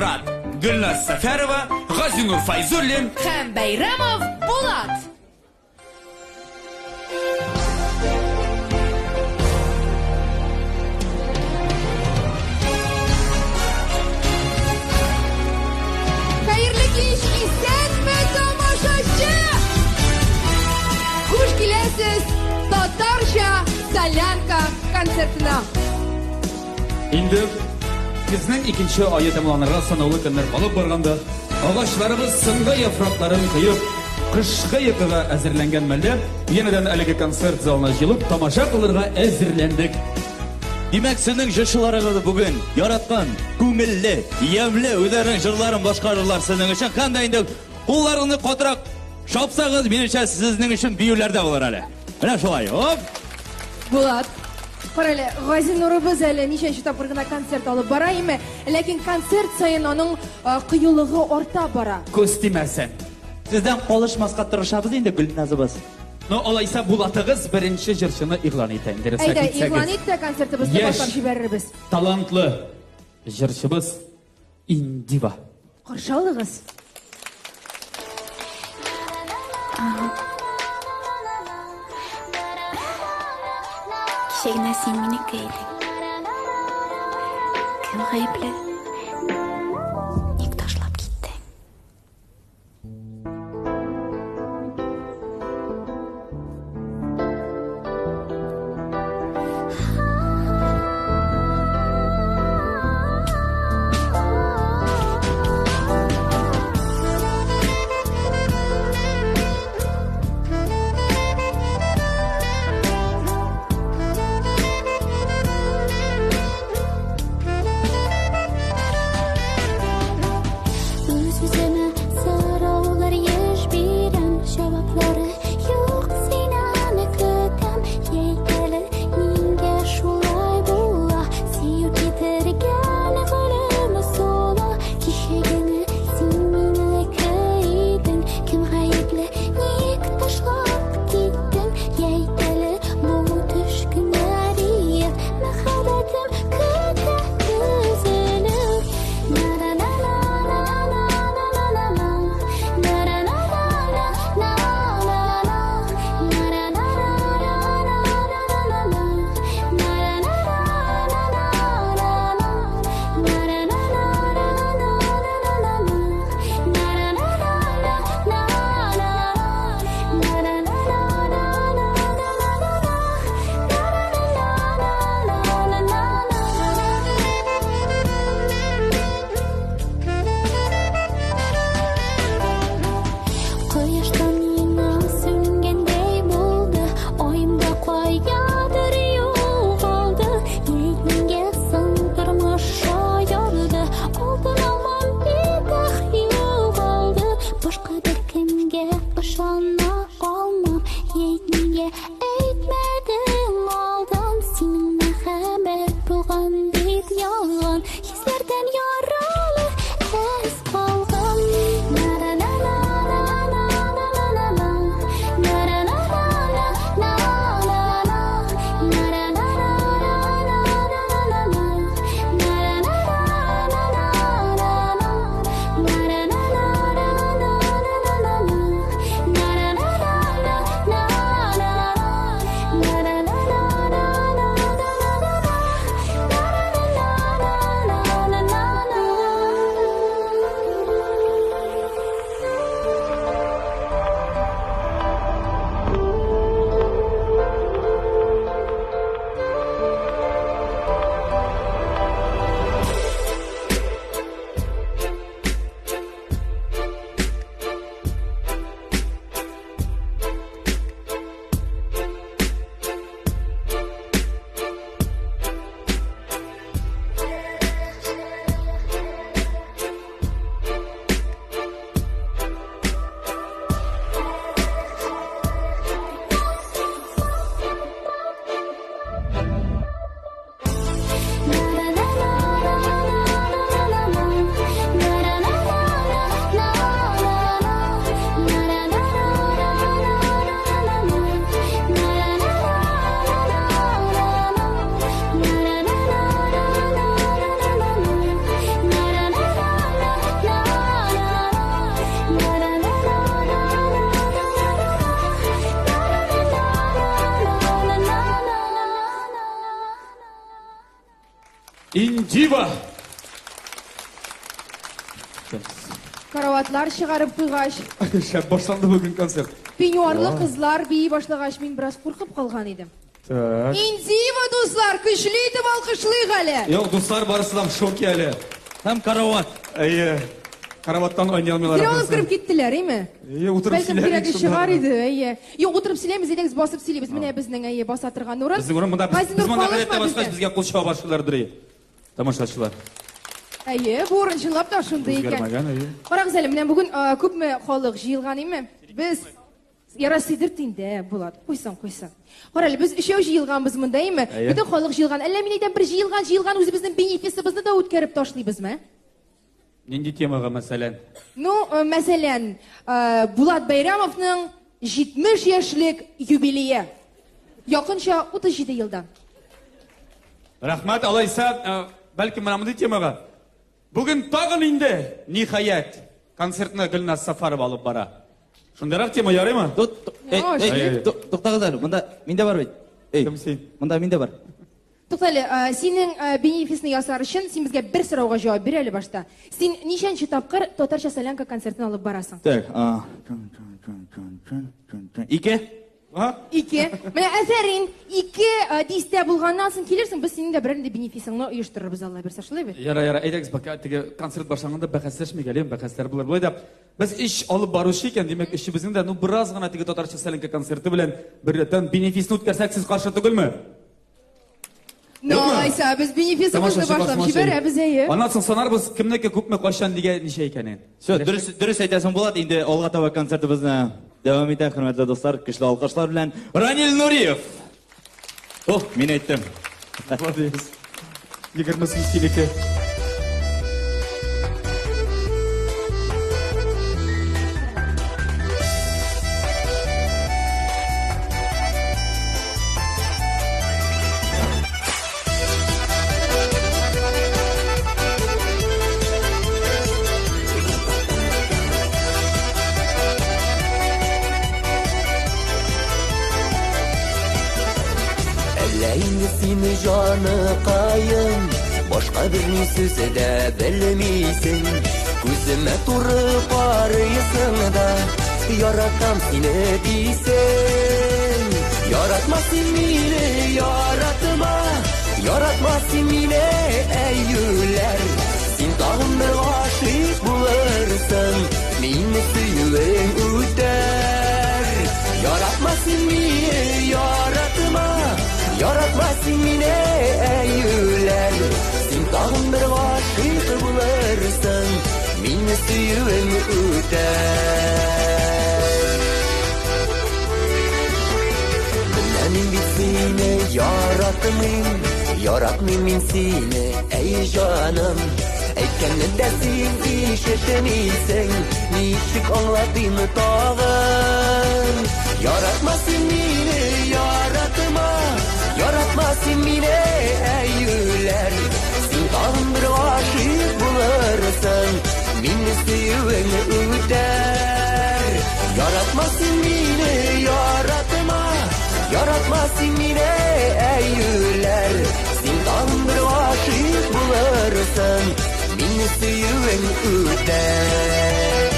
Морат, Гөлназ Сәфәрова, Газинур Файзуллин һәм Бәйрәмов Булат. Хәерле кич, исәнме, тамашачы! Хуш киләсез татарча солянка концертына. Инде көзнең икенче ае тәмамланырга санаулы көннәр калып барганда, агачларыбыз соңгы яфракларын коеп, кышкы йокыга әзерләнгән мәлдә, янәдән әлеге концерт залына җыелып, тамаша кылырга әзерләндек. Димәк, сезнең җырчыларыгыз бүген яраткан, күңелле, ямьле үзләренең җырларын башкарырлар сезнең өчен. Һәм дә инде кулларыгызны катырак чапсагыз, минемчә, сезнең өчен биюләр дә булыр әле. Менә шулай. Оп! Булат, кара әле, Газинурыбыз әле ничәнче тапкыр гына концерт алып бара име, ләкин концерт саен аның кыюлыгы арта бара. Күз тимәсен. Сездән калышмаска тырышабыз инде, Гөлназыбыз. Ну, алайса Булатыгыз беренче җырчыны игълан итә инде, рөхсәт Әйдә, итсәгез. игълан ит тә концертыбызны Яшь. башлап җибәрербез. Талантлы җырчыбыз Индива. Каршы алыгыз. Кичә генә син минеке идең. Кем гаепле? Ник ташлап киттең? Үз-үземә сораулар. Индива! Караватлар чыгарып куйгач. Шәп башланды бүген концерт. Пеньюарлы кызлар бии башлагач, мин бераз куркып калган идем. Так. Индива, дуслар, көчле итеп алкышлыйк әле. Юк, дуслар барысы да в шоке әле. Һәм карават. Әйе. Караваттан айный алмыйлар. Кире алып кереп киттеләр, әйме? Әйе, утырып Бәлкем сөйләр кирәге идек шунда. чыгар иде, әйе. Юк, утырып сөйләмез, әйдәгез басып сөйлибез. Менә безнең, әйе, баса торган урын. Безнең урын монда. Без, Газинур, без монда калышма гадәттә баскач бездән. безгә кул чаба башлыйлардыр. әйе. Тамашачылар. Әйе, бу урын чынлап та шундый икән. Үзгәрмәгән, әйе. Карагыз әле, менә бүген күпме халык җыелган име? Без Ярасыйдыр инде, Булат. Куйсын, куйсын. Кара әле, без өчәү җыелганбыз монда, әйеме? Әйе. Бөтен халык җыелган. Әллә мин әйтәм, бер җыелган, җыелган үзебезнең бенефисыбызны да үткәреп ташлыйбызмы? Нинди темага, мәсәлән? Ну, мәсәлән, Булат Бәйрәмовның 70 яшьлек юбилее. Якынча 37 елдан. Рәхмәт, алайса, бәлкем менә мондый темага. Бүген тагын инде, ниһаять, концертны Гөлназ Сафарова алып бара. Шундыйрак тема ярыймы? Туктагыз әле, монда миндә бар бит. Эй, Кем син? Монда миндә бар. Тукта әле, синең бенефисны ясар өчен син безгә бер сорауга җавап бир әле башта. Син ничәнче тапкыр татарча солянка концертын алып барасың? Так, ике. Ике. Менә афәрин, ике дистә булганнан соң килерсең, без синең дә берәр нинди бенефисыңны оештырырбыз, Алла бирсә, шулай бит? Яра, яра, әйдәгез, пока теге концерт башланганда бәхәсләшмик әле, бәхәсләр булыр. Болай да без өч алып баручы икән, димәк, өчебезнең дә, ну, бераз гына теге татарча солянка концерты белән беррәттән бенефисны үткәрсәк, сез каршы түгелме? Ну, алайса, без бенефисыбызны башлап җибәрәбез, әйе. Аннан соң санарбыз, кемнеке күпме, кайчан, нигә, ничә икәнен. Все, дөрес, дөрес әйтәсең, Булат. Инде алга таба концертыбызны дәвам итә, хөрмәтле дуслар, көчле алкышлар белән Ранил Нуриев. Ох, мин әйттем. Молодец. 28 синеке. Әллә инде сине җаныкаем, башка берни сүзе дә белмисең. Күземә туры карыйсың да, яратам сине дисең. Яратма син мине, яратма, яратма син мине, әй юләр. Син тагын бер гашыйк булырсың, мине сөюең үтәр. Яратма син мине, яратма, яратма син мине, әй юләр. Син тагын бер гашыйк булырсың, мине сөюең үтәр. Менә мин бит сине яратмыйм, яратмыйм мин сине, әй җаным. Әйткәнне дә син ишетмисең, ничек аңлатыйм тагын? Яратма син мине, яратма, яратма син мине, әй юләр. Син тагын бер гашыйк булырсың, мине сөюең үтәр. Яратма син мине, яратма, яратма син мине, әй юләр. Син тагын бер гашыйк булырсың, мине сөюең үтәр.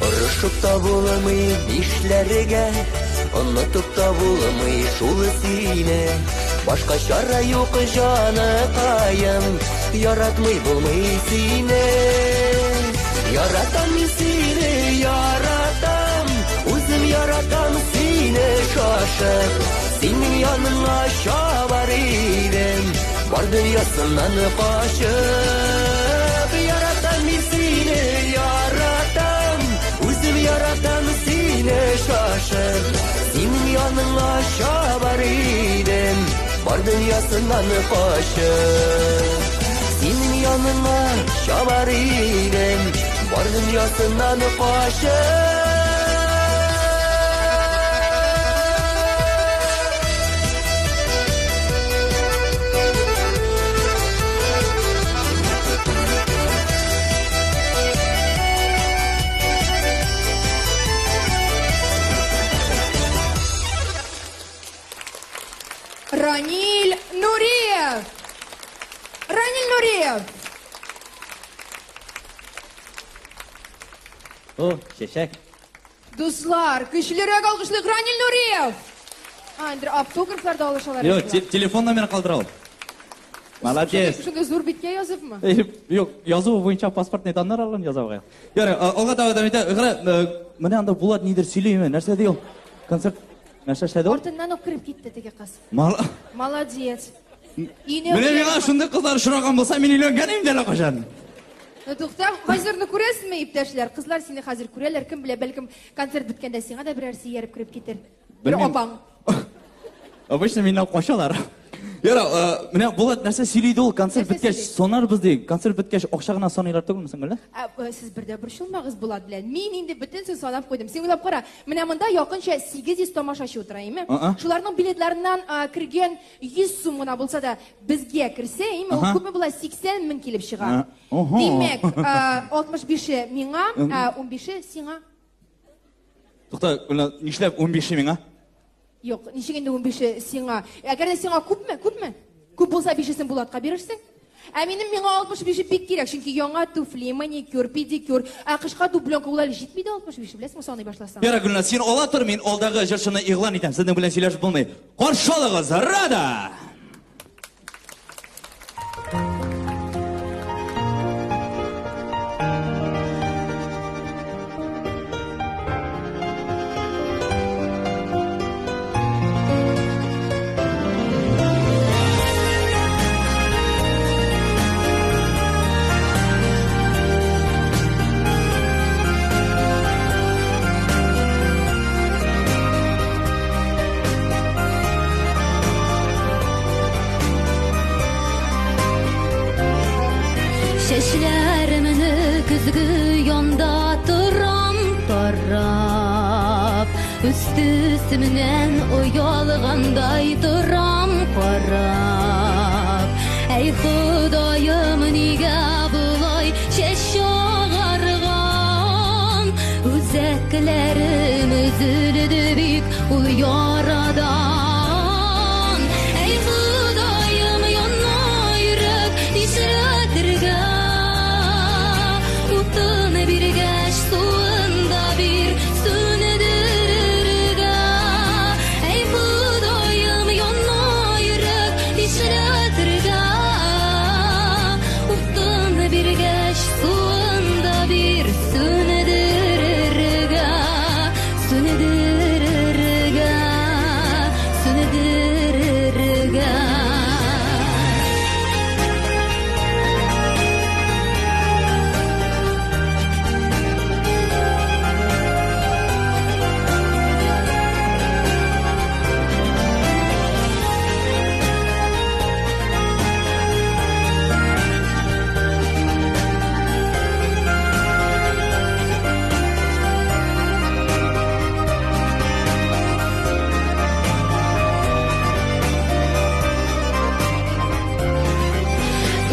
Орышып та булмый нишләргә, онытып та булмый шул сине. Башка чара юк, җаныкаем, яратмый булмый сине. Яратам мин сине, яратам, үзем яратам сине шашып. Синең яныңа чабар идем, бар дөньясыннан качып. Яратам мин сине, яратам, үзем яратам сине шашып. Синең яныңа чабар идем, бар дөньясыннан качып. Синең яныңа чабар идем, бар дөньясыннан качып. Ранил Нуриев! Ранил Нуриев! О, чәчәк. Дуслар, көчлерәк алкышлыйк Ранил Нуриев! А, инде автографлар да алышалар. Юк, телефон номерын калдыра ул. Молодец. Шундый зур биткә языпмы? Юк, язу буенча паспортный даннар алган яза. Ярый, алга таба дәвам итә. Кара, менә анда Булат нидер сөйлиме? Нәрсә ди ул? Концерт нәрсә эшләде ул? Артыннан ук кереп китте теге кыз. Мал Молодец. Менә миңа шундый кызлар очраган булса, мин өйләнгән идем дә әле кайчан. Ну, тукта, хәзерне күрәсезме, иптәшләр? Кызлар сине хәзер күрәләр, кем белә, бәлкем концерт беткәндә сиңа да берәрсе ияреп кереп китер. Бер Белмим. апаң. Обычно миннән качалар. Яра, менә Булат нәрсә сөйли ул, концерт Нәрсә беткәч сөйли? санарбыз ди. Концерт беткәч акча гына саныйлар түгелме соң әллә? Ә, сез бер дә борчылмагыз Булат белән. Мин инде бөтенесен санап куйдым. Син уйлап кара, менә монда якынча 800 тамашачы утыра, име? А-а. Шуларның билетларыннан кергән 100 сум гына булса да безгә керсә, име, ул Аһа. күпме була? 80 мең килеп чыга. А, охо. Димәк, 65-е миңа, 15-е сиңа. Тукта, менә нишләп 15-е миңа? Юк, ничек инде 15-е сиңа? Әгәр дә сиңа күпме? Күпме? Күп булса 5-сен Булатка бирерсең. Ә минем миңа 65-е бик кирәк, чөнки яңа туфли, маникюр, педикюр, ә кышка дубленка ул әле җитми дә 65-е, беләсеңме, саный башласаң. Яра, Гөлназ, син ала тор, мин алдагы җырчыны игълан итәм. Сезнең белән сөйләшеп булмый. Каршы алыгыз, Рада! Чәчләремне көзге янда торам тарап, Үз-төсемнән оялгандай торам карап. Әй Ходаем, нигә болай чәч агарган? Үзәкләрем өзелде бик ул ярадан. Әй Ходаем, яна йөрәк, нишләтергә? Утын биргәч, суын да бир, сүндерергә. Әй Ходаем, яна йөрәк, нишләтергә? Утын биргәч, суын да бир, сүндерергә, сүндерергә, сүндерергә.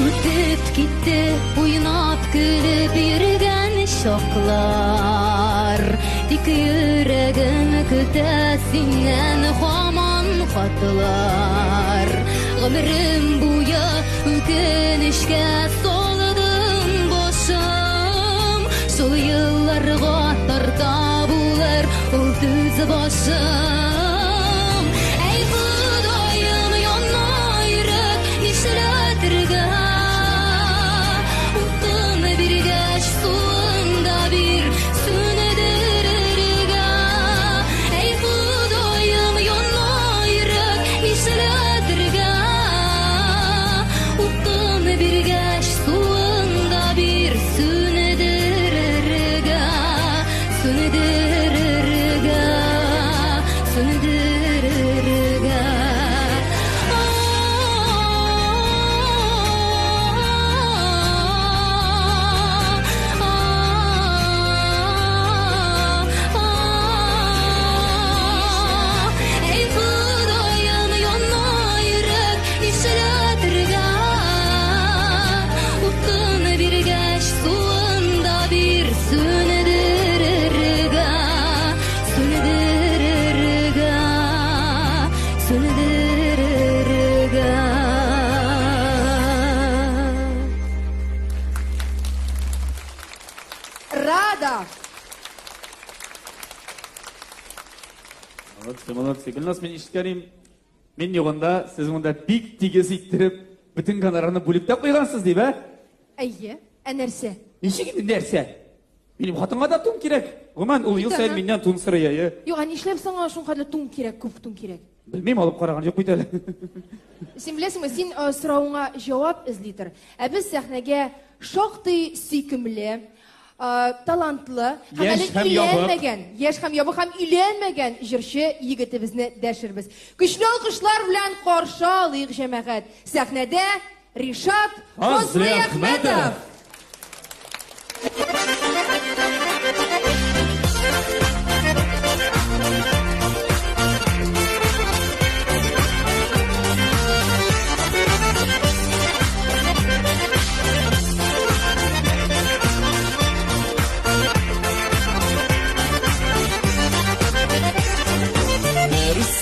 Үтеп китте уйнап көлеп йөргән чаклар. Тик йөрәгем көтә синнән һаман хатлар. Гомерем буе үкенечкә салдым башым. Шул елларга тарта булыр ул төз башым. Әй Ходаем, яна йөрәк, нишләтергә? Утын биргәч, суын да бир, сүндерергә. Әй Ходаем, яна йөрәк, нишләтергә? Утын биргәч, суын да бир, сүндерергә, сүндерергә, сүндерергә. Әй Ходаем, яна йөрәк, нишләтергә? Утын биргәч, суын да бир, сүндерергә, сүндерергә, Молодцы, молодцы. Гөлназ, мин ишеткәнем, мин югында сез монда бик тигез иттереп бөтен гонорарны бүлеп тә куйгансыз дип, ә? Әйе. Ә нәрсә? Ничек инде нәрсә? Минем хатынга да тун кирәк. Гомумән, ул ел саен миннән тун сорый, әйе. Юк, ә нишләп сиңа шулкадәрле тун кирәк, күп тун кирәк? Белмим, алып караган юк бит әле. Син беләсеңме, син соравыңа җавап эзлидер. Ә без сәхнәгә шактый сөйкемле, талантлы һәм әле өйләнмәгән, яшь һәм ябык һәм өйләнмәгән җырчы егетебезне дәшербез. Көчле алкышлар белән каршы алыйк, җәмәгать. Сәхнәдә Ришат Фазлыәхмәтов!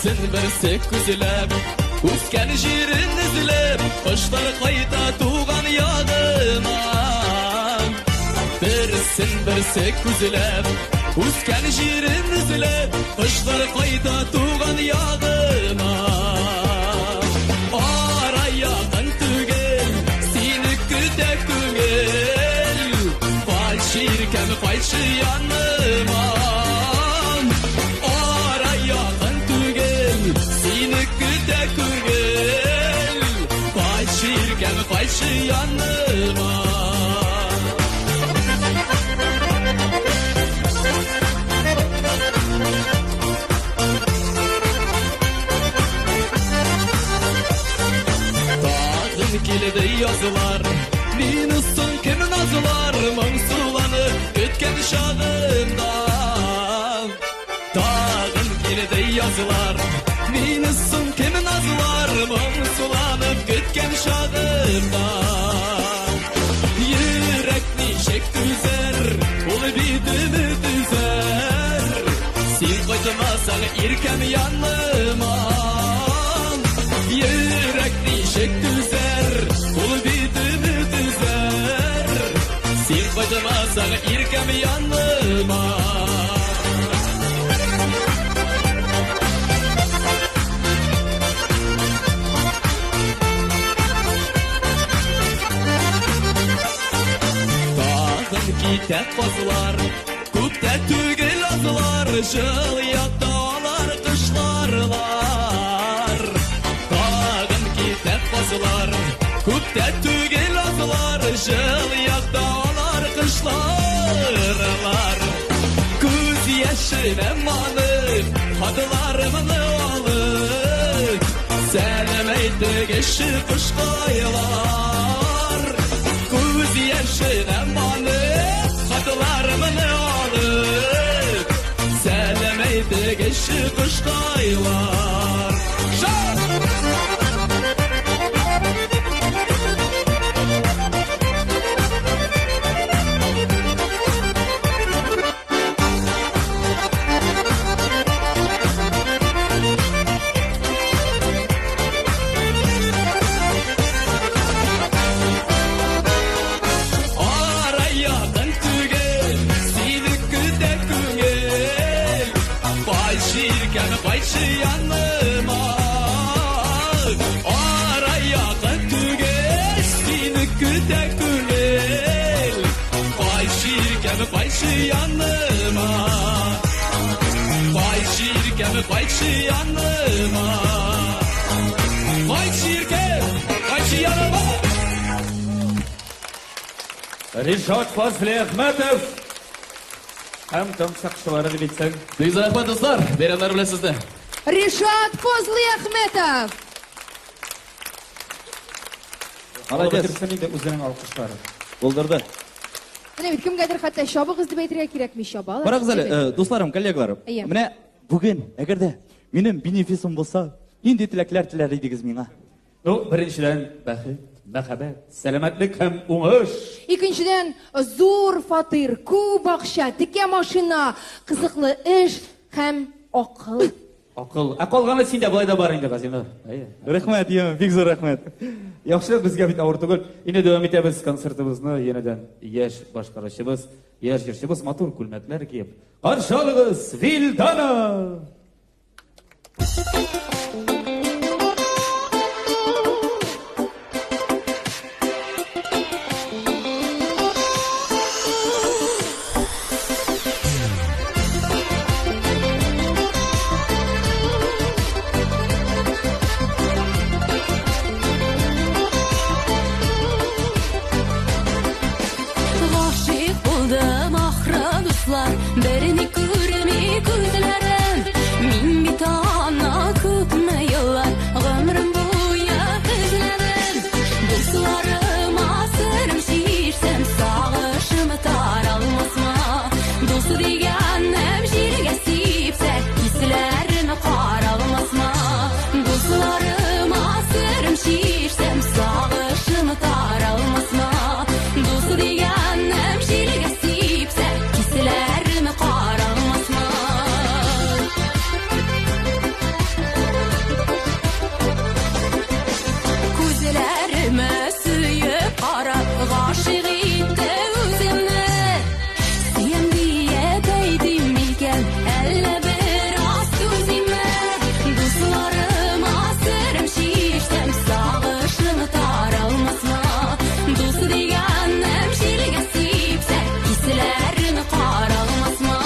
Берсен берсе күзләп, үскән җирен эзләп, кошлар кайта туган ягына. Берсен берсе күзләп, үскән җирен эзләп, кошлар кайта туган ягына. Ара якын түгел, сине көтә күңел. Кайчы иркәм, кайчы яныма. Ара якын түгел, сине көтә күңел. Кайчы иркәм, кайчы яныма. Тагын килде язлар, мине соң кем назлар, моңсуланып көткән чагымда. Тагын килде язлар, мине соң кем назлар, моңсуланып көткән чагымда. Йөрәк ничек түзәр, ул бит өмет өзәр. Син кайтмасаң иркәм яныма. Йөрәк ничек түзәр, ул бит өмет өзәр. Син кайтмасаң иркәм яныма. Тагын китә казлар, күктә түгел азлар, җыл якта алар кышларлар. Тагын китә казлар, күктә түгел азлар, җыл якта алар кышларлар. Күз яшенә манып, хатларымны алып, сәлам әйтегезче кошкайлар. Күз яшенә манып, хатларымны алып, сәлам әйтегезче кошкайлар. Шап! Ара якын түгел, сине көтә күңел. Кайчы иркәм, кайчы яныма. Ара якын түгел, сине көтә күңел. Кайчы иркәм, кайчы яныма. Кайчы иркәм, кайчы яныма. Кайчы иркәм, кайчы яныма. Ришат Фазлыәхмәтов һәм таң сакчылары дип әйтсәң. Бик зур рәхмәт, дуслар, бәйрәмнәр белән сезне. Ришат Фазлыәхмәтов! Молодец. Бетерсен инде үзенең алкышлары. Булдырды. Менә бит кемгәдер хәтта чабыгыз дип әйтергә кирәкми, чабалар. Карагыз әле, дусларым, коллегаларым. Әйе. Менә бүген, әгәр дә минем бенефисым булса, нинди теләкләр теләр идегез миңа? Ну, беренчедән, бәхет, мәхәббәт, сәламәтлек һәм уңыш. Икенчедән, зур фатир, күп акча, текә машина, кызыклы эш һәм акыл. Акыл. Ә калганы синдә болай да бар инде, Газинур. Әйе. Рәхмәт, йә, бик зур рәхмәт. Яхшы, безгә бит авыр түгел. Инде дәвам итәбез концертыбызны янәдән яшь башкаручыбыз, яшь җырчыбыз матур күлмәкләр киеп. Каршы алыгыз, Вилдана! Дуслар, берни күрми күзләрем. Мин бит аны күпме еллар гомерем буе эзләдем. Дусларыма серем чишсәм, сагышым таралмасмы? Дус дигәнем җиргә сипсә, хисләрем каралмасмы? Дусларыма серем чишсәм, сагышым таралмасмы? Дус дигәнем җиргә сипсә, хисләрем каралмасмы? Күзләремә сөеп карап, гашыйк итте үземне. Сөям диеп әйтим микән, әллә бераз түзимме? Дусларыма серем чишсәм, сагышым таралмасмы? Дус дигәнем җилгә сипсә, хисләрем каралмасмы?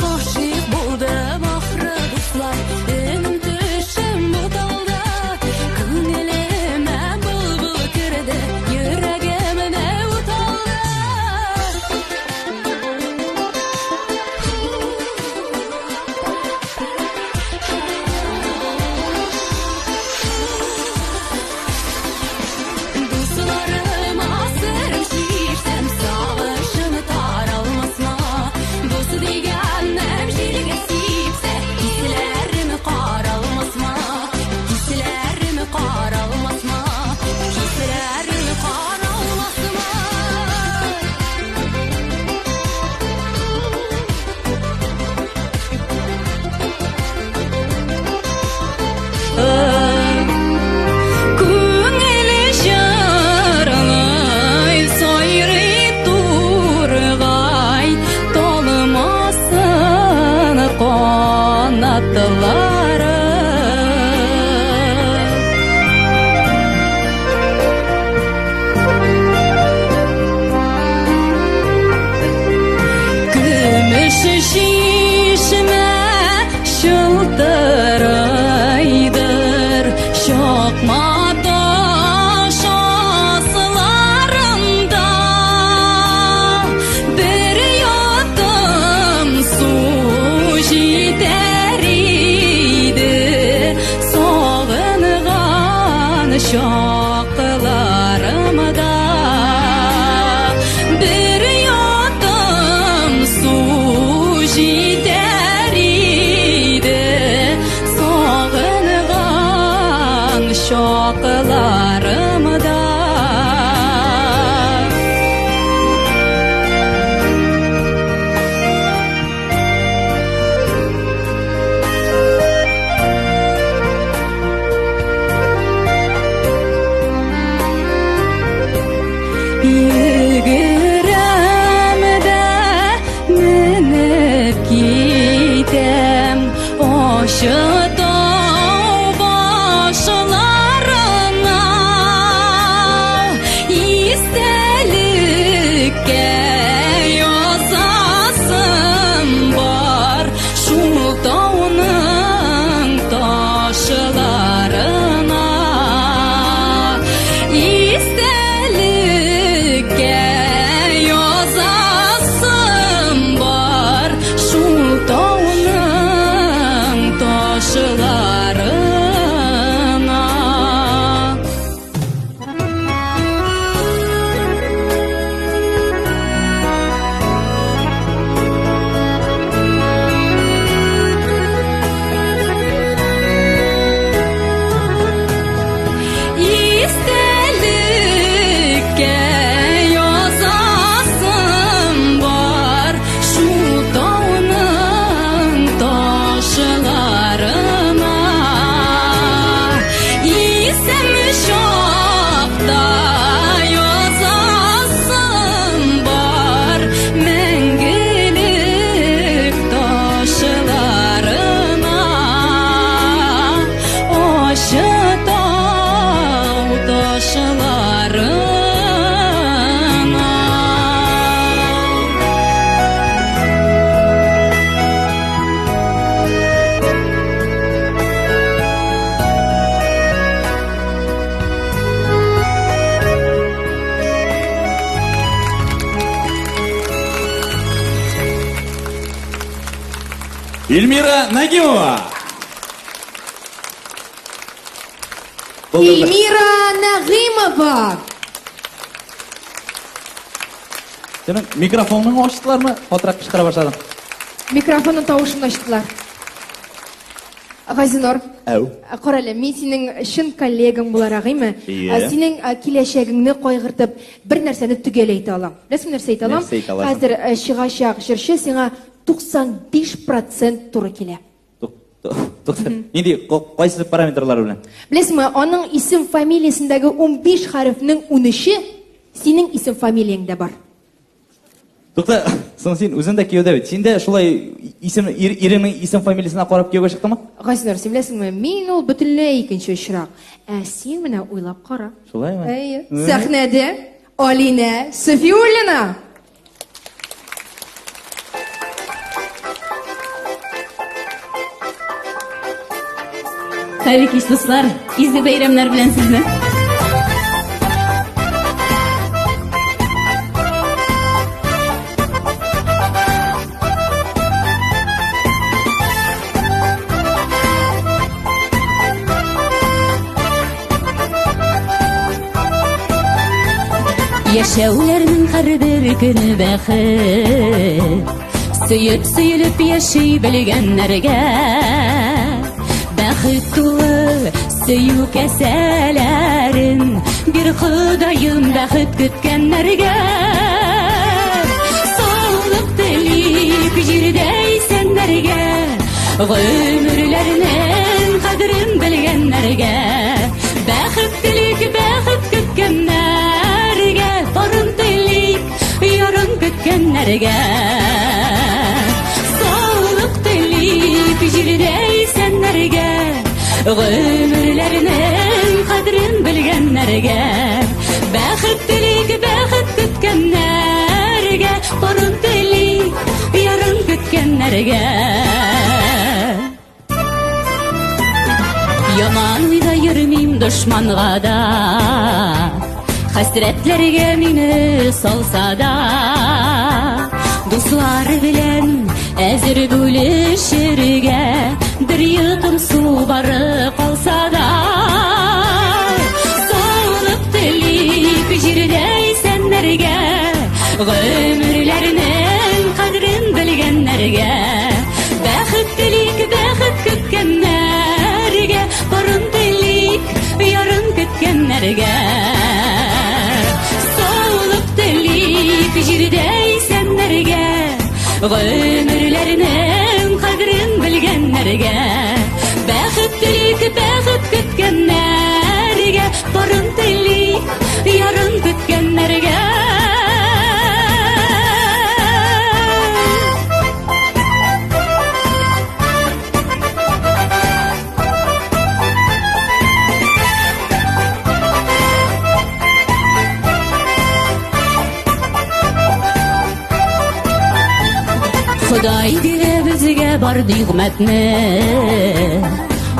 Гашыйк булдым ахры, дуслар, өнем төшем буталды. Күңелемә былбыл керде, йөрәгемне ут алды. Дусларыма серем чишсәм, сагышым таралмасмы? Дус дигәнем җиргә сипсә, хисләрем каралмасмы? Хисләрем каралмасмы? Хисләрем каралмасмы? Күңеле җырлый, сайрый тургай, талмасын канатлары. Көмеш чишмә чылтырыйдыр, чакма таш асларында. Бер йотым су җитәр иде, сагынган чакларымда. Бер йотым су җитәр иде, сагынган чакларымда. Йөгерәм дә менеп китәм ачы тау башларына. Истәлеккә язасым бар шул тауның ташларына. Истәлеккә язасым бар шул тауның ташларына. Эльмира Нагимова. Эльмира Нагимова. Синең микрофоныңны ачтылармы? Катырак кычкыра башладың. Микрофонның тавышын ачтылар. Газинур. Әү. Кара әле, мин синең чын коллегаң буларак, әйме? Ие. Синең киләчәгеңне кайгыртып, бер нәрсәне төгәл әйтә алам. Беләсеңме нәрсә әйтә алам? Нәрсә әйтә аласың? Хәзер чыгачак җырчы сиңа 95% туры килә. Тукта. Нинди, кайсы параметрлары белән? Беләсеңме, аның исем фамилиясендәге 15 хәрефнең 13-е синең исем фамилияңдә бар. Тукта, соң син үзең дә кияүдә бит. Син дә шулай исем ир, иреңнең исем фамилиясенә карап кияүгә чыктыңмы? Газинур, син беләсеңме, мин ул бөтенләй икенче очрак. Ә син менә уйлап кара. Шулаймы? Әйе. Сәхнәдә Алинә Софиуллина. Хәерле кич, дуслар! Изге бәйрәмнәр белән сезне! Яшәүләрнең һәрбер көне бәхет. Сөеп сөелеп яши белгәннәргә Бәхет тулы сөю кәсәләрен Бир Ходаем бәхет көткәннәргә. Саулык телик җирдә исәннәргә, Гомерләрнең кадерен белгәннәргә. Бәхет телик бәхет көткәннәргә, Барын телик ярын көткәннәргә. Саулык телик җирдә исәннәргә, Гомерләрнең кадерен белгәннәргә. Бәхет телик бәхет көткәннәргә, Барын телик ярын көткәннәргә. Яман уйда йөрмим дошманга да, Хәсрәтләргә мине салса да, Дуслар белән әзер бүлешергә, Бер йотым су бары калса да. Саулык телик җирдә исәннәргә, Гомерләрнең кадерен белгәннәргә. Бәхет телик бәхет көткәннәргә, Барын телик ярын көткәннәргә. Саулык телик җирдә исәннәргә, Гомерләрнең кадерен белгәннәргә. Бәхет телик бәхет көткәннәргә, Барын телик ярын көткәннәргә. Ходай бирә безгә бар нигъмәтне,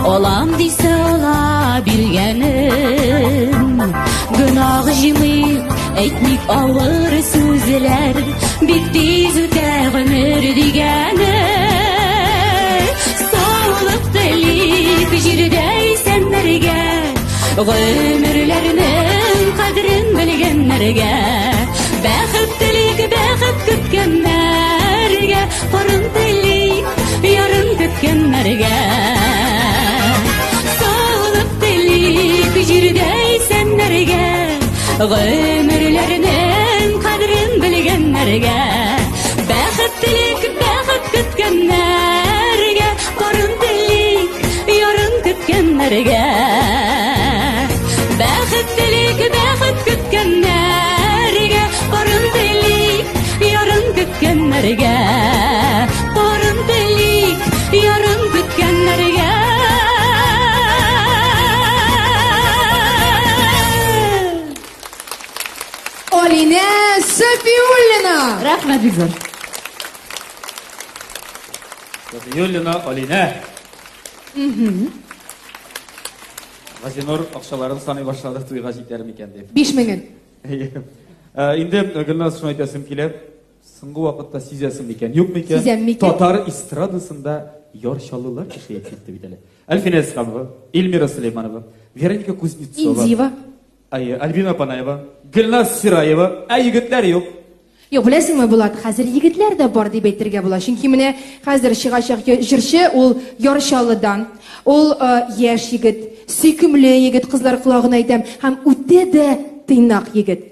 Алам дисә ала биргәнен. Гөнаһ җыймыйк, әйтмик авыр сүзләр, Бик тиз үтә гомер дигәне. Саулык телик җирдә исәннәргә, Гомерләрнең кадерен белгәннәргә. Бәхет телик бәхет көткәннәргә, Барын телик ярын көткәннәргә. Саулык телик җирдә исәннәргә, Гомерләрнең кадерен белгәннәргә. Бәхет телик бәхет көткәннәргә, Барын телик ярын көткәннәргә. Бәхет телик бәхет көткәннәргә, Барын телик ярын көткәннәргә. Барын телик ярын көткәннәргә. Алинә Софиуллина. Рәхмәт бик зур. Софиуллина Алинә. Газинур акчаларын саный башлады, туйга җитәр микән дип. 5000-ен. Әйе. Инде Гөлназ, шуны әйтәсем килә. Соңгы вакытта сизәсең микән, юк микән? Сизәм микән? Татар эстрадасында Яр Чаллылар ишәеп китте бит әле. Әлфинә Исхамова, Эльмира Сөләйманова, Вероника Кузнецова. Индива. Әйе, Альбина Панаева, Гөлназ Сираева, ә егетләр юк. Юк, беләсеңме, Булат, хәзер егетләр дә бар дип әйтергә була. Чөнки менә хәзер чыгачак җырчы ул Яр Чаллыдан. Ул яшь егет, сөйкемле егет, кызлар колагына әйтәм, һәм үтә дә тыйнак егет.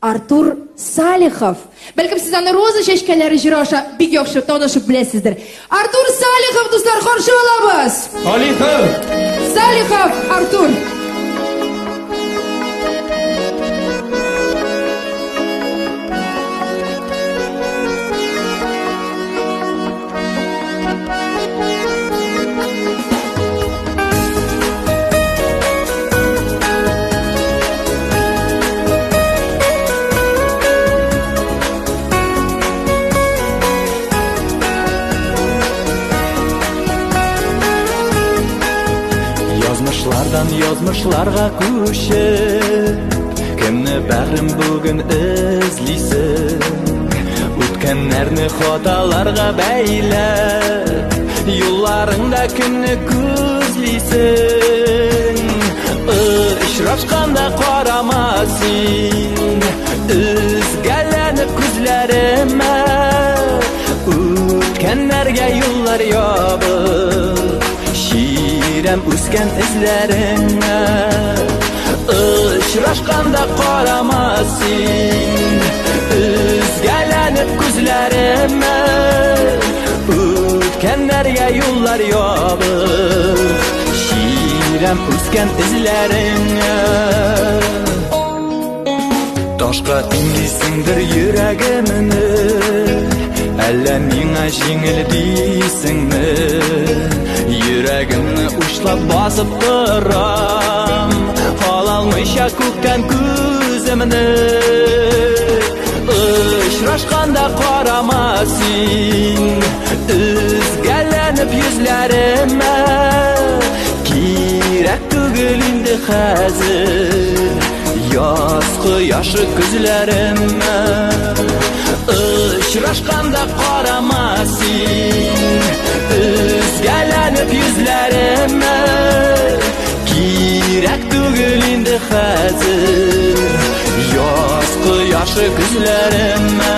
Артур Салихов. Бәлкем сез аны Роза чәчкәләре җыры аша бик яхшы танышып беләсездер. Артур Салихов, дуслар, каршы алабыз! Салихов! Салихов Артур! Язмышлардан язмышларга күчеп, кемне бәгърем бүген эзлисең? Үткәннәрне хаталарга бәйләп, юлларыңда кемне күзлисең? Очрашканда карама син, өзгәләнеп күзләремә. Үткәннәргә юллар ябык, чирәм үскән эзләреңә. Очрашканда карама син, өзгәләнеп күзләремә. Үткәннәргә юллар ябык, чирәм үскән эзләреңә. Ташка тиңлисеңдер йөрәгемне, әллә миңа җиңел дисеңме? Йөрәгемне учлап басып торам, ала алмыйча күктән күземне. Очрашканда карама син, өзгәләнеп йөзләремә. Кирәк түгел инде хәзер яз кояшы күзләремә. Очрашканда карама син, өзгәләнеп йөзләремә. Кирәк түгел инде хәзер яз кояшы күзләремә.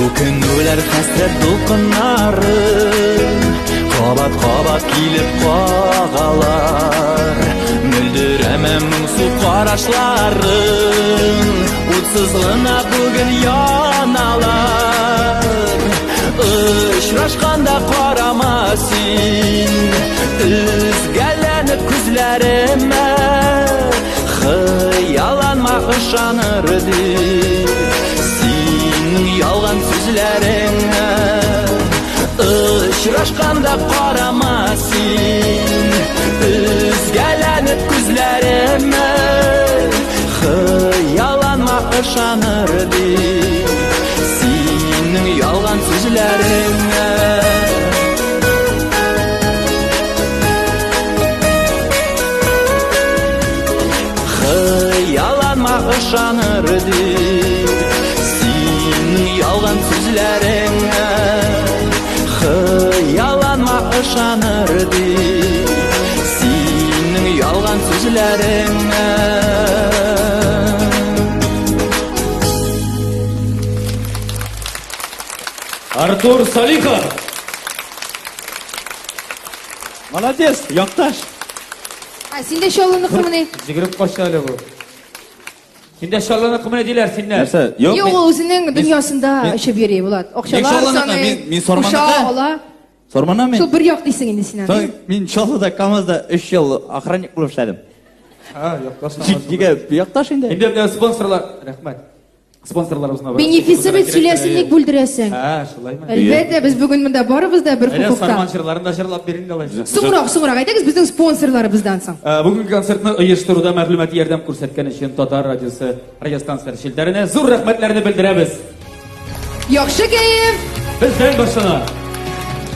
Үкенүләр хәсрәт дулкыннары кабат-кабат килеп кагалар. Мөлдерәмә моңсу карашларың, утсыз гына бүген яналар. Очрашканда карама син, өзгәләнеп күзләремә. Хыялланма ышаныр дип синең ялган сүзләреңә. Очрашканда карама син, өзгәләнеп күзләремә. Хыялланма ышаныр дип синең ялган сүзләреңә. Хыялланма ышаныр дип синең ялган сүзләреңә. Хыялланма ышаныр дип синең ялган сүзләреңә. Артур Салихов! Молодец, якташ. Ә, син дә Чаллыныкымыни? Йөгереп качты әле бу. Син дә Чаллыныкымыни диләр синнән. Нәрсә? Юк, Юк, ул үзенең дөньясында очып йөри, Булат. Акчалар Чаллыныкы, саный, мин Сарманныкы. куша ала. Сарманнан мин. Шул бер як дисең инде син аны. Соң мин Чаллыда КАМАЗда 3 ел охранник булып эшләдем. А, якташ. Нигә якташ инде? Инде менә спонсорлар, рәхмәт. Спонсорларыбызны Бенефисы бит сөйләсен, ник бүлдерәсең? Ә, шулаймы? Әлбәттә, без бүген монда барыбыз да бер Әйдә, хокукта. Сарман җырларын да җырлап бирин алайса. Соңрак, соңрак, әйдәгез безнең спонсорларыбыздан соң. Бүгенге концертны оештыруда мәгълүмати ярдәм күрсәткән өчен Татар радиосы радиостанцияләре челтәренә зур рәхмәтләрне белдерәбез. Яхшы кәеф! Бездән башлана.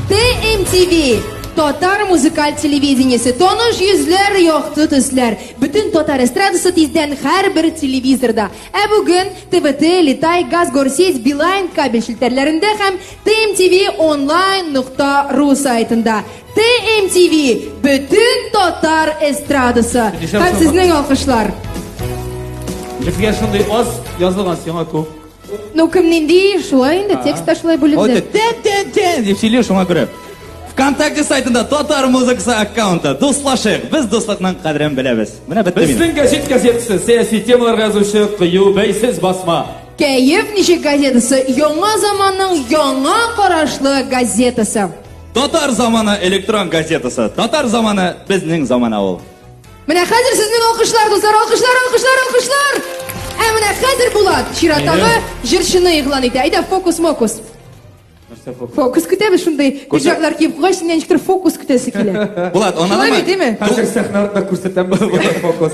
TMTV, татар музыкаль телевидениесе, таныш йөзләр, якты төсләр. Бөтен татар эстрадасы тиздән һәрбер телевизорда. Ә бүген ТВТ, Литай, Газ, Горсеть, Билайн кабель челтәрләрендә һәм TMTV онлайн нокта ру сайтында. TMTV, бөтен татар эстрадасы. Һәм сезнең алкышлар. Безгә шундый аз язылган, сиңа күп. Ну, кем нинди, шулай инде, текст та шулай бүленде. Тен, тен, тен, дип сөйли шуңа күрә. ВКонтакте сайтында татар музыкасы аккаунты. Дуслашыйк, без дуслыкның кадерен беләбез. Менә бетте минем. Безнең гәҗит газетасы сәяси темаларга язучы кыю бәйсез басма. Кәеф ничек газетасы, яңа заманның яңа карашлы газетасы. Татар заманы электрон газетасы. Татар заманы безнең замана ул. Менә хәзер сезнең алкышлар, дуслар, алкышлар, алкышлар, алкышлар! Ә менә хәзер Булат чираттагы җырчыны игълан итә. Әйдә, фокус-мокус. Нәрсә фокус? Фокус көтәбез шундый пиджаклар киеп куйгач, синнән ничектер фокус көтәсе килә. Булат, Шулай аңладыңмы? бит, әйме? Хәзер сәхнә артында күрсәтәм Булат фокус.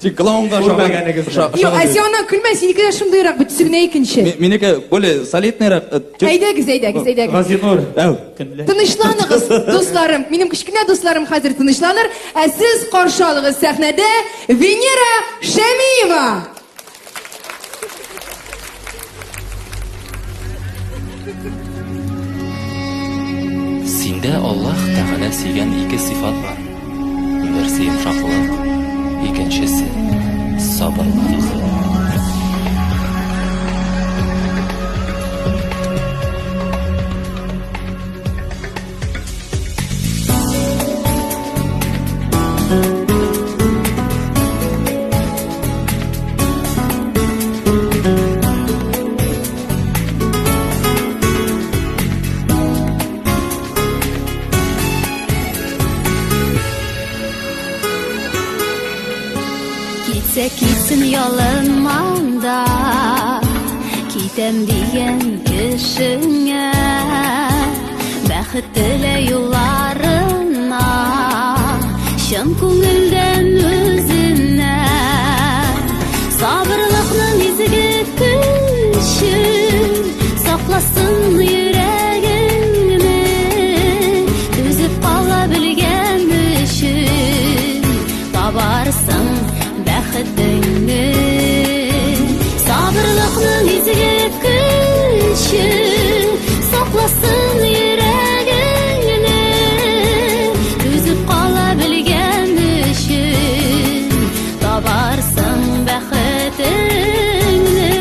Тик клоунга Күрмәгәнегезне. Юк, ә син аннан көлмә, синеке дә шундыйрак бит, төсе генә икенче. Минеке более солидныйрак. Әйдәгез, әйдәгез, әйдәгез. Газинур. Әү. Көнле. Тынычланыгыз, дусларым. Минем кечкенә дусларым хәзер тынычланыр. Ә сез каршы алыгыз сәхнәдә Венера Шәмиева. Синдә Аллаһ Тәгалә сөйгән ике сыйфат бар. Берсе йомшаклык, икенчесе сабырлык. Китсә китсен ялынманда, китәм дигән кешеңә, бәхет телә юлларына, чын күңелдән үзенә. Сабырлыкның изге көче сакласын йөрәгеңне, түзеп кала белгән өчен табарсың бәхетеңне. Сабырлыкның изге көче сакласын йөрәгеңне, түзеп кала белгән өчен табарсың бәхетеңне.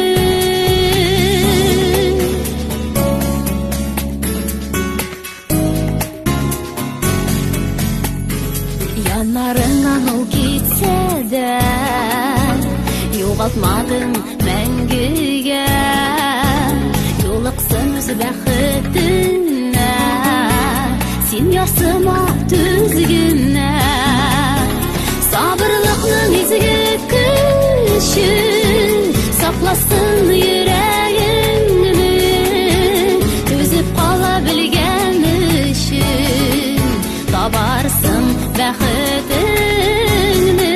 Яннарыңнан ул китсә дә, югалтмадың мәңгегә. Юлыксын үз бәхетенә, син ярсыма түз генә. Сабырлыкның изге көче сакласын йөрәгеңне, түзеп кала белгән өчен табарсың бәхетеңне.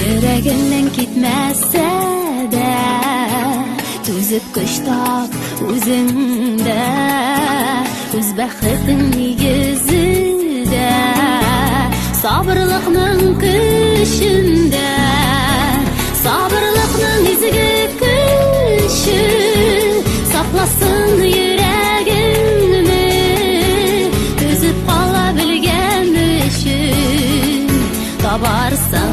Йөрәгеңнән китмәсә дә, түзеп көч тап үзеңдә, үз бәхетең нигезе дә сабырлыкның көчендә. Сабырлыкның изге көче сакласын йөрәгеңне, түзеп кала белгән өчен табарсың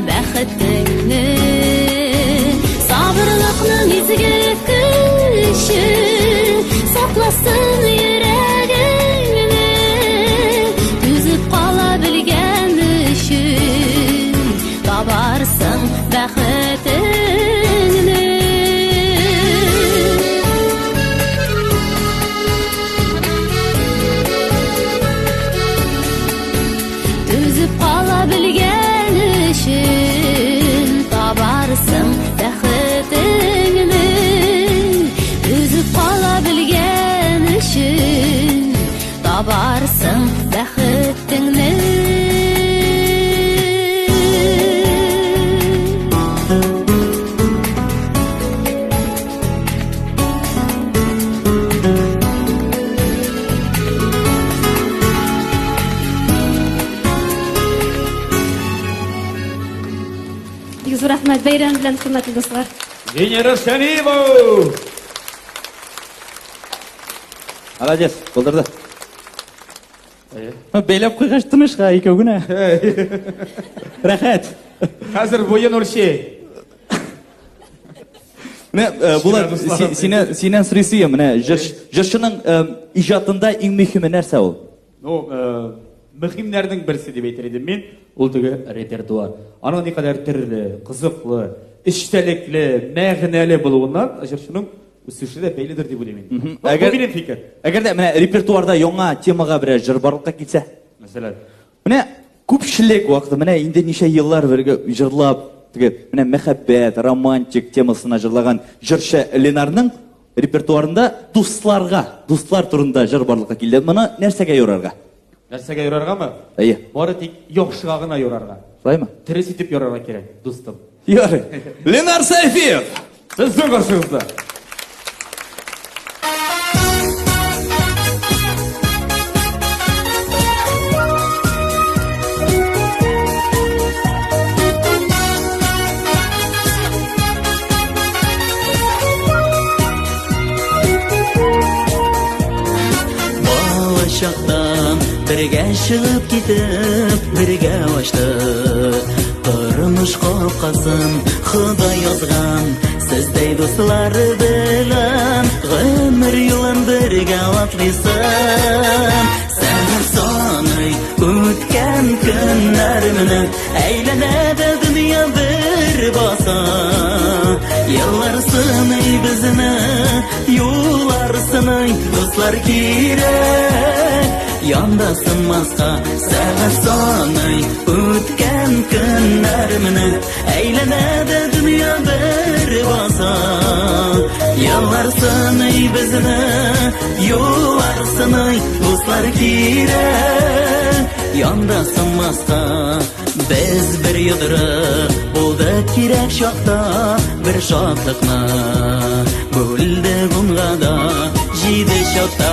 бәхетеңне. Сабырлыкның изге көче сакласын йөрәгеңне, түзеп кала белгән өчен табарсың бәхетеңне. Түзеп кала белгән өчен табарсың бәхетеңне. Түзеп кала белгән өчен Бәйрәм белән, хөрмәтле дуслар. Венера Шәмиева! Молодец, булдырды. Бәйләп куйгач тыныч ка икәү генә. Рәхәт. Хәзер буен үлчи. Менә э, Булат, сине синнән сорыйсым, менә җырчының э, иҗатында иң мөһиме нәрсә ул? Ну, э, мөһимнәрнең берсе дип әйтер идем мин, ул теге репертуар. Аның никадәр төрле, кызыклы, эчтәлекле, мәгънәле булуыннан җырчының үсеше дә бәйледер дип уйлыйм инде. Бу Әгәр- минем фикер. Әгәр дә менә репертуарда яңа темага берәр җыр барлыкка килсә, Мәсәлән, менә күпчелек вакыты менә инде ничә еллар бергә җырлап, теге менә мәхәббәт, романтик темасына җырлаган җырчы Ленарның репертуарында дусларга, дуслар турында җыр барлыкка килде. Моны нәрсәгә юрарга? Нәрсәгә юраргамы? Әйе. Бары тик яхшыга гына юрарга. Шулаймы? Дөрес итеп юрарга кирәк, дустым. Ярый. Ленар Сәйфиев! Сезнең каршыгызда. Балачактан бергә чыгып китеп, бергә ачтык. Тормыш капкасын Ходай язган, сездәй дуслар белән гомер юлын бергә атлыйсың. Сәгать саный үткән көннәр менә әйләнә дә дөнья бер баса. Еллар сыный безне, юллар сыный, дуслар кирәк. Янда сынмаска сәгать саный үткән көннәр менә әйләнә дә дөнья бер баса. Еллар сыный безне, юллар сыный, дуслар кирәк. Янда сынмаска без бер йодрык булдык кирәк чакта, бер шатлыкны бүлдек унга да, җиде чакта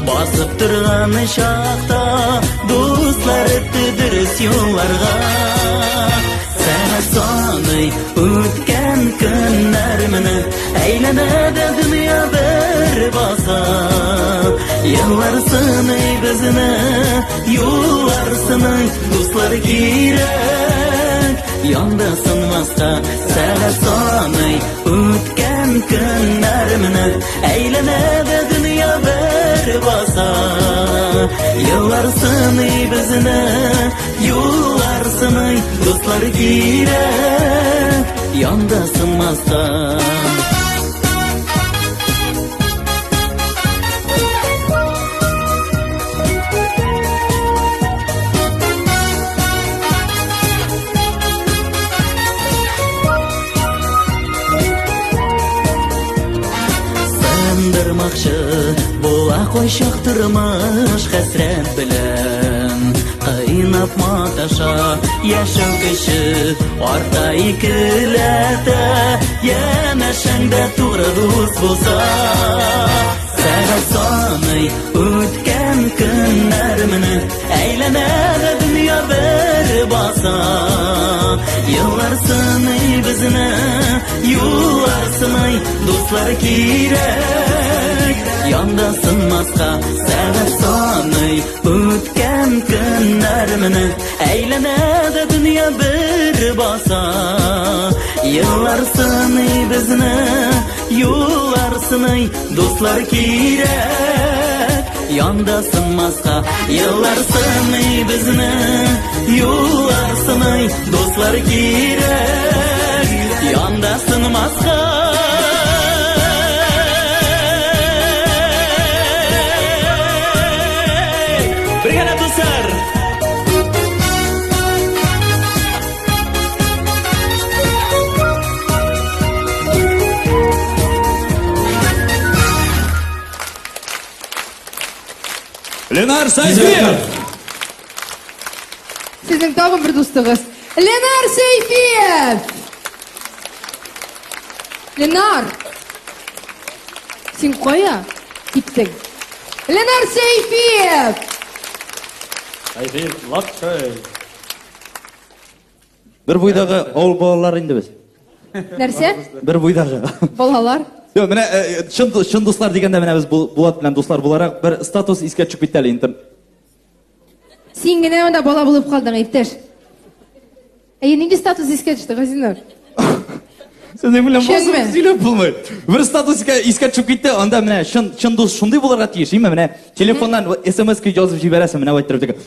басып торган чакта дуслар итте дөрес юлларга. Сәгать саный үткән көннәр менә әйләнә дә дөнья бер баса. Еллар сыный безне, юллар сыный, дуслар кирәк. Янда сынмаска сәгать саный үткән көннәр менә әйләнә дә дөнья бер баса. Еллар сыный безне, юллар сыный, дуслар кирәк. Янда сынмаска. Сындырмакчы була кайчак тормыш хәсрәт белән кыйнап маташа, яшәү көче арта икеләтә, янәшәңдә тугры дус булса. Сәгать саный үткән көннәр менә әйләнә дә дөнья бер баса. Еллар сыный безне, юллар сыный, дуслар кирәк. Янда сынмаска сәгать саный үткән көннәр менә әйләнә дә дөнья бер баса. Еллар сыный безне, юллар сыный, дуслар кирәк. Янда сынмаска еллар сыный безне, юллар сыный, дуслар кирәк. Янда сынмаска. Бергәләп, дуслар. Ленар Сәйфиев! Сезнең тагын бер дустыгыз. Ленар Сәйфиев! Ленар! Син кая киттең? Ленар Сәйфиев! Сәйфиев, лапшай. Бер буйдагы авыл балалары инде без. Нәрсә? Бер буйдагы. Балалар. Юк, менә чын, чын дуслар дигәндә менә без Булат белән дуслар буларак бер статус искә төшеп китте әле инде. Син генә монда бала булып калдың, иптәш. Әйе, нинди статус искә төште, Газинур? Синең белән басып сөйләп булмый. Бер статус искә төшеп китте, анда менә чын чын дус шундый булырга тиеш, име? Менә телефоннан смс язып җибәрәсең, менә әйттереп.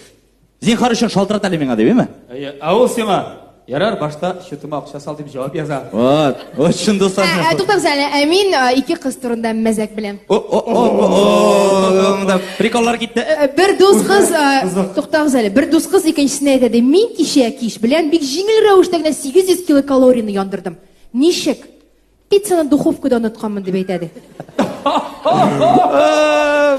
Зинһар өчен шалтырат әле миңа дип, име? Әйе, ә ул сиңа Ярар, башта счетыма акча сал дип җавап яза. Вот, вот чын дуслар. Ә, туктагыз әле, ә мин ике кыз турында мәзәк беләм. О, о, о, о, монда приколлар китте. Бер дус кыз, туктагыз әле, бер дус кыз икенчесенә әйтә ди, мин кичә кич белән бик җиңел рәвештә генә 800 килокалорияне яндырдым. Ничек? Пиццаны духовкада онытканмын дип әйтә ди.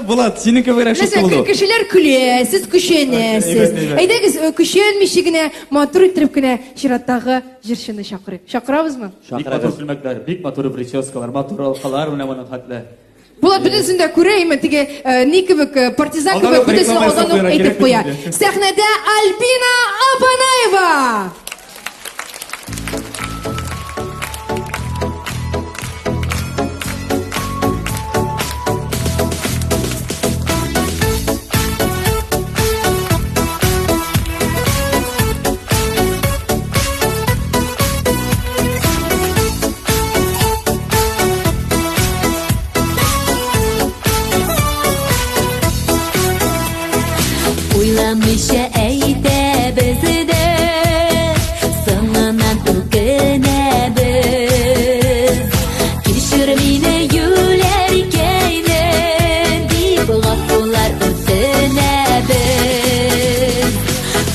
Булат, синең кебегрәк шутка булды. Кешеләр көлә, сез көчәнәсез. Әйдәгез, көчәнмичә генә, матур иттереп кенә чираттагы җырчыны чакырыйк. Чакырабызмы? Бик матур күлмәкләр, бик матур прическалар, матур алкалар менә моның хәтле. Булат бөтенесен дә күрә, име теге ни кебек, партизан кебек бөтенесен алдан ук әйтеп куя. Сәхнәдә Альбина Апанаева! Уйламыйча әйтәбез дә, соңыннан үкенәбез. Кичер мине, юләркәйне, дип гафулар үтенәбез.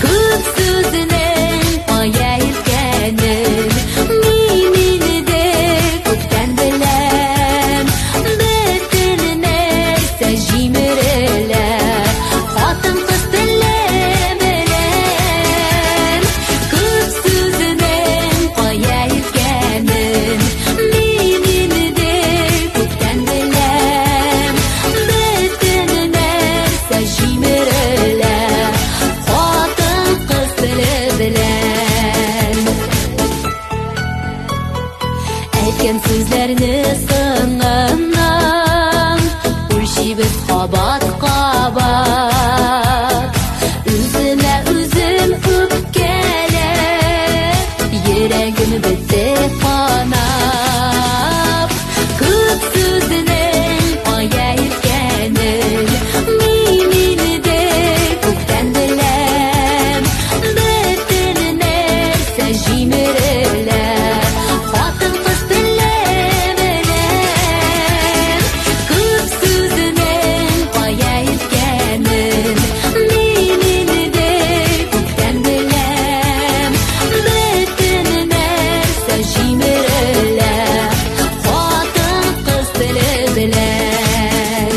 Күп сүзнең кая илткәнен мин инде күптән беләм. Бөтен нәрсә җимерелә, хатын-кыз теле белән. Күп сүзнең кая илткәнен мин инде күптән беләм. Бөтен нәрсә җимерелә, хатын-кыз теле белән. Әйткән сүзләрне соңыннан үлчибез кабат-кабат. Үземә үзем үпкәләп, йөрәгем бетте канап. Күп сүзнең кая илткәнен мин инде күптән беләм. Бөтен нәрсә җимерелә, хатын-кыз теле белән. Күп сүзнең кая илткәнен мин инде күптән беләм. Бөтен нәрсә җимерелә, хатын-кыз теле белән.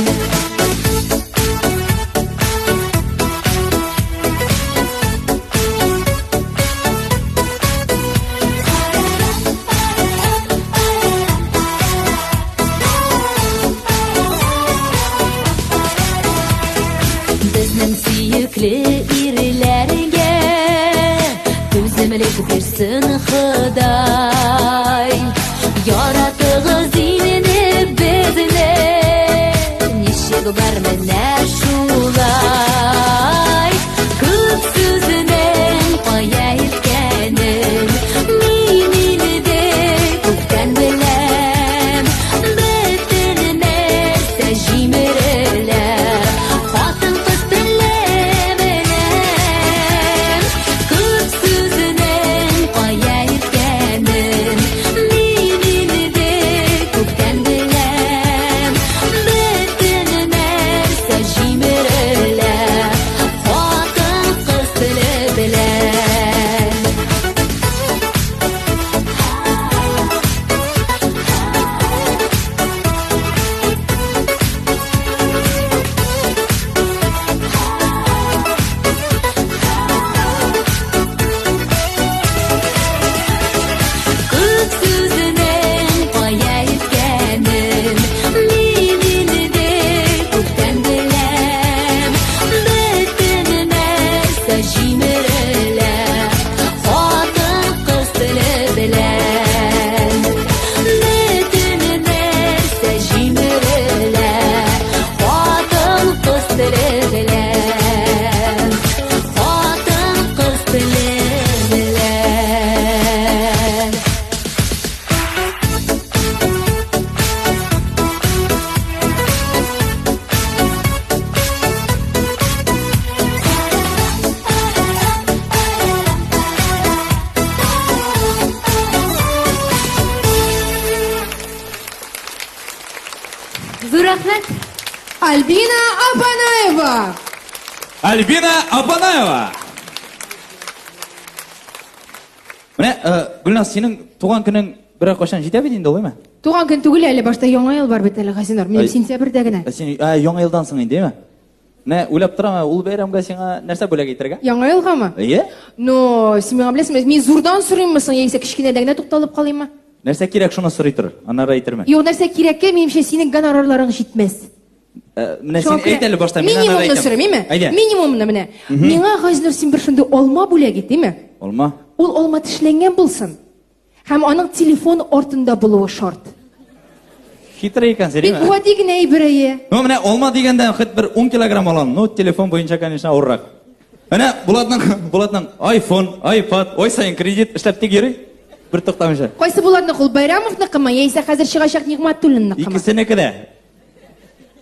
Безнең сөекле ирләргә түземлек бирсен Ходай. Яратыгыз инде безне, ничек бар менә шулай. Күп сүзнең кая илткәнен мин инде күптән беләм. Бөтен нәрсә җимерелә, хатын-кыз теле белән. Күп сүзнең кая илткәнен мин инде күптән беләм. Бөтен нәрсә Зур рәхмәт. Альбина Апанаева! Альбина Апанаева! Менә, э, Гөлназ, синең туган көнең берәр кайчан җитә бит инде, улыймы? Туган көн түгел әле, башта Яңа ел бар бит әле, Газинур. Минем сентябрьдә генә. Ә син ә, Яңа елдан соң инде, әйме? Менә уйлап торам, ул бәйрәмгә сиңа нәрсә бүләк итәргә? Яңа елгамы? Әйе. Но, син миңа беләсеңме, мин зурдан сорыйммы соң, яисә кечкенәдән генә тукталып калыйммы? Нәрсә кирәк, шуны сорый тор, аннары әйтермен. Юк, нәрсә кирәккә, минемчә, синең гонорарларың җитмәс. Ә, менә син әйт әле башта, мин аннары Минимумны әйтәм. сорыйм, әйме? Әйдә. Минимумны менә. Миңа, Газинур, син бер шундый алма бүләк ит, әйме? Алма. Ул алма тешләнгән булсын. Һәм аның телефон артында булуы шарт. Хитрый икәнсең, Бик әйме? гади генә әйбер әйе. Ну, менә алма дигәндә хоть бер 10 килограмм алам. Ну, телефон буенча, конечно, авыррак. Менә Булатның, Булатның iPhone, iPad, ой саен кредит эшләп тик йөри. Бер туктамыйча. Кайсы Булатныкы ул Байрамовныкымы, яисә хәзер чыгачак Нигъмәтуллинныкымы? Икесенеке дә.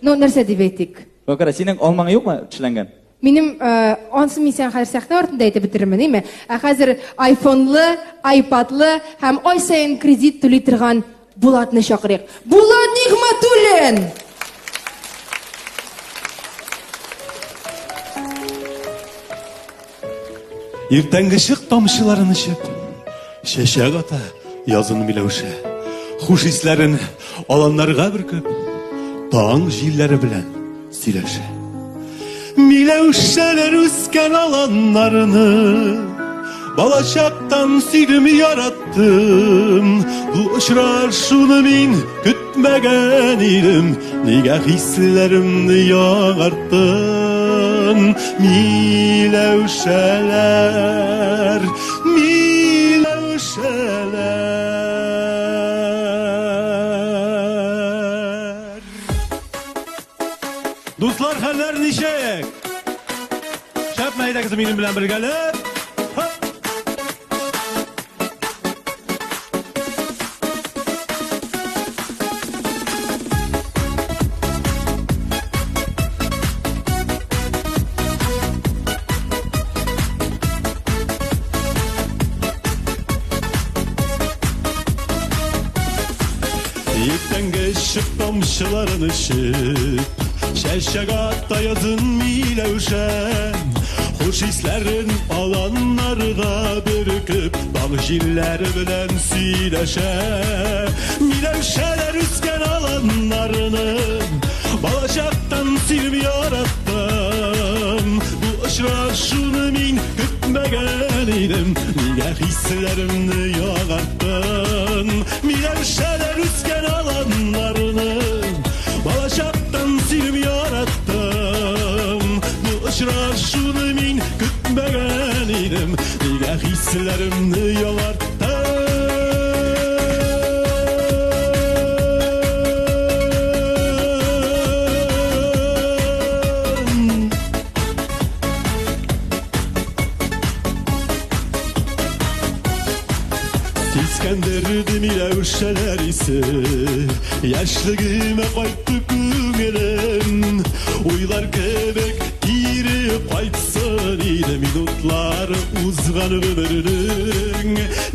Ну, нәрсә дип әйтик? Бакара, синең алмаң юкмы тешләнгән? Минем э, ансын мин сиңа хәзер сәхнә артында әйтеп бетерермен, әйме? Ә хәзер айфонлы, айпадлы һәм ай саен кредит түли торган Булатны чакырыйк. Булат Нигъмәтуллин! Иртәнге чык тамчыларын эчеп, чәчәк ата язын миләүшә. Хуш исләрен аланнарга бөркеп, таң җилләре белән сөйләшә. Миләүшәләр үскән аланнарны балачактан сөйдем, яраттым. Бу очрашуны мин көтмәгән идем, нигә хисләремне яңарттың? Миләүшәләр, миләүшәләр. Дуслар, хәлләр ничек? Шәпме, әйдәгез минем белән бергәләп. Хоп! Иртәнге чык тамчыларын эчеп, чәчәк ата язын миләүшә. Хуш исләрен аланнарга бөркеп, таң җилләре белән сөйләшә. Миләүшәләр үскән аланнарны балачактан сөйдем, яраттым. Бу очрашуны мин көтмәгән идем, нигә хисләремне яңарттың? Миләүшәләр үскән аланнарны балачактан сөйдем, яраттым. Бу очрашуны мин көтмәгән идем, нигә хисләремне яңарттың? Сискәндерде миләүшәләр исе, яшьлегемә кайтты күңелем. Уйлар кебек кире кайтсын иде минутлар узган гомернең.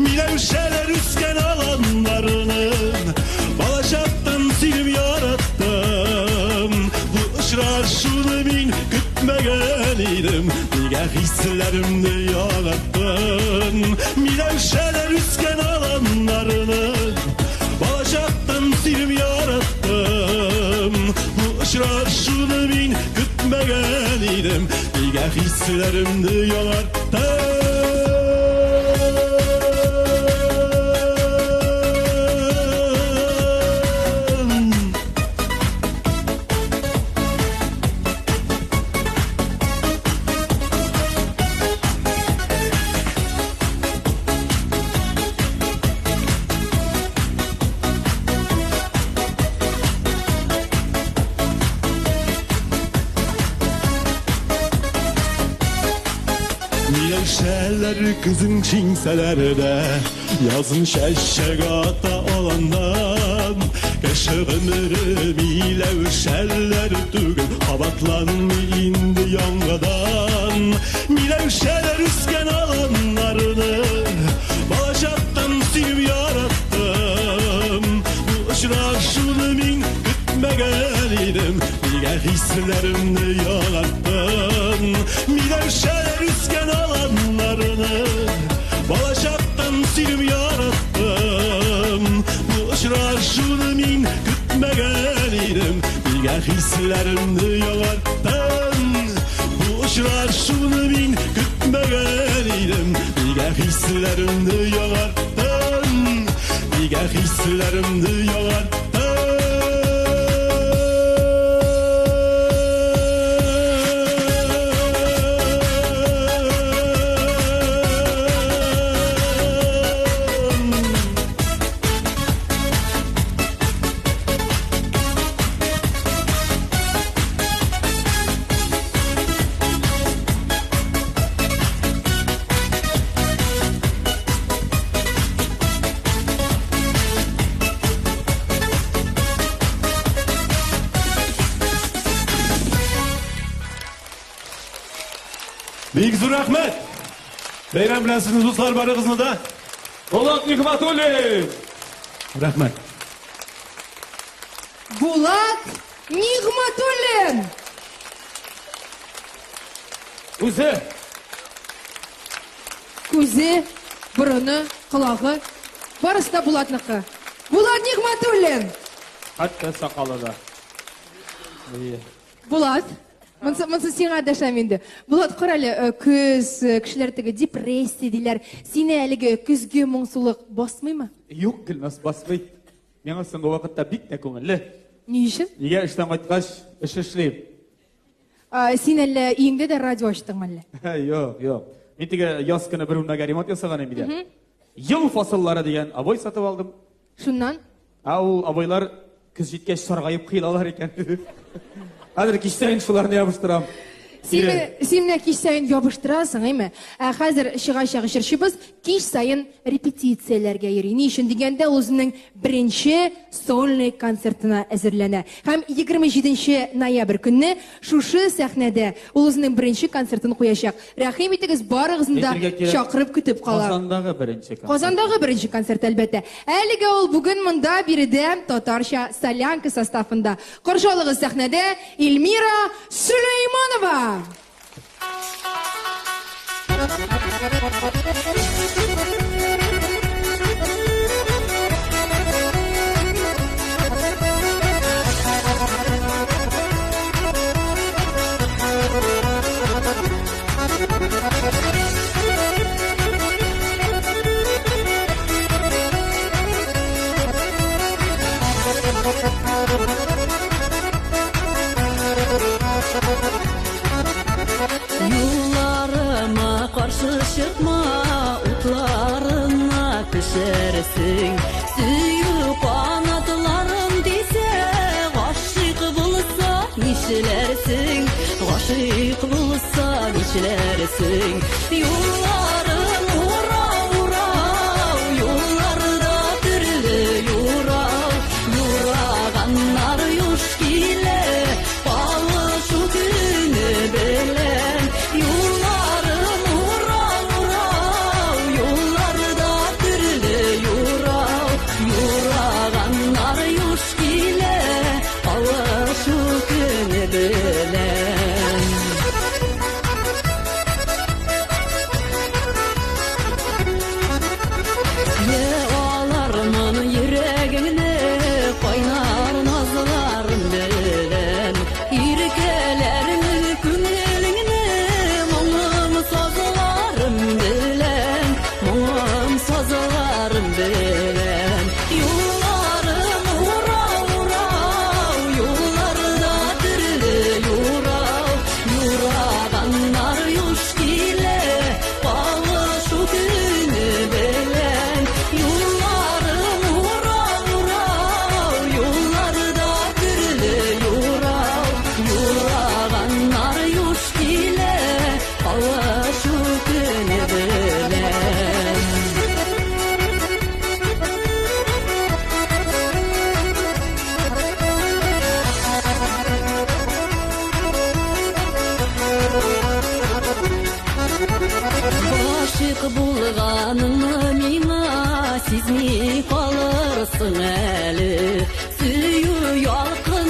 Миләүшәләр үскән аланнарны балачактан сөйдем, яраттым. Бу очрашуны мин көтмәгән идем, нигә хисләремне яңарттың? Миләүшәләр үскән аланнарны балачактан сөйдем, яраттым. Бу очрашуны мин көтмәгән идем, нигә хисләремне яңарттың? Миләүшәләр көзен шиңсәләр дә, язын чәчәк ата аланнан. Кеше гомере миләүшәләр түгел, кабатланмый инде яңадан. Миләүшәләр үскән аланнарны балачактан сөйдем, яраттым. Бу очрашуны мин көтмәгән идем, нигә хисләремне яңарттың? Миләүшәләр үскән аланнарны балачактан сөйдем, яраттым. Бу очрашуны мин көтмәгән идем, нигә хисләремне яңарттың? Бу очрашуны мин көтмәгән идем, нигә хисләремне яңарттың? Нигә хисләремне яңарттың? Бик зур рәхмәт! Бәйрәм белән сезне, дуслар, барыгызны да. Булат Нигъмәтуллин! Рәхмәт. Булат Нигъмәтуллин! Үзе! Күзе, борыны, колагы, барысы да Булатныкы. Булат Нигъмәтуллин! Хәтта сакалы да. Әйе. Булат, монсы сиңа дәшәм инде. Булат, кара әле, көз, кешеләр теге депрессия диләр. Сине әлеге көзге моңсулык басмыймы? Юк, Гөлназ, басмый. Миңа соңгы вакытта бик тә күңелле. Ни өчен? Нигә эштән кайткач, эш эшлим. Син әллә өеңдә дә радио ачтыңмы әллә? Юк, юк. Мин теге яз көне бер бүлмәгә ремонт ясаган идем бит. Ел фасыллары дигән обой сатып алдым. Шуннан? Ә ул обойлар көз җиткәч саргаеп кыйлалар икән. Хәзер кич саен шуларны ябыштырам. Син менә кич саен ябыштырасың, әйме? Ә хәзер чыгачак җырчыбыз кич саен репетицияләргә йөри. Ни өчен дигәндә, ул үзенең беренче сольный концертына әзерләнә. Һәм 27 ноябрь көнне шушы сәхнәдә ул үзенең беренче концертын куячак. Рәхим итегез, барыгызны да Әйтергә кирәк, чакырып көтеп кала. Казандагы беренче концерт. Казандагы беренче концерт, әлбәттә. Әлегә ул бүген монда биредә татарча солянка составында. Каршы алыгыз сәхнәдә Эльмира Сөләйманова. Юлларыма каршы чыкма, утларына төшәрсең. Сөю канатларым дисә, гашыйк булса нишләрсең? Гашыйк булса нишләрсең? Юлларым урау, урау, юлларда төрле юрау. Юраганнар юш килә, кавышу көне белән. Юлларым урау, урау, юлларда төрле юрау. Юраганнар юш килә, кавышу көне белән. Йә алармын йөрәгеңне кайнар назларым белән. Иркәләрмен күңелеңне моңым сазларым белән. Моңым сазларым белән. Юлларым урау, урау, юлларда төрле юрау. Юраганнар юш килә, кавышу көне белән. Юлларым урау, урау, юлларда төрле юрау. Юраганнар юш килә, кавышу көне белән. Гашыйк булганыңны миңа сизми калырсың әле. Сөю ялкын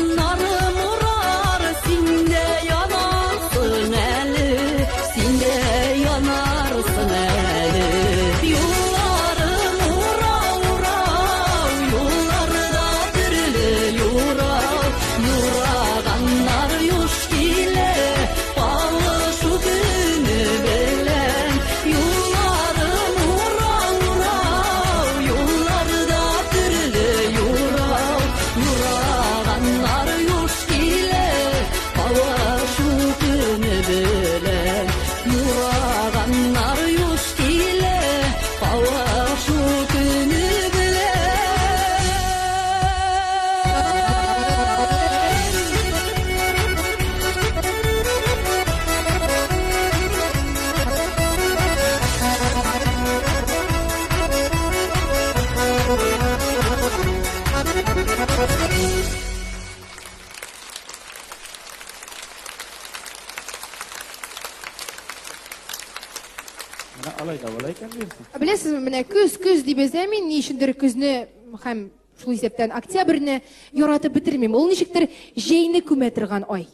икән диярсең. Беләсезме, менә көз, көз дибез, ә мин ни өчендер көзне һәм шул исәптән октябрьне яратып бетермим. Ул ничектер җәйне күмә торган ай.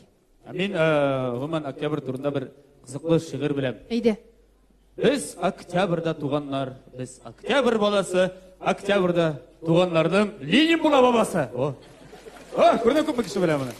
Ә мин, гомумән, октябрь турында бер кызыклы шигырь беләм. Әйдә. Без октябрьдә туганнар, без октябрь баласы, октябрьдә туганнарның Ленин була бабасы. О. О, күрдең күпме кеше белә моны.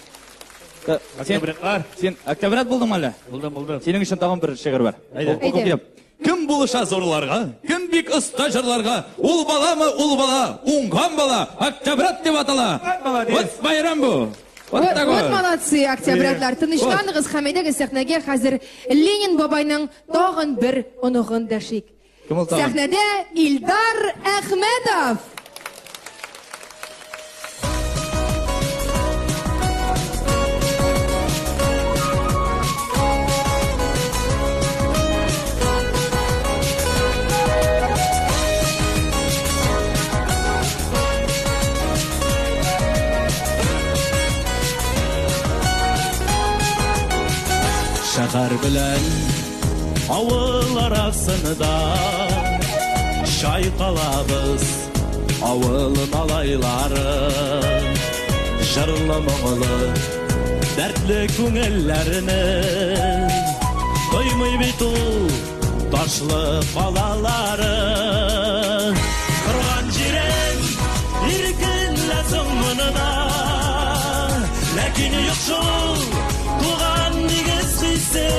Октябрятлар. Син октябрят булдыңмы әллә? Булдым, булдым. Синең өчен тагын бер шигырь бар. Әйдә. Укып китәм. Кем булыша зурларга, кем бик оста җырларга, ул баламы, ул бала, уңган бала, октябрят дип атала. Молодец. Вот байрам бу. Вот Вот, такой. вот молодцы, октябрятлар. Тынычланыгыз һәм әйдәгез сәхнәгә хәзер Ленин бабайның тагын бер оныгын дәшик. Кем ул тагын? Сәхнәдә Илдар Әхмәтов. Шәһәр белән авыл арасында чайкалабыз авыл малайлары. Җырлы моңлы дәртле күңелләрне тоймый бит ул ташлы калалары. Торган җирең иркен лә соң монда, ләкин юк шул туган нигез хисе.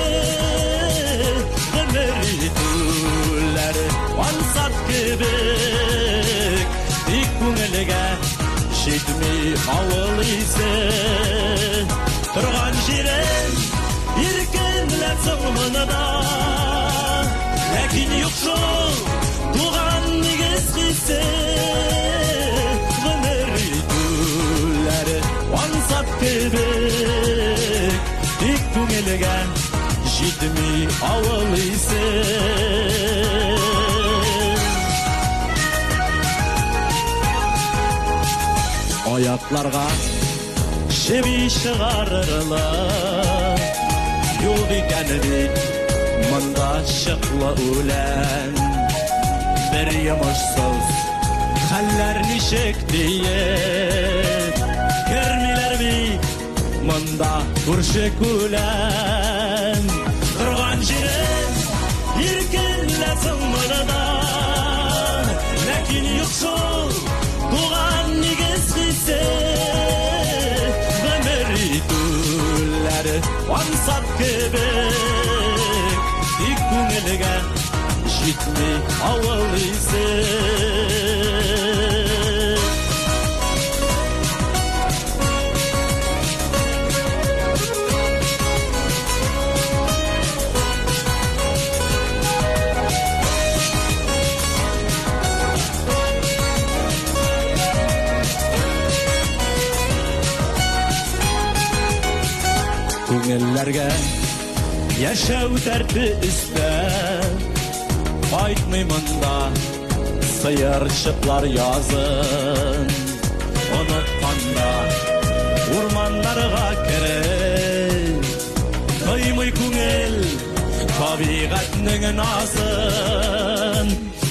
Гомер итүләр ансат кебек, тик күңелгә җитми авыл исе. Торган җирең иркен лә соң монда, ләкин юк шул туган нигез хисе. Гомер итүләр ансат кебек, тик күңелгә җитми авыл исе. Аякларга чеби чыгарырлык юк икән бит монда чыклы үлән. Бер йомышсыз хәлләр ничек диеп кермиләр бит монда күрше күлән. Торган җирең иркен лә соң монда, ләкин юк шул туган нигез хисе. Гомер итүләр ансат кебек, тик күңелгә җитми авыл исе. Күңелләргә яшәү дәрте өстәп, кайтмый монда сыерчыклар язын. Онытканда урманнарга кереп, тоймый күңел табигатьнең назын.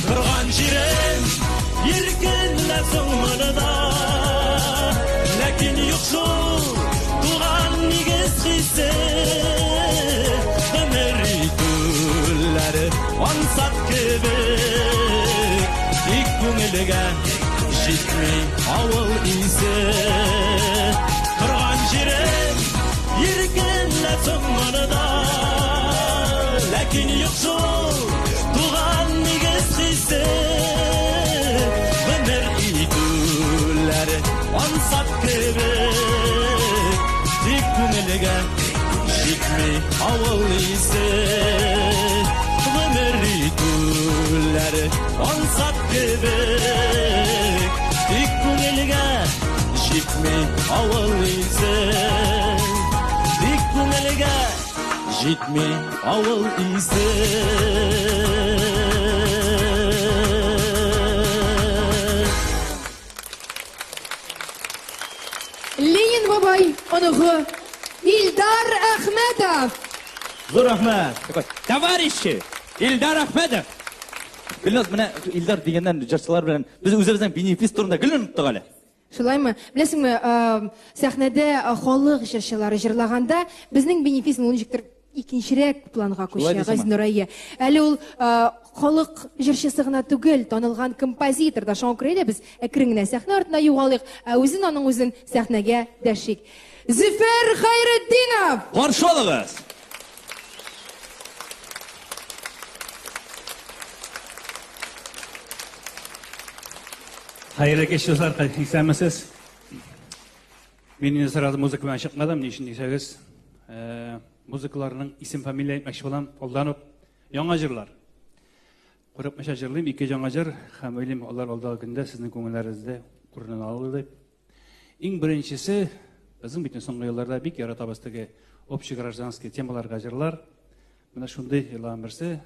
Торган җирең иркен лә соң монда, ләкин юк шул туган нигез хисе. Гомер итүләр ансат кебек, тик күңелгә җитми авыл исе. Торган җирең иркен лә соң монда, ләкин юк шул туган нигез хисе. Гомер итүләр ансат кебек, тик күңелгә җитми авыл исе. Гомер итүләр ансат кебек, тик күңелгә җитми авыл исе. Тик күңелгә җитми авыл исе. Ленин бабай оныгы Илдар Әхмәтов. Зур рәхмәт. Такой, товарищи, Илдар Ахмедов. Гөлназ, менә Илдар дигәннән җырчылар белән без үзебезнең бенефис турында гел оныттык әле. Шулаймы? Беләсеңме, сәхнәдә халык җырчылары җырлаганда безнең бенефис ул ничектер икенчерәк планга күчә, Газинур, әйе. Әле ул халык җырчысы гына түгел, танылган композитор да. Шуңа күрә дә без әкрен генә сәхнә артына югалыйк, ә үзен аның үзен сәхнәгә дәшик. Зөфәр Хәйретдинов! Каршы алыгыз! Хәерле кич, дуслар, исәнмесез. Мин инде сразу музыка белән чыкмадым, ни өчен дисәгез, э, музыкаларның исем фамилия әйтмәкче булам, алдан ук яңа җырлар. Курыкмыйча җырлыйм, ике яңа җыр һәм уйлыйм, алар алдагы көндә сезнең күңелләрегездә урын алыр дип. Иң беренчесе, безнең бит соңгы елларда бик яратабыз теге общегражданский темаларга җырлар. Менә шундый җырларның берсе.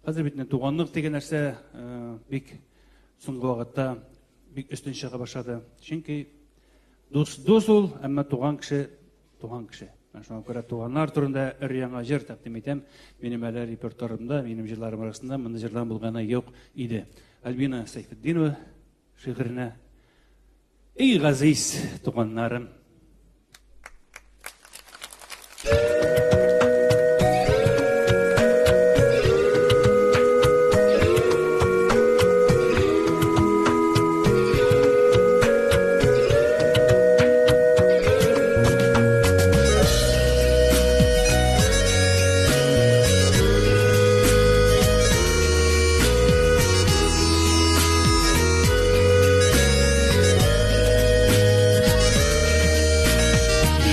Хәзер бит инде туганлык дигән нәрсә э, бик соңгы вакытта бик өстен чыга башлады. Чөнки дус дус ул, әмма туган кеше туган кеше. Менә шуңа күрә туганнар турында өр-яңа җыр тәкъдим итәм. Минем әле репертуарымда, минем җырларым арасында мондый җырлар булганы юк иде. Альбина Сәйфетдинова шигыренә Эй, газиз туганнарым!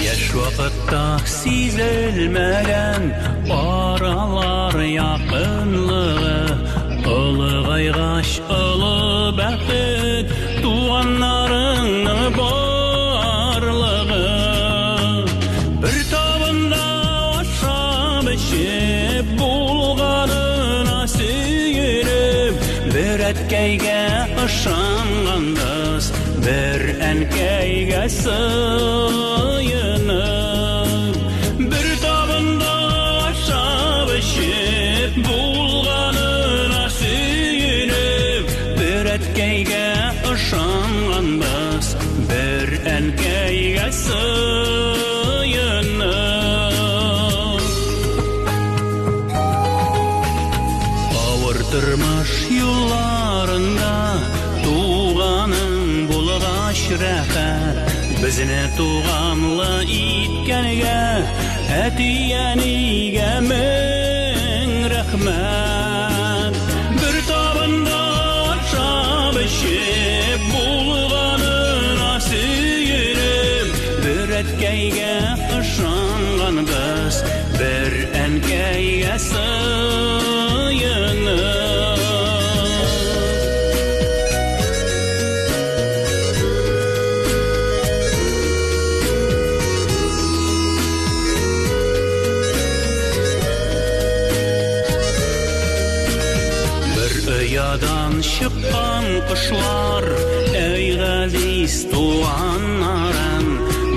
Яшь вакытта сизелмәгән аралар якынлыгы, олыгайгач олы бәхет туганнарыңның барлыгы. Бер табында ашап эчеп булганына сөенеп, бер әткәйгә ышанганбыз, бер әнкәйгә сыенып. Бер табында ашап эчеп булганына сөенеп, бер әткәйгә ышанганбыз, бер әнкәйгә сыенып. Авыр тормыш юлларында туганың булгач рәхәт, безне туганлы иткәнгә әти-әнигә мең рәхмәт. Бер табында ашап эчеп булганына сөенеп, бер әткәйгә ышанганбыз, бер әнкәйгә сыенып. Бер оядан чыккан кошлар, әй газиз туганнарым,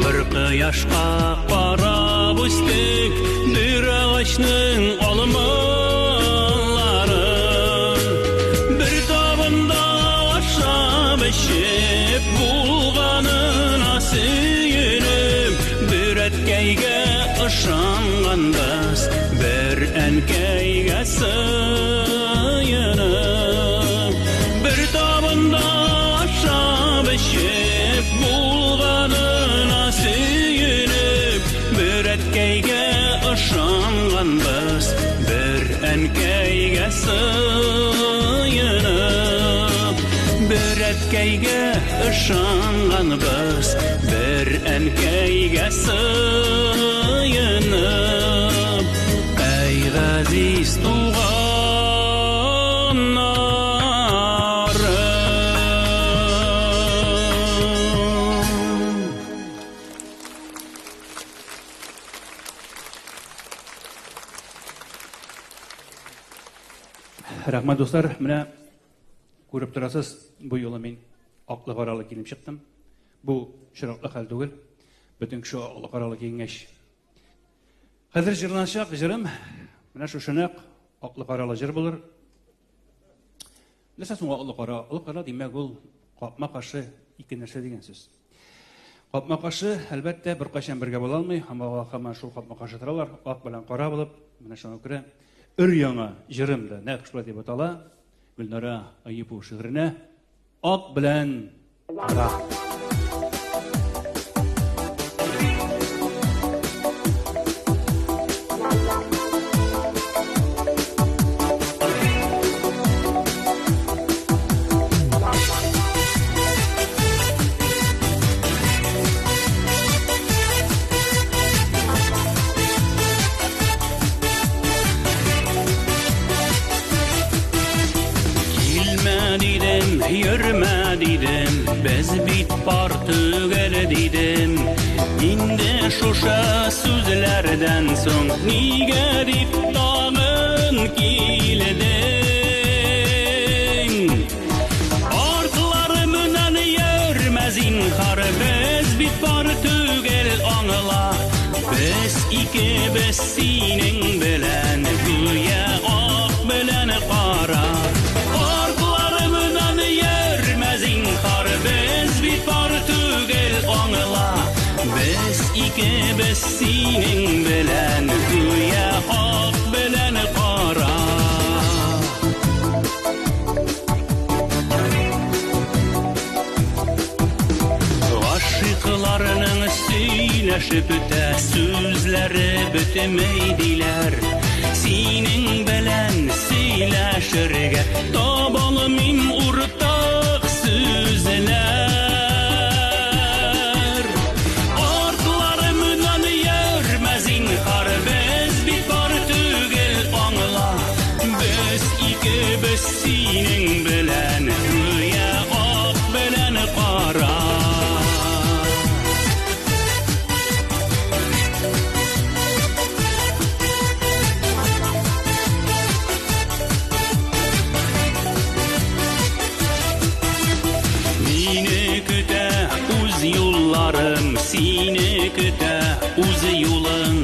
бер кояшка карап үстек, бер агачның алмалары. Бер табында ашап эчеп булганына сөенеп, бер әткәйгә ышанганбыз, бер әнкәйгә сыенып. Бер табында ашап эчеп булганына сөенеп, бер әткәйгә ышанганбыз, бер әнкәйгә сыенып. Бер әткәйгә ышанганбыз, бер әнкәйгә сыенып. Әй, газиз туганнарым. Рәхмәт, дуслар. Менә күреп торасыз, бу юлы мин аклы каралы киенеп чыктым. Бу очраклы хәл түгел. Бөтен кеше аклы каралы киенгәч. Хәзер җырланачак җырым менә шушы нәкъ аклы каралы җыр булыр. Нәрсә соң аклы кара? Аклы кара, димәк, ул капма-каршы ике нәрсә дигән сүз. Капма-каршы, әлбәттә, беркайчан бергә була алмый, һәм алар һаман шул капма-каршы торалар, ак белән кара булып. Менә шуңа күрә өр-яңа җырым да нәкъ шулай дип атала. Гөлнара Аюпова шигыренә Ак белән кара. Килмә дидем, йөрмә дидем, без бит пар түгел дидем. Инде шушы сүзләрдән соң нигә дип тагын килдең? Артларымнан йөрмә зинһар, без бит пар түгел, аңла. Без икебез синең белән гүя ак белән кара. Артларымнан йөрмә зинһар, без бит пар түгел, аңла. Без икебез синең белән гүя ак белән кара. Гашыйкларның сөйләшеп үтә сүзләре бетми диләр. Синең белән сөйләшергә табалмыйм уртак сүзләр. Артларымнан йөрмә зинһар, без бит пар түгел, аңла. Без икебез синең белән гүя ак белән кара. Мине көтә үз юлларым, сине көтә үз юлың.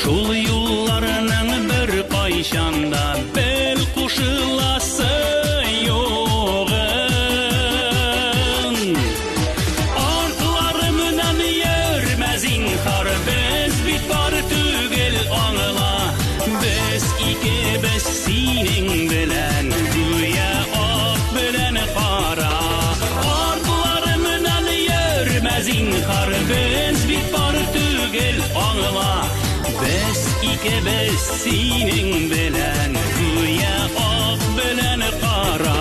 Шул юлларның бер кайчан да бел кушыласы югын. Артларымнан йөрмә зинһар, без бит пар түгел, аңла. Без икебез синең белән гүя ак белән кара. Артларымнан йөрмә зинһар, без бит пар түгел, аңла. Без икебез синең белән гүя ак белән кара.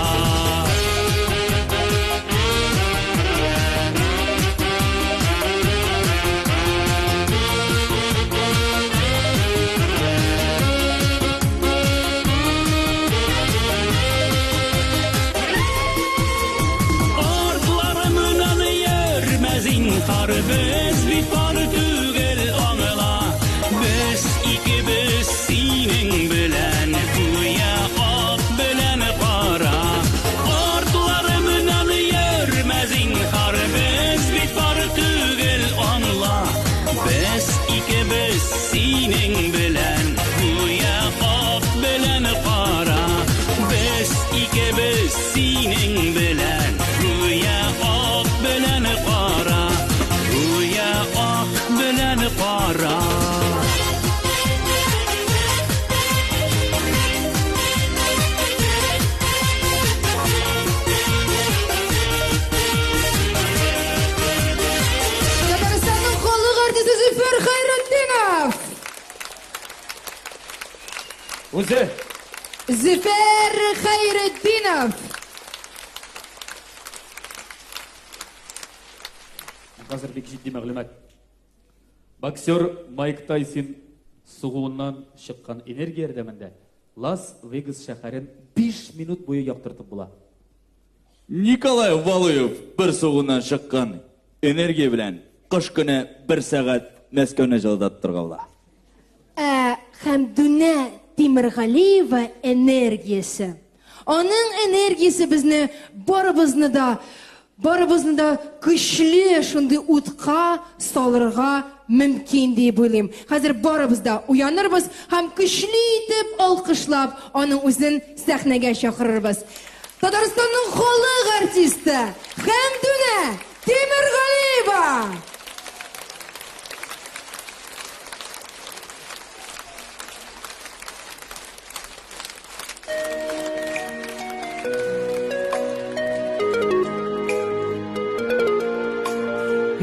Артларымнан йөрмә зинһар, без бит пар түгел, аңла. Без икебез синең белән гүя ак белән кара. Артларымнан йөрмә зинһар, без бит пар түгел, аңла. Без икебез синең белән гүя ак белән кара. Без икебез синең белән гүя ак белән кара. Гүя ак белән кара. Татарстанның халык артисты Зөфәр Хәйретдинов! Үзе. Зөфәр Хәйретдинов! Хәзер бик җитди мәгълүмат. Боксер Майк Тайсон сугуыннан чыккан энергия ярдәмендә Лас-Вегас шәһәрен 5 минут буе яктыртып була. Николай Валуев бер сугуыннан чыккан энергия белән кыш көне бер сәгать Мәскәүне җылытып торырга була. Ә Хәмдүнә Тимергалиева энергиясе. Аның энергиясе безне барыбызны да, барыбызны да көчле шундый утка салырга мөмкин дип уйлыйм. Хәзер барыбыз да уянырбыз һәм көчле итеп алкышлап аның үзен сәхнәгә чакырырбыз. Татарстанның халык артисты Хәмдүнә Тимергалиева!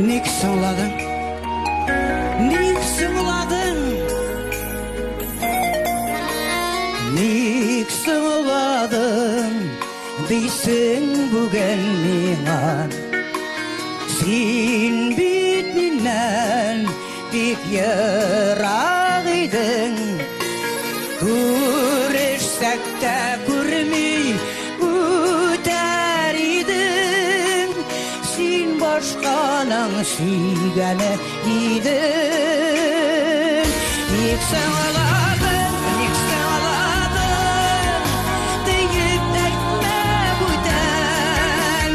Ник соңладың? Ник соңладың? Ник соңладың? Дисең бүген миңа. Син бит миннән бик ерак идең. Күрешсәк тә күрми үтәр идең. Син башканың сөйгәне идең. Ник соңладың, ник соңладың, диеп әйтмә бүтән.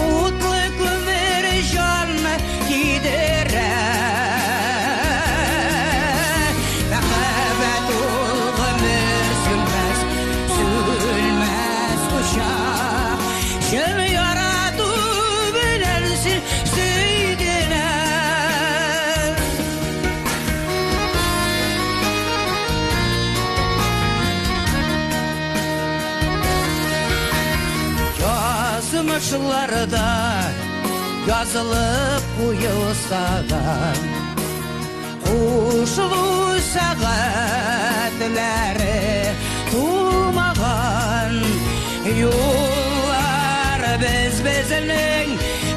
Утлы күмер җанны кидерә. Мәхәббәт ул гомер сүнмәс, сүнмәс учак. Чын ярату белән син сөйгенә. Язмышларда язылып куелса да, кушылу сәгатьләре тулмаган. Юллар без безнең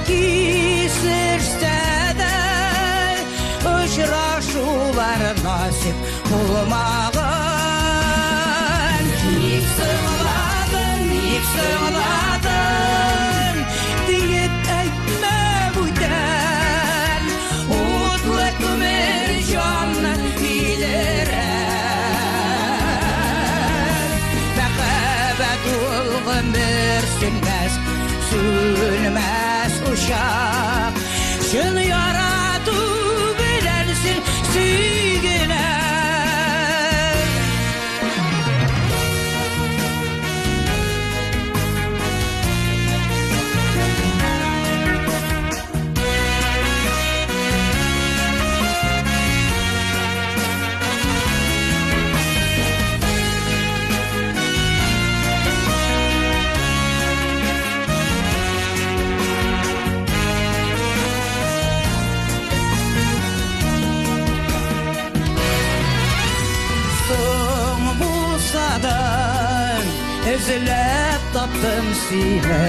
кисешсә дә, очрашулар насип булмаган. Ник соңладың, ник соңладың, диеп әйтмә бүтән. Утлы күмер җанны килерә. Мәхәббәт ул гомер сүнмәс, сүнмәс учак. Чын ярату белән син сөйгенә. Соң булса да, эзләп таптым сине.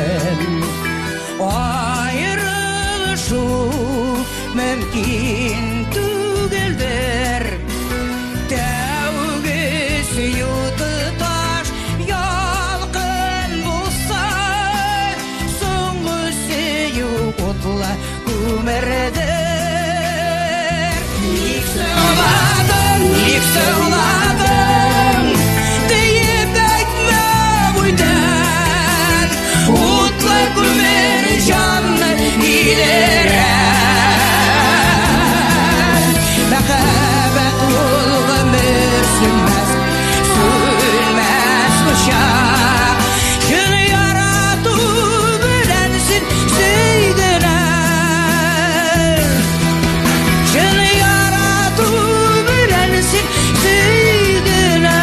Аерылышу мөмкин түгелдер. Тәүге сөю тоташ ялкын булса, соңгы сөю утлы күмердер. Ник соңладың, ник соңладың, диеп әйтмә бүтән. Утлы күмер җанны илерә. Мәхәббәт ул гомер сүнмәс, сүнмәс учак. Чын ярату белән син сөйгенә. Чын ярату белән син сөйгенә.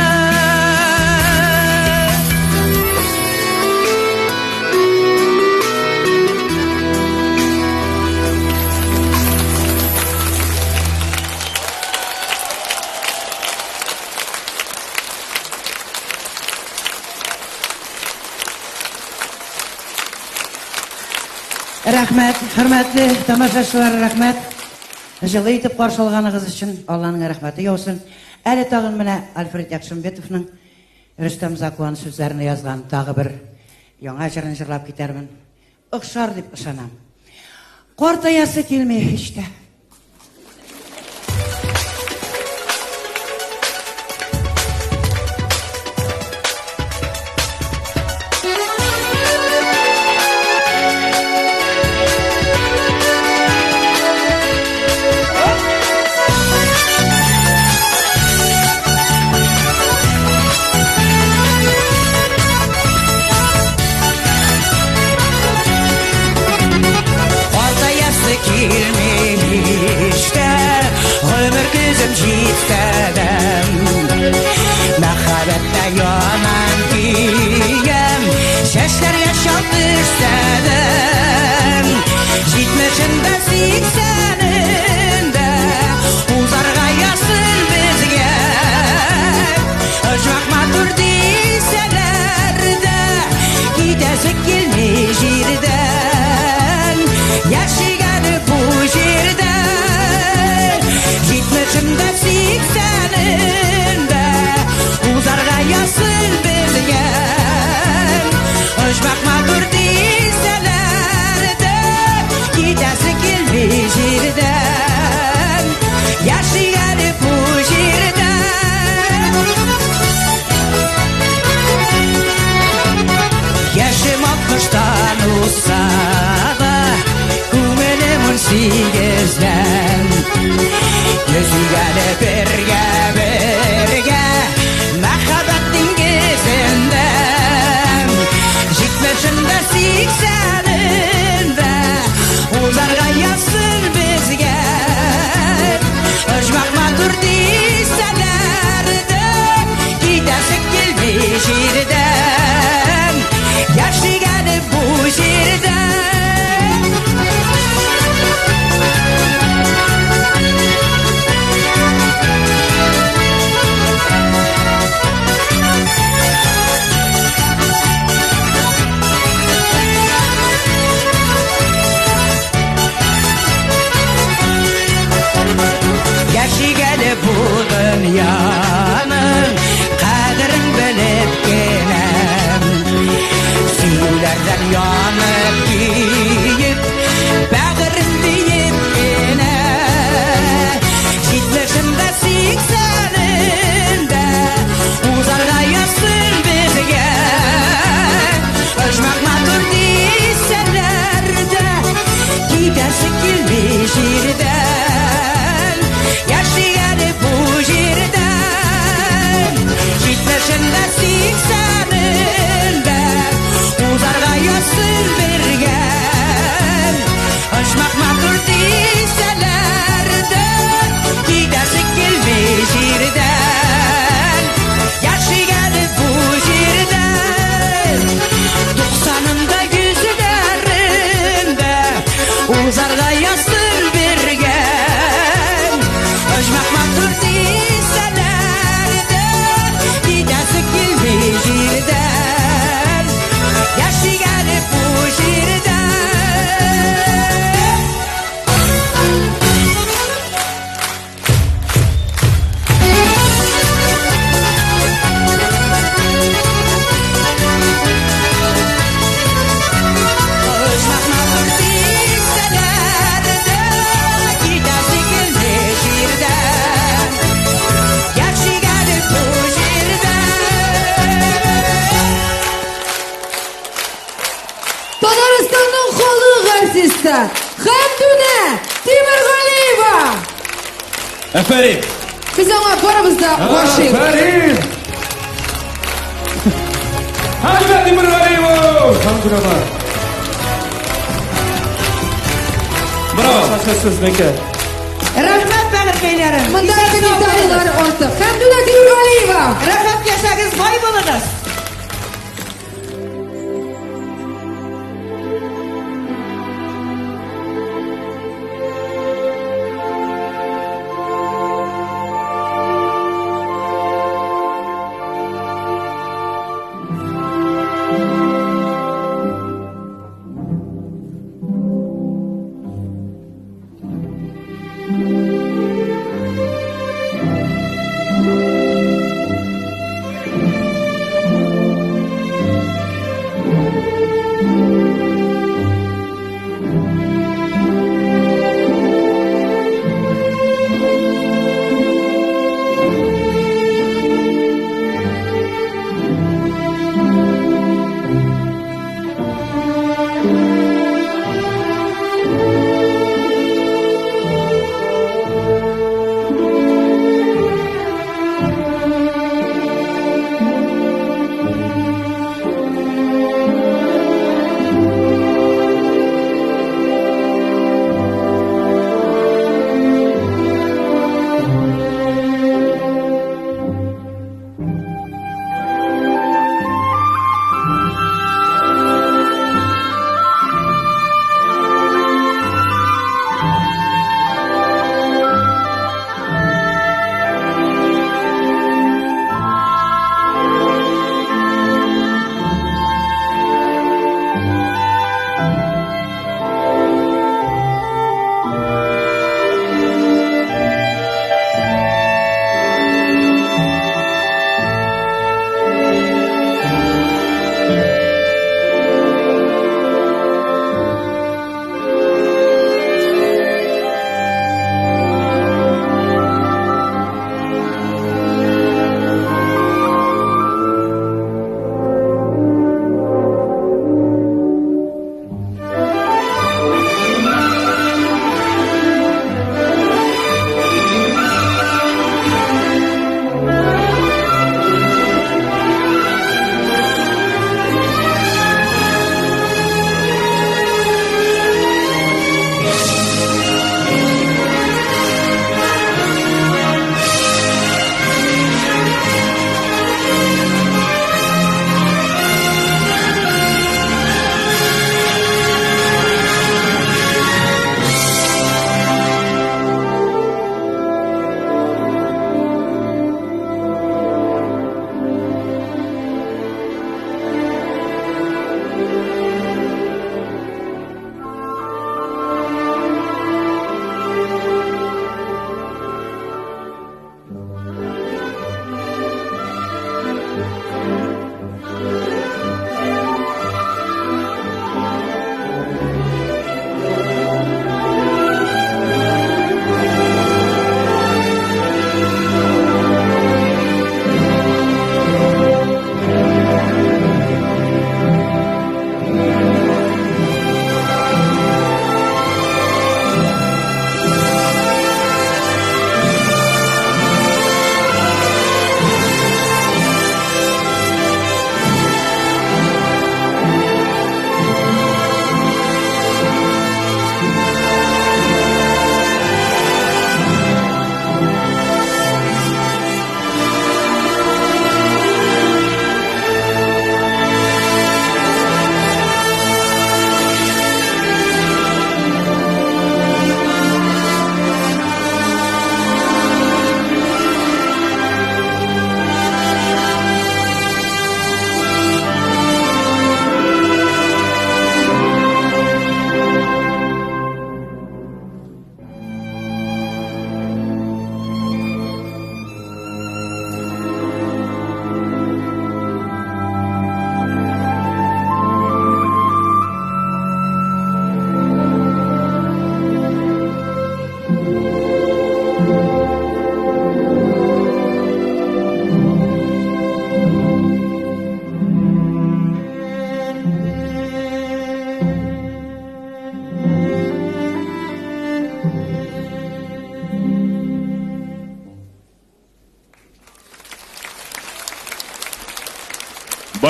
Рәхмәт, хөрмәтле тамашачылар, рәхмәт. Җылы итеп каршы алганыгыз өчен Алланың рәхмәте яусын. Әле тагын менә Альфред Якшымбетовның Рөстәм Закуан сүзләренә язган тагы бер яңа җырын җырлап китәрмен. Охшар дип ышанам. Картаясы килми һич тә. җирдән, яшик әле бу җирдән. Яшем алтмыштан узса да, күңелем 18-дән. Йөзик әле бергә, бергә, мәхәббәт диңгезендә. Җитмешендә, 80-ендә, узарга язсын безгә. Оҗмах матур дисәләр дә, китәсе килми җирдән. Яшик әле бу җирдән. Яшик әле бу дөньяның кадерен белеп кенә. Сөюләрдән янып көеп, бәгырем диеп кенә. 70-ендә, 80-ендә, узарга язсын безгә. Оҗмах матур дисәләр дә, китәсе килми җирдән. Яшик әле бу җирдән. 70-ендә, 80-ендә, узарга язсын бергә. Оҗмах матур дисәләр дә, китәсе килми җирдән. Яшик әле бу җирдән. 90-ында, 100-ләрендә, узарга язсын бергә. Оҗмах матур дисәләр дә, китәсе килми җирдән. Яшик әле бу җирдән. Оҗмах матур дисәләр дә, китәсе килми җирдән. Яшик әле бу җирдән. Татарстанның халык артисты Хәмдүнә Тимергалиева. Афәрин! Без аңа барыбыз да гашыйк. Афәрин! Хәмдүнә Тимергалиева! Хәмдүнә. Браво! Сезнеке. Рәхмәт, бәгырькәйләрем. Монда Исән сау комментарийлар булыгыз. артык. Хәмдүнә Тимергалиева! Рәхәт яшәгез, бай булыгыз.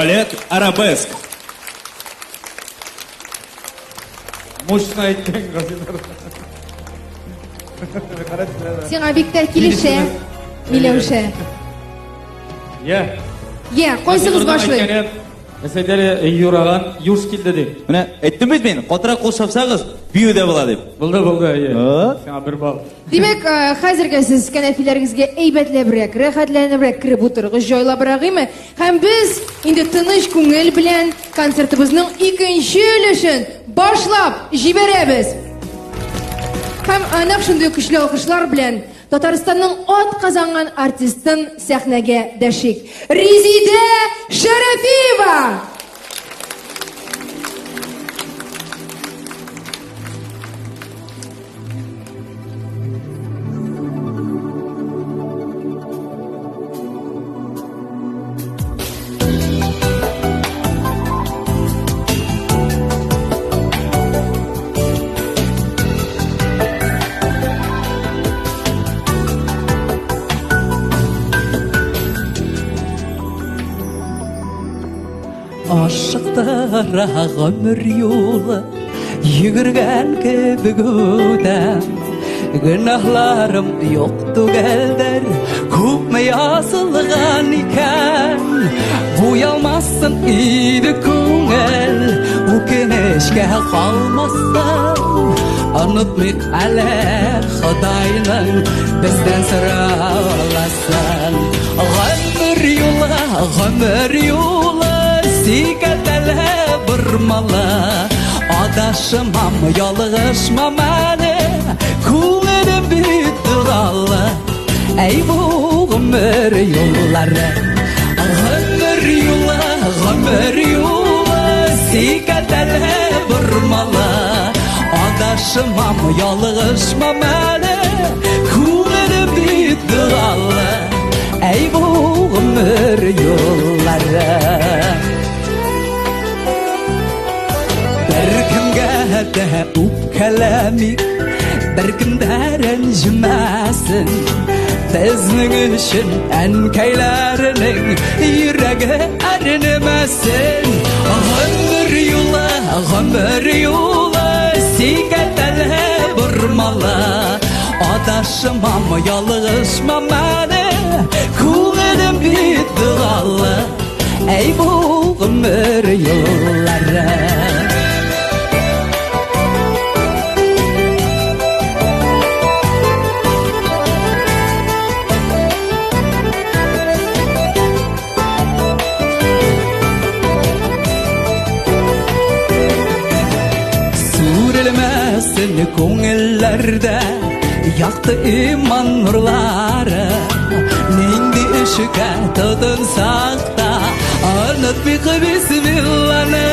Балет Арабеск. Мощно әйткән Газинур. Сиңа бик тә килешә, Миләүшә. Я. Я, кайсыгыз башлый? Әсәдәле юраган юш килде дип. Менә әйттем бит мин, катырак кул чапсагыз, бию дә була дип. Булды, булды, әйе. Сиңа бер балл. Димәк, хәзергә сез кәнәфиләрегезгә әйбәтләбрәк, рәхәтләнебрәк кереп утырыгыз, җайлабрак име? Һәм без инде тыныч күңел белән концертыбызның икенче өлешен башлап җибәрәбез. Һәм нәкъ шундый көчле алкышлар белән Татарстанның ат казанган артистын сәхнәгә дәшик. Резидә Шәрәфиева! Ашыктыра гомер юлы йөгергән кебек үтә. Гөнаһларым юк түгелдер, күпме язылган икән. Буялмасын иде күңел, үкенечкә калмасын. Онытмыйк әле Ходайның бездән сораласын. Гомер юлы, гомер юлы, сикәлтәле бормалы. Адашмам, ялгышмам әле, күңелем бит догалы. Әй бу гомер юллары, гомер юлы, гомер юлы, сикәлтәле бормалы. Адашмам, ялгышмам әле, күңелем бит догалы. Әй бу гомер юллары. Беркемгә дә үпкәләмик, беркем дә рәнҗемәсен. Безнең өчен әнкәйләренең йөрәге әрнемәсен. Гомер юлы, гомер юлы, сикәлтәле бормалы. Адашмам, ялгышмам әле, күңелем бит догалы. Әй бу гомер юллары. Сүрелмәсен күңелләрдә якты иман нурлары. Нинди эшкә тотынсак та, онытмыйк бисмилланы.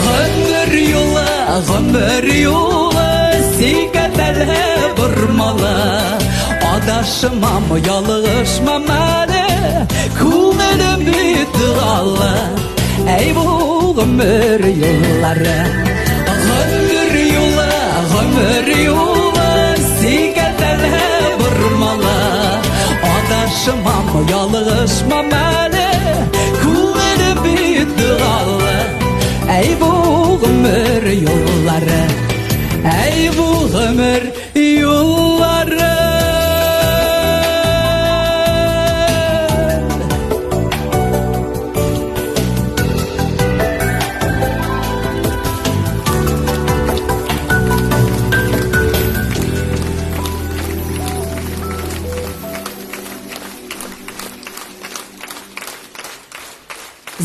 Гомер юлы, гомер юлы, сикәлтәле бормалы. Адашмам, ялгышмам әле, күңелем бит догалы. Әй бу гомер юллары, гомер юлы, гомер юлы, сикәлтәле бормалы. Адашмам, ялгышмам әле, күңелем бит догалы. Әй бу гомер юллары, әй бу гомер юллары.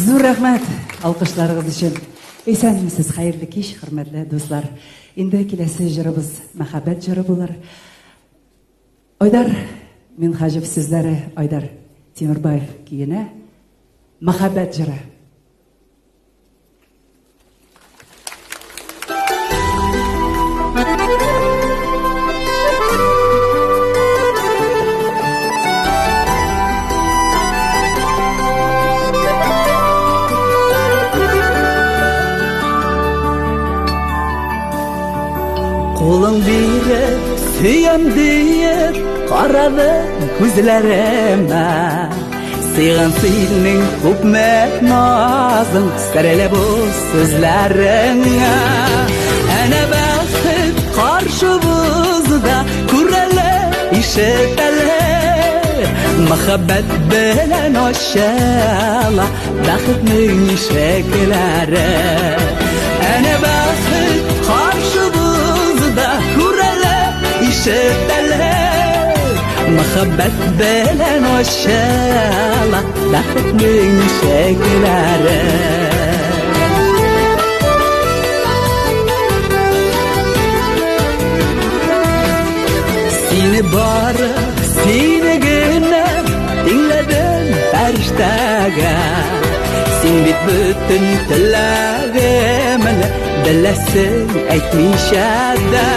Зур рәхмәт алкышларыгыз өчен. Исәнмесез, хәерле кич, хөрмәтле дуслар. Инде киләсе җырыбыз мәхәббәт җыры булыр. Айдар Минһаҗев сүзләре, Айдар Тимербаев көенә мәхәббәт җыры. Кулың биреп, сөям диеп, карады күзләремә. Сыйган синең күпме назың, серле бу сүзләрең. Әнә бәхет каршыбызда, күрәле, ишетәле. Мәхәббәт белән ачыла бәхетнең ишекләре. Әнә бәхет каршыбызда, күрәле, ишетәле. Мәхәббәт белән ачыла бәхетнең ишекләре. Сине бары, сине генә тиңләдем фәрештәгә. Син бит бөтен теләгемне беләсең әйтмичә дә.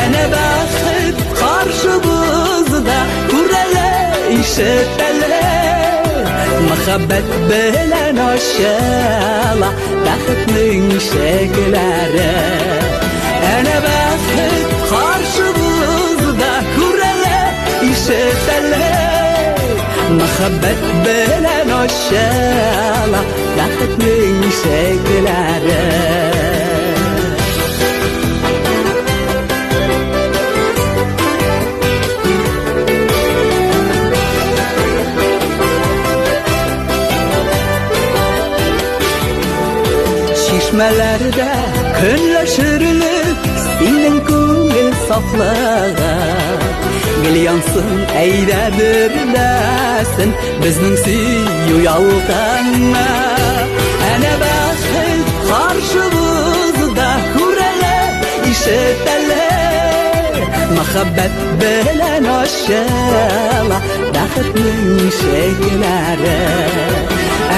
Әнә бәхет каршыбызда, күрәле, ишетәле. Мәхәббәт белән ачыла бәхетнең ишекләре. Әнә бәхет каршыбызда, күрәле, ишетәле. Мәхәббәт белән ачыла бәхетнең ишекләре. Чишмәләрдә көнләшерлек синең күңел сафлыгы. Гел янсын, әйдә дөрләсен безнең сөю ялкыны. Әнә бәхет каршыбызда, күрәле, ишетәле. Мәхәббәт белән ачыла бәхетнең ишекләре.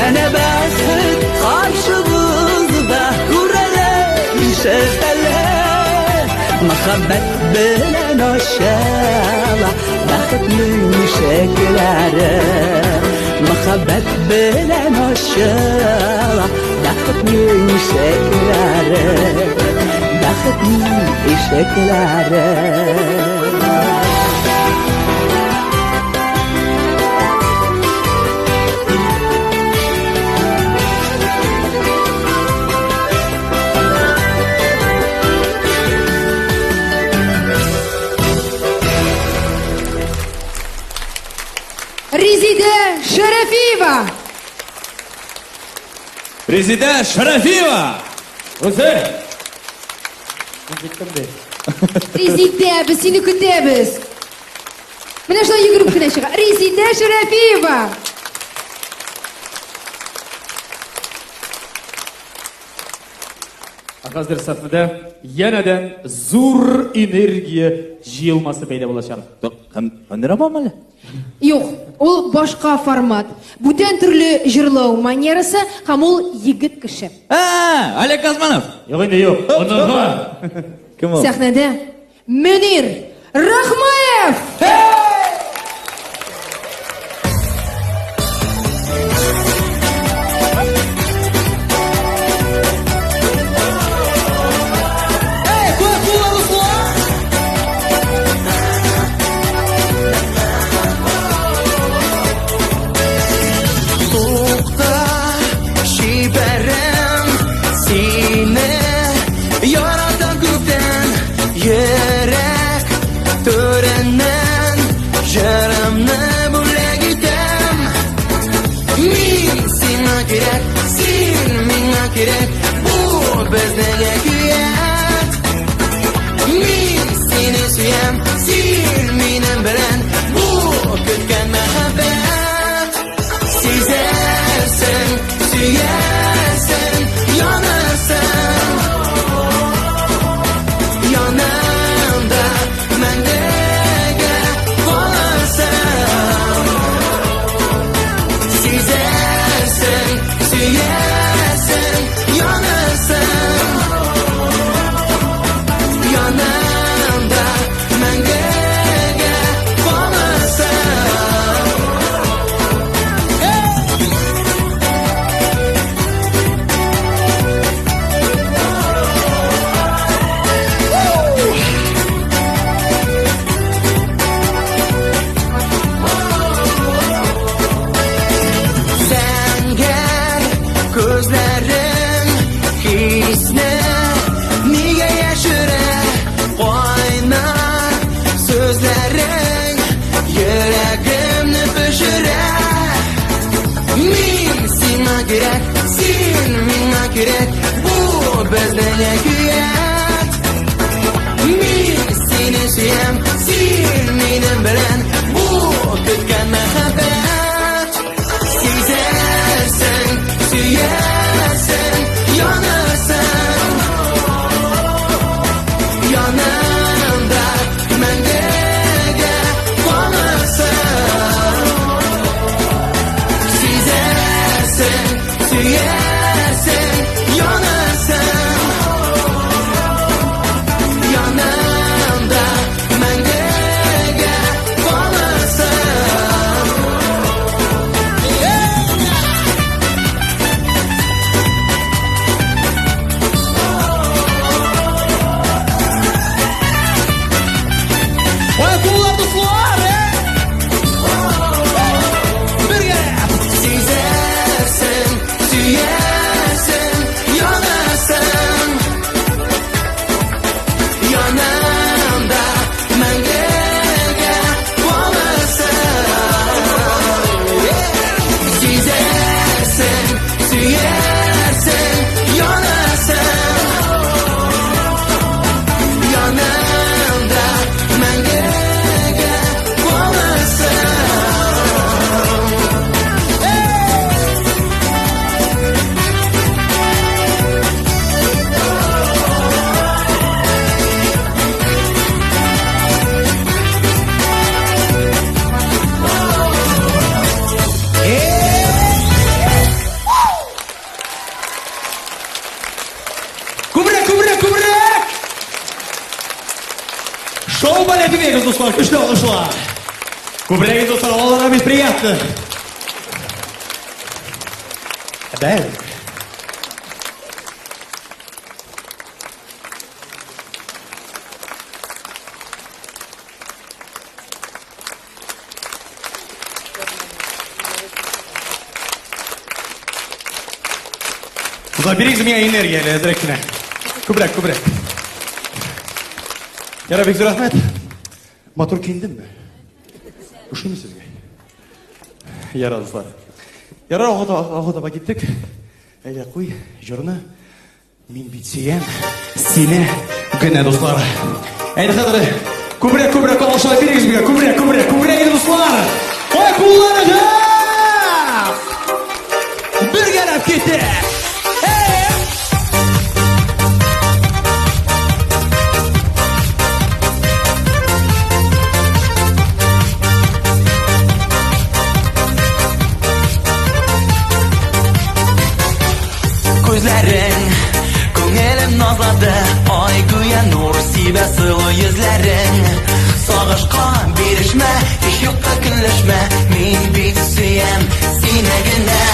Әнә бәхет каршыбызда, күрәле, ишетәле. Мәхәббәт белән ачыла бәхетнең ишекләре. Мәхәббәт белән ачыла бәхетнең ишекләре. Бәхетнең ишекләре. Резидә Шәрәфиева. Резидә Шәрәфиева. Үзе. Мин җиттем ди. Резидә, без сине көтәбез. Менә шулай йөгереп кенә чыга. Резидә Шәрәфиева. Ә хәзер сәхнәдә янәдән зур энергия җыелмасы пәйда булачак. Хәмдер апам әле? Юк, ул башка формат. Бүтән төрле җырлау манерасы һәм ул егет кеше. Ә, Олег Газманов. Юк инде, юк. Оныгы. Кем ул? Сәхнәдә Мөнир Рахмаев! Тукта, чибәрем, сине яратам күптән, йөрәк түреннән җырымны бүләк итәм. Мин сиңа кирәк, син миңа кирәк, бу безнең әкият. Мин сине сөям, син минем белән, бу көткән мәхәббәт. Сизәрсең, сөярсең, янарсың. Янымда мәңгегә калырсың. Сизәрсең, сөярсең, янарсың. Янымда мәңгегә Күзләрең йөрәгемне пешерә. Мин сиңа кирәк, син миңа кирәк, бу безнең әкият. Мин сине сөям, син минем белән, бу көткән мәхәббәт. Сизәрсең, сөярсең, янарсың. Yanımda мәңгегә калырсың. Сизәрсең, сөярсең, янарсың. Yanımda мәңгегә калырсың. Ой, куллар, дуслар, Бергә! Сизәрсең, сөярсең, янарсың. Yanımda мәңгегә калырсың. Сизәрсең, сөярсең, янарсың. Yanımda мәңгегә калырсың. Күбрәк, күбрәк, күбрәк! Шоу балеты Вегас, дуслар, көчле алкышлар. Күбрәк, дуслар, аларга бик приятно. Бәл. Дуслар, бирегез миңа энергия әле, әзрәк кенә. Күбрәк, күбрәк. Ярар, бик зур рәхмәт. Матур киендемме? Ошыймы сезгә? Ярар, дуслар. Ярар, алга таба киттек. Әйдә, куй җырны. Мин бит сөям сине генә, дуслар. Әйдә, хәзер күбрәк, күбрәк алкышлар бирегез миңа, күбрәк, күбрәк, күбрәк инде, дуслар. Ой, кулларыгыз! Бергәләп киттек. Күзләрең күңелем назлады, ай гүя нур сибә сылу йөзләрең. Сагышка бирешмә, һич юкка көнләшмә, мин бит сөям сине генә.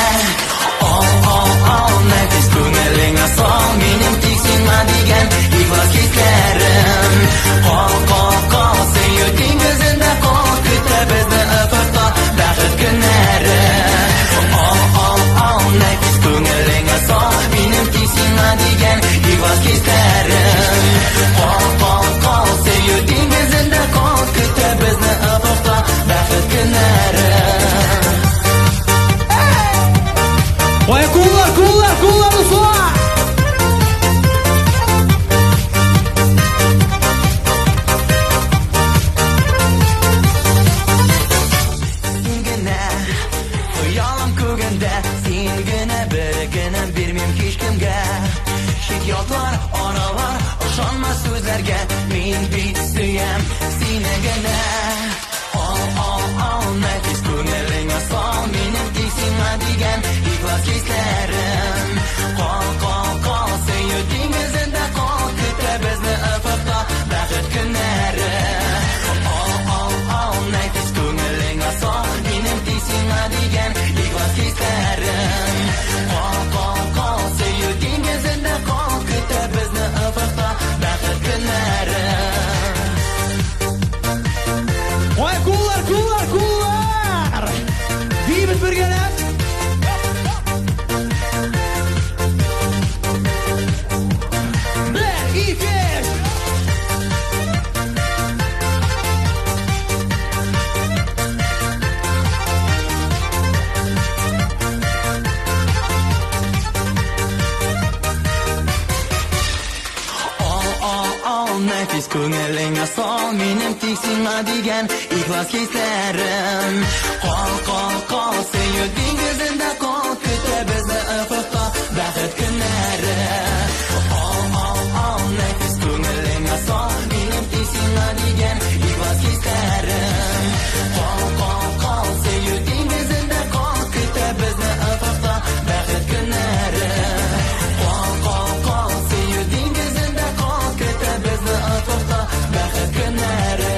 Ал, ал, ал, нәфис күңелеңә сал, минем тик сиңа дигән ихлас хисләрем. Кал, кал, кал, сөю диңгезендә кал, көтә безне офыкта бәхет көннәре. Ал, ал, ал, нәфис күңелеңә сал, минем тик сиңа дигән ихлас хисләрем. Кал, кал, кал, сөю диңгезендә кал, көтә безне офыкта бәхет көннәре. Ой, куллар, куллар, куллар, дуслар! Син генә, хыялым күгендә, син генә бер генә бирмим һичкемгә. Чит ятлар, аралар, ышанма сүзләргә, мин бит сөям сине генә. Ал, ал, ал, нәфис күңелеңә сал, минем тик сиңа дигән ихлас хисләрем. Кал, кал, кал, сөю диңгезендә кал, көтә безне офыкта бәхет көннәре. Ал, ал, ал, нәфис күңелеңә сал, минем тик сиңа дигән ихлас хисләрем. Кал, кал, кал, сөю диңгезендә кал, көтә безне офыкта бәхет көннәре. тик сиңа дигән ихлас хисләрем. Кал, кал, кал, сөю диңгезендә кал, көтә безне офыкта бәхет көннәре. Ал, ал, ал, нәфис күңелеңә сал, минем тик сиңа дигән ихлас хисләрем. Кал, кал, кал, сөю диңгезендә кал, көтә безне офыкта бәхет көннәре. Кал, кал, кал, сөю диңгезендә кал, көтә безне офыкта бәхет көннәре.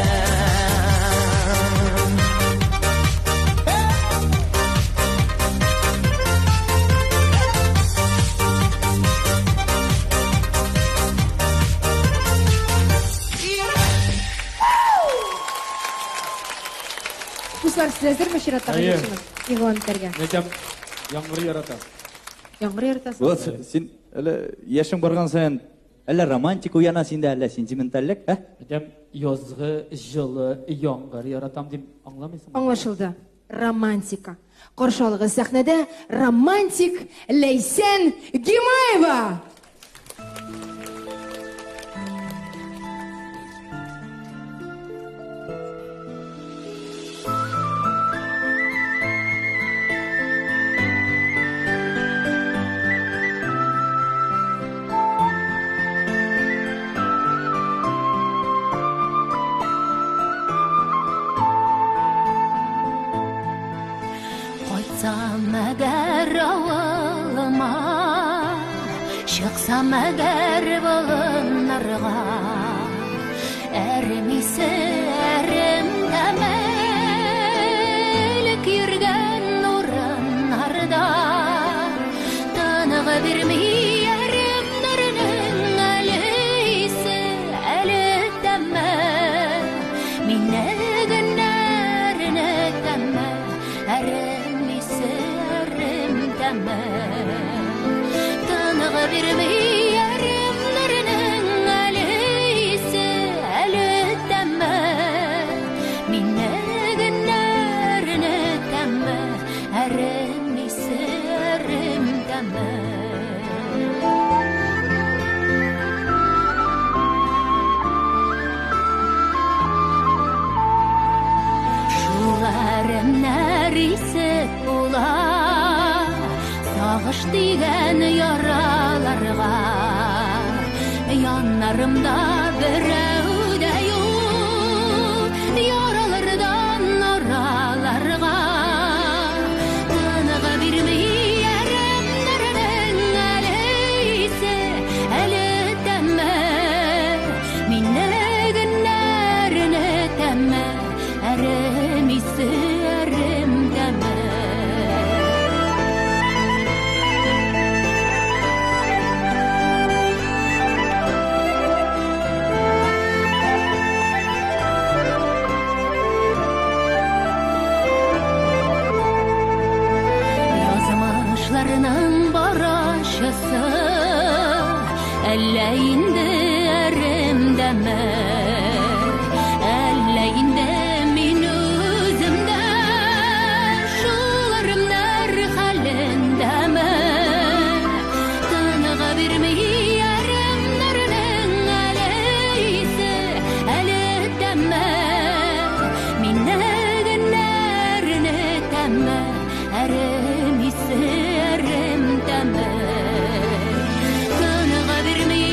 Дуслар, сез әзерме чираттагы Әйе. җырчыны игълан итәргә? Әйтәм, яңгыр ярата. Яңгыр яратасың? Вот, син әле яшең барган саен әллә романтика уяна синдә, әллә сентиментальлек, ә? Әйтәм, язгы җылы яңгыр яратам дип аңламыйсыңмы? Аңлашылды. Романтика. Каршы алыгыз сәхнәдә романтик Ләйсән Гимаева! Кайтсам әгәр авылыма, чыксам әгәр болыннарга, әрем исе, әрем тәме, элек йөргән урыннарда, тыныгы бирми әремнәрнең әле исе, әле тәме, мине генә әрнетәме, әрем исе, әрем тәме. Тыныгы бирми әремнәрнең әле исе, әле тәме, мине генә әрнетәме, әрем исе, әрем тәме. Шул әремнәр исе була, сагыш дигән яраларга. Яннарымда берәү дә юк, яралардан араларга. Тыныгы бирми әремнәрнең әле исе, әле тәме, мине генә әрнетәме, әрем исе, әрем тәме. Язмышларның барачысы, әллә инде әремдәме, әллә инде мин үзем дә шул әремнәр хәлендәме. Тыныгы бирми әремнәрнең әле исе, әле тәме, мине генә әрнетәме, әрем исе, әрем тәме. Тыныгы бирми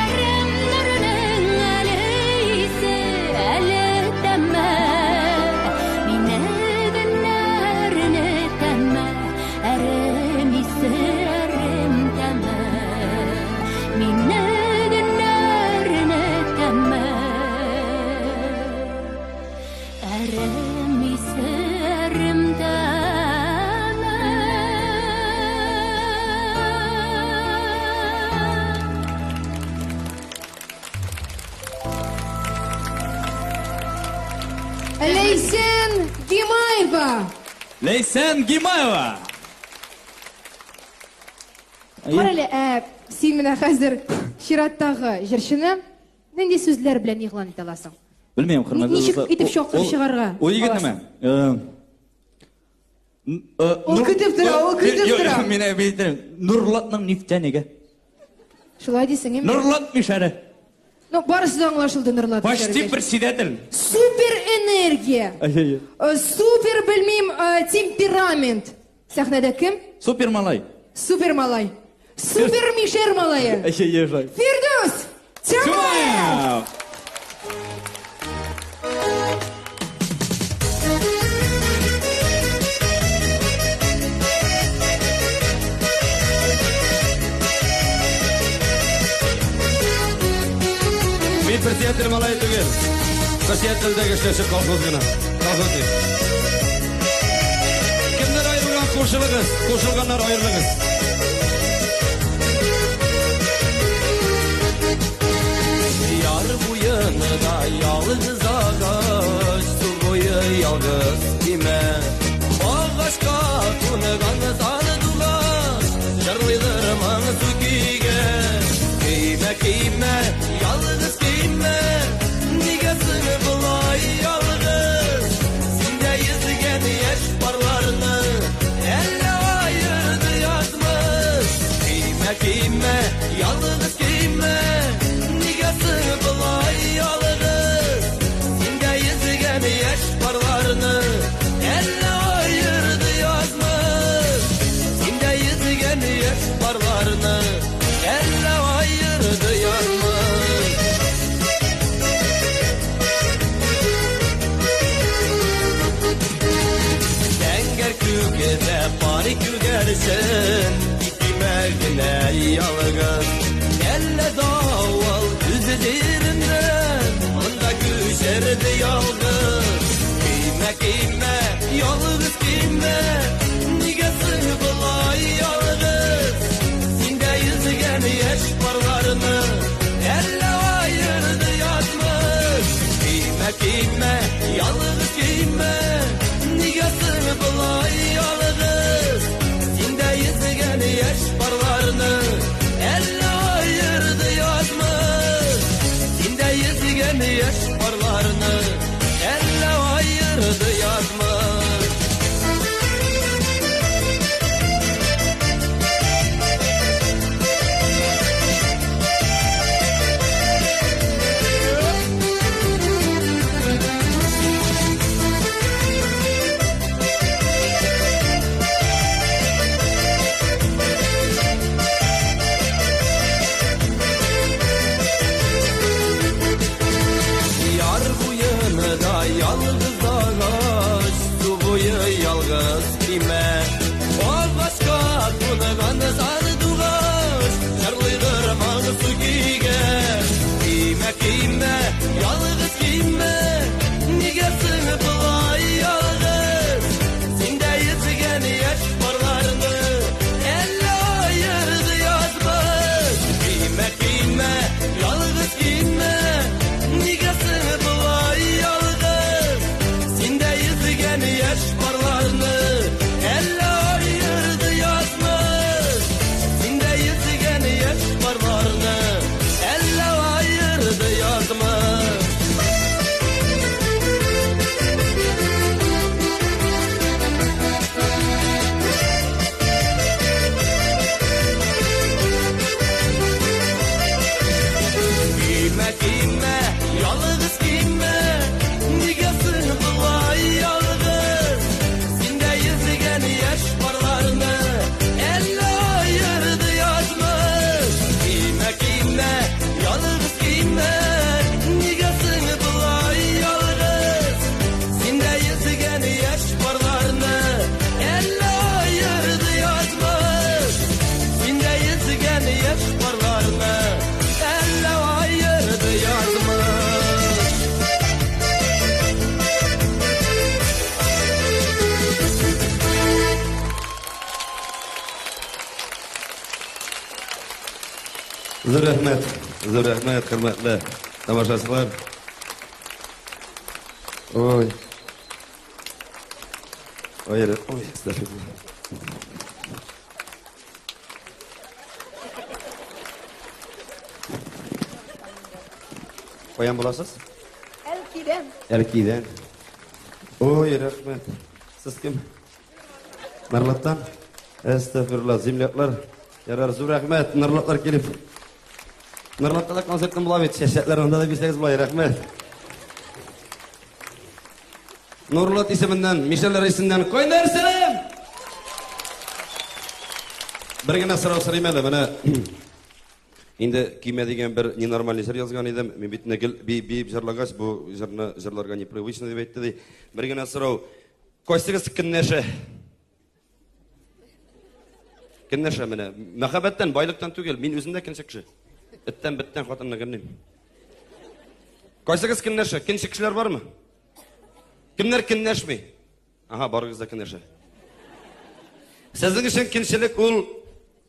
әремнәрнең әле исе, әле тәме, мине генә әрнетәме, әрем исе, әрем тәме, мине генә әрнетәме, әрем исе, әрем тәме. Ләйсән Гимаева! Ләйсән Гимаева! Кара әле, ә, син менә хәзер чираттагы җырчыны нинди сүзләр белән игълан итә аласың? Белмим, хөрмәтле Ничек дуслар. итеп чакырып чыгарга Ул егет аласың? нәмә? Ул көтеп тора, ул көтеп тора. Мин әйтәм, Нурлатның нефтяниге. Шулай дисең, әйме? Нурлат мишәре. Ну, барысы да аңлашылды, Нурлат. Почти председатель. Супер энергия. Әйе. Супер, белмим, темперамент. Сәхнәдә кем? Супер малай. Супер малай. Супер мишер малае. Әйе, шулай. Фирдүс Тямаев! Мин председатель малай түгел. Председательдәге эшләүче колхоз гына. Колхозник. Кемнәр аерылган кушылыгыз, кушылганнар аерылыгыз. Яр буенда ялгыз агач, су буе ялгыз кимә. Агачка кунган сандугач, җырлыйдыр моңсу көйгә. Көймә, көймә, ялгыз көймә, нигә соң болай ялгыз? Синдә йөзгән яшь парларны әллә аерды язмыш. Көймә, көймә, ялгыз көймә, нигә соң болай ялгыз? Синдә йөзгән яшь парларны әллә аерды язмыш. Синдә йөзгән яшь парларны әллә аерды язмыш. Зәңгәр күктә пар күгәрсен, китмә генә ялгыз. Әллә давыл үз җиреннән, монда күчерде ялгыз. Көймә, көймә, ялгыз көймә, нигә соң болай ялгыз? Синдә йөзгән яшь парларны әллә аерды язмыш. Көймә, көймә, ялгыз көймә, нигә соң болай ялгыз? Синдә йөзгән яшь парларны әллә аерды язмыш. Синдә йөзгән яшь парларны әллә аерды язмыш. Яр буенда ялгыз агач, су буе ялгыз кимә. Агачка кунган сандугач, җырлыйдыр моңсу көйгә. Көймә, көймә, ялгыз көймә, нигә соң болай ялгыз? Синдә йөзгән яшь парларны әллә аерды язмыш. Көймә, көймә, ялгыз көймә, нигә соң болай ялгыз? Синдә йөзгән яшь парларны әллә аерды язмыш. Синдә йөзгән яшь парларны әллә аерды язмыш. Көймә, көймә, ялгыз көймә, нигә соң болай ялгыз? Синдә йөзгән яшь парларны әллә аерды язмыш. Көймә, көймә, ялгыз көймә, нигә соң болай ялгыз? Синдә йөзгән яшь парларны әллә аерды язмыш. Синдә йөзгән яшь парларны әллә аерды язмыш. Зур рәхмәт, зур рәхмәт, хөрмәтле тамашачылар. Ой. Ой, ой, әстәгъфирулла. Каян буласыз? Әлкидән. Әлкидән. Ой, рәхмәт. Сез кем? Нарлаттан? Әстәгъфирулла, земляклар. Ярар, зур рәхмәт, нарлатлар килеп. Норлатта да концертым була бит, чәчәкләр анда да бирсәгез була, рәхмәт. Нурлат исеменнән, Мишәләр исеменнән кайнар сәлам! Бер генә сорау сорыйм әле, менә инде Кимә дигән бер ненормальный җыр язган идем. Мин бит гел биеп җырлагач, бу җырны җырларга непривычно дип әйтте ди. Бер генә сорау. Кайсыгыз көнләшә? Көнләшә менә. Мәхәббәттән, байлыктан түгел. Мин үзем дә көнче кеше. Эттән, беттән хатынны көнлим. Кайсыгыз көнләшә? Көнче кешеләр бармы? Кемнәр көнләшми? Ага, барыгыз да көнләшә. Сезнең өчен көнчелек ул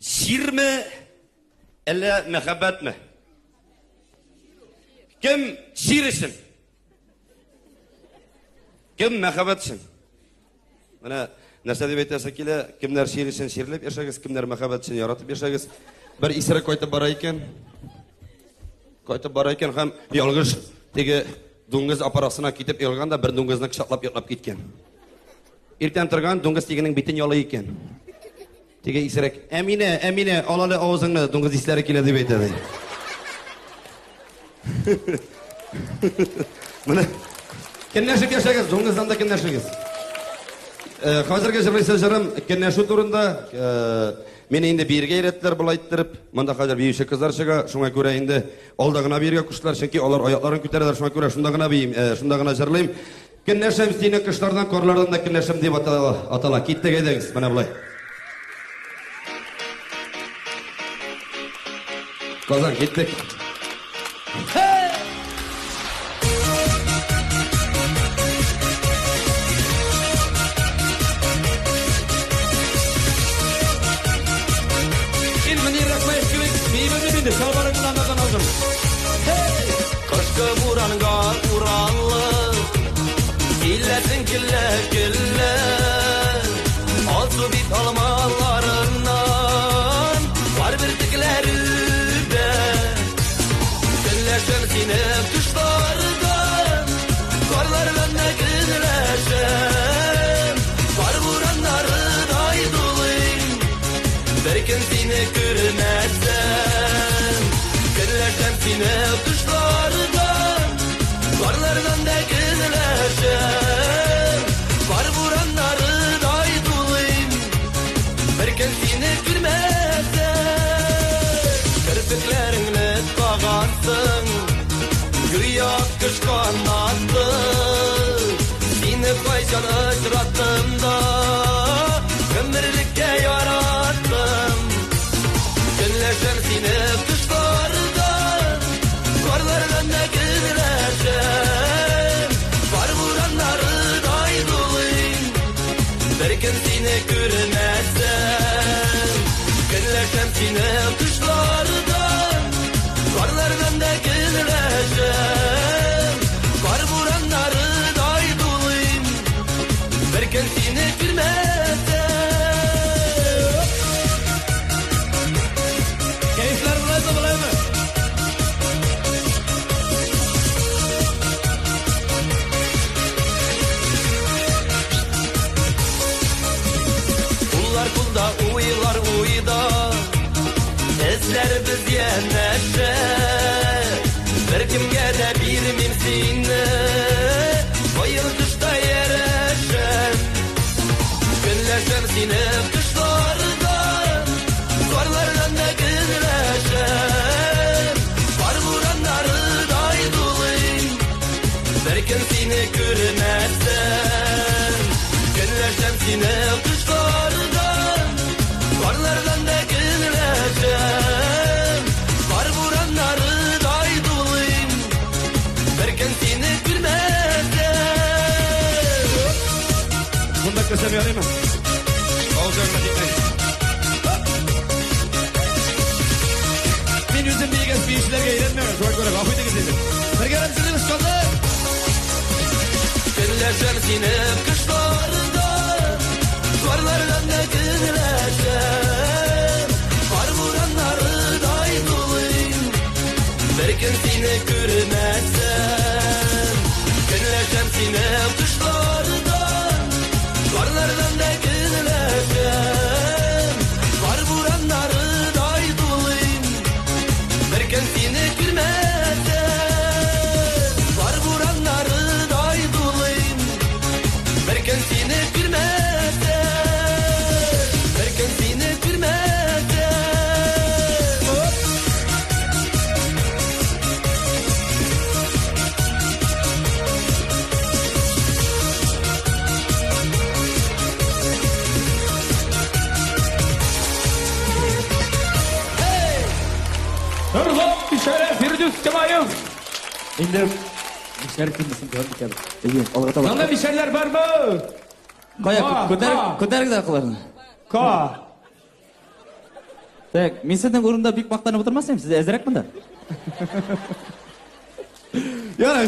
чирме, әллә мәхәббәтме? Кем чир өчен? Кем мәхәббәт өчен? Менә нәрсә дип әйтәсе килә, кемнәр чир өчен чирләп яшәгез, кемнәр мәхәббәт өчен яратып яшәгез. Бер исерек кайтып бара икән. Кайтып бара икән һәм ялгыш теге дуңгыз апарасына китеп егылган да бер дуңгызны кочаклап йоклап киткән. Иртән торган дуңгыз тегенең битен ялый икән. Теге исерек, Әминә, Әминә, ал әле авызыңны, дуңгыз исләре килә дип әйтә ди. Менә көнләшеп яшәгез, дуңгыздан да көнләшегез. Э, хәзерге җырлыйсы җырым көнләшү турында. Э, мине инде биергә өйрәттеләр болай иттереп. Монда хәзер биюче кызлар чыга, шуңа күрә инде алда гына биергә куштылар, чөнки алар аякларын күтәрәләр, шуңа күрә шунда гына биим, э, шунда гына җырлыйм. Көнләшәм сине кышлардан, карлардан да көнләшәм дип атала. атала. Киттек әйдәгез, менә болай. Казан, киттек. Син Мөнир Рәхмәев кебек биемәдем инде, чалбарыңны анардан алдым. Кышкы буранга уралып, Киләсең көлә көлә, Алсу бит алмаларыңнан Кар бөртекләре дә. Көнләшәм сине кышлардан, Карлардан да көнләшәм, Кар бураннарыдай дулыйм, Бер көн сине күрмәсәм. Көнләшәм сине кышлардан, Карлардан да көнләшәм, Кар бураннарыдай дулыйм, Бер көн сине күрмәсәм. Керфекләреңне тагасың, Гүя кош канаты. Сине кайчан очраттым да, Гомерлеккә яраттым. Көнләшәм сине кышлардан, Карлардан да көнләшәм, Кар бураннарыдай дулыйм, Бер көн сине күрмәсәм. Көнләшәм сине кышлардан, Карлардан да көнләшәм, Кар бураннарыдай дулыйм, Бер көн сине күрмәсәм. Кәефләр болаймы, болаймы? Куллар кулда, уйлар уйда, Эзләрбез янәшә. Бер кемгә дә бирмим сине, Быел тышта ярәшәм. Көнләшәм сине кышлардан, Карлардан да көнләшәм, Кар бураннарыдай дулыйм, Бер көн сине күрмәсәм. Көнләшәм сине кышлардан, Карлардан да көнләшәм, Кар бураннарыдай дулыйм, Бер көн сине күрмәсәм. Монда керсәм ярыймы? Авыз ягына җитмәй. Мин үзем биегәч биючеләргә өйрәнмәгән, шуңа күрә гафу итегез инде. Бергәләп җырлыйбыз, Казан! Көнләшәм сине кышлардан, Карлардан да көнләшәм, Кар бураннарыдай дулыйм, Бер көн сине күрмәсәм. Көнләшәм сине кышлардан, Карлардан да көнләшәм, Кар бураннарыдай дулыйм, Бер көн сине Бер көн сине күрмәсәм, бер көн сине күрмәсәм. Нурлат Мишәре Фирдүс Тямаев. Инде мишәр темасын дәвам итәбез. Әйе, алга таба. Анда мишәрләр бармы? Кая, Ка, күтәр, ка. күтәрегез аркаларны. Ка. Так, мин сезнең урында бик мактанып утырмас идем, сез әзрәк монда. Ярар,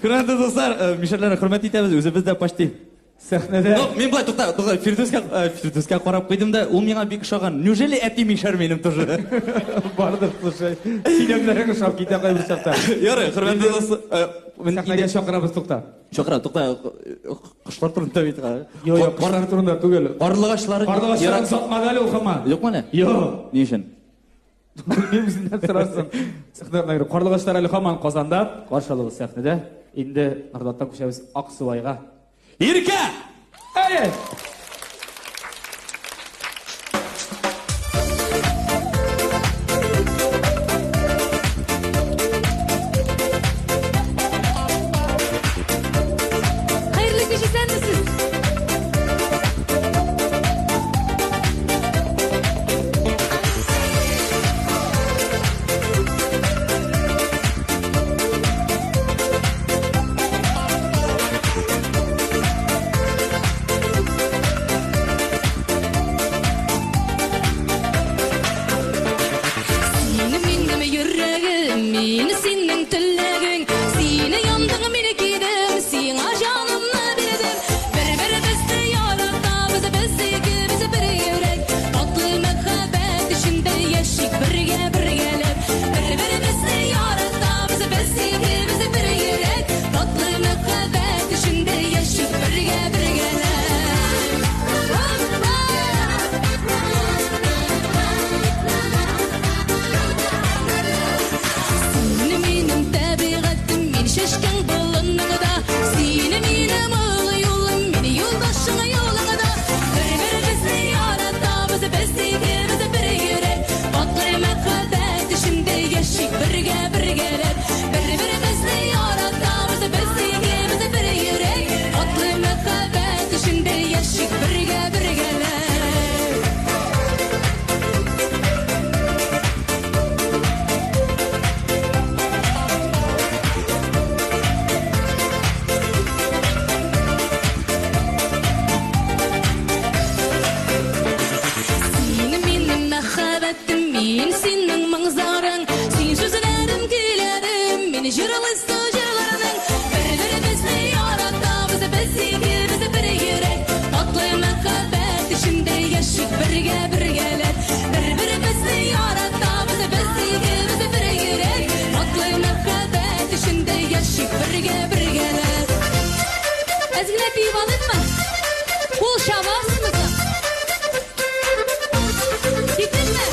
хөрмәтле дуслар, мишәрләрне хөрмәт итәбез, үзебез дә почти. Сәхнәдә. Ну, мин былай тукта, тукта, Фирдүскә, Фирдүскә карап куйдым да, ул миңа бик ошаган. Неужели әти мишәр минем тоже? Бардыр, слушай. Сөйләмнәрең ошап китә кайбер чакта. Ярый, хөрмәтле дуслар, Сәхнәгә чакырабыз, тукта. Чакыра, тукта, кошлар турында бит. Юк, юк, кошлар турында түгел. Карлыгачлар. Карлыгачларын сатмады әле ул һаман. Юкмы әле? Юк. Ни өчен? Белмим, үзеннән сорарсың. Сәхнәдә карлыгачлар әле һаман Казанда. Каршы алыгыз сәхнәдә. Инде Нурлаттан күчәбез Аксубайга. Иркә! Әйе! Хәерле кич, исәнмесез! Сине минем йөрәгем, мин синең теләгең. Сине яндың, мин кидем, сиңа җанымны бирдем. Бер-беребезне яратабыз, без икебез бер йөрәк. Татлы мәхәббәт эчендә яшик бергә бергәләп. Бер-беребезне яратабыз, без икебез бер йөрәк. Татлы мәхәббәт эчендә яшик бергә бергәләп. Сине минем табигатем, мин чәчкәң болыныңда. Сине минем олы юлым, мин юлдашың юлыңда. Бер-беребезне яратабыз, без икебез бер йөрәк. Татлы мәхәббәт эчендә яшик бергә бергәләп. Бер-беребезне яратабыз, без икебез бер йөрәк. Татлы мәхәббәт эчендә яшик бергә бергәләп. Син минем мәхәббәтем, мин синең моң-зарың. Син сүзләрем, көйләрем, мин җырлыйсы җырларның. Бер-беребезне яратабыз, без икебез бер йөрәк. Татлы мәхәббәт эчендә яшик бергә бергәләп. Бер-беребезне яратабыз, без икебез бер йөрәк. Татлы мәхәббәт эчендә яшик бергә бергәләп. Әз генә биеп алыйкмы? Кул чабасызмы соң? Киттекме?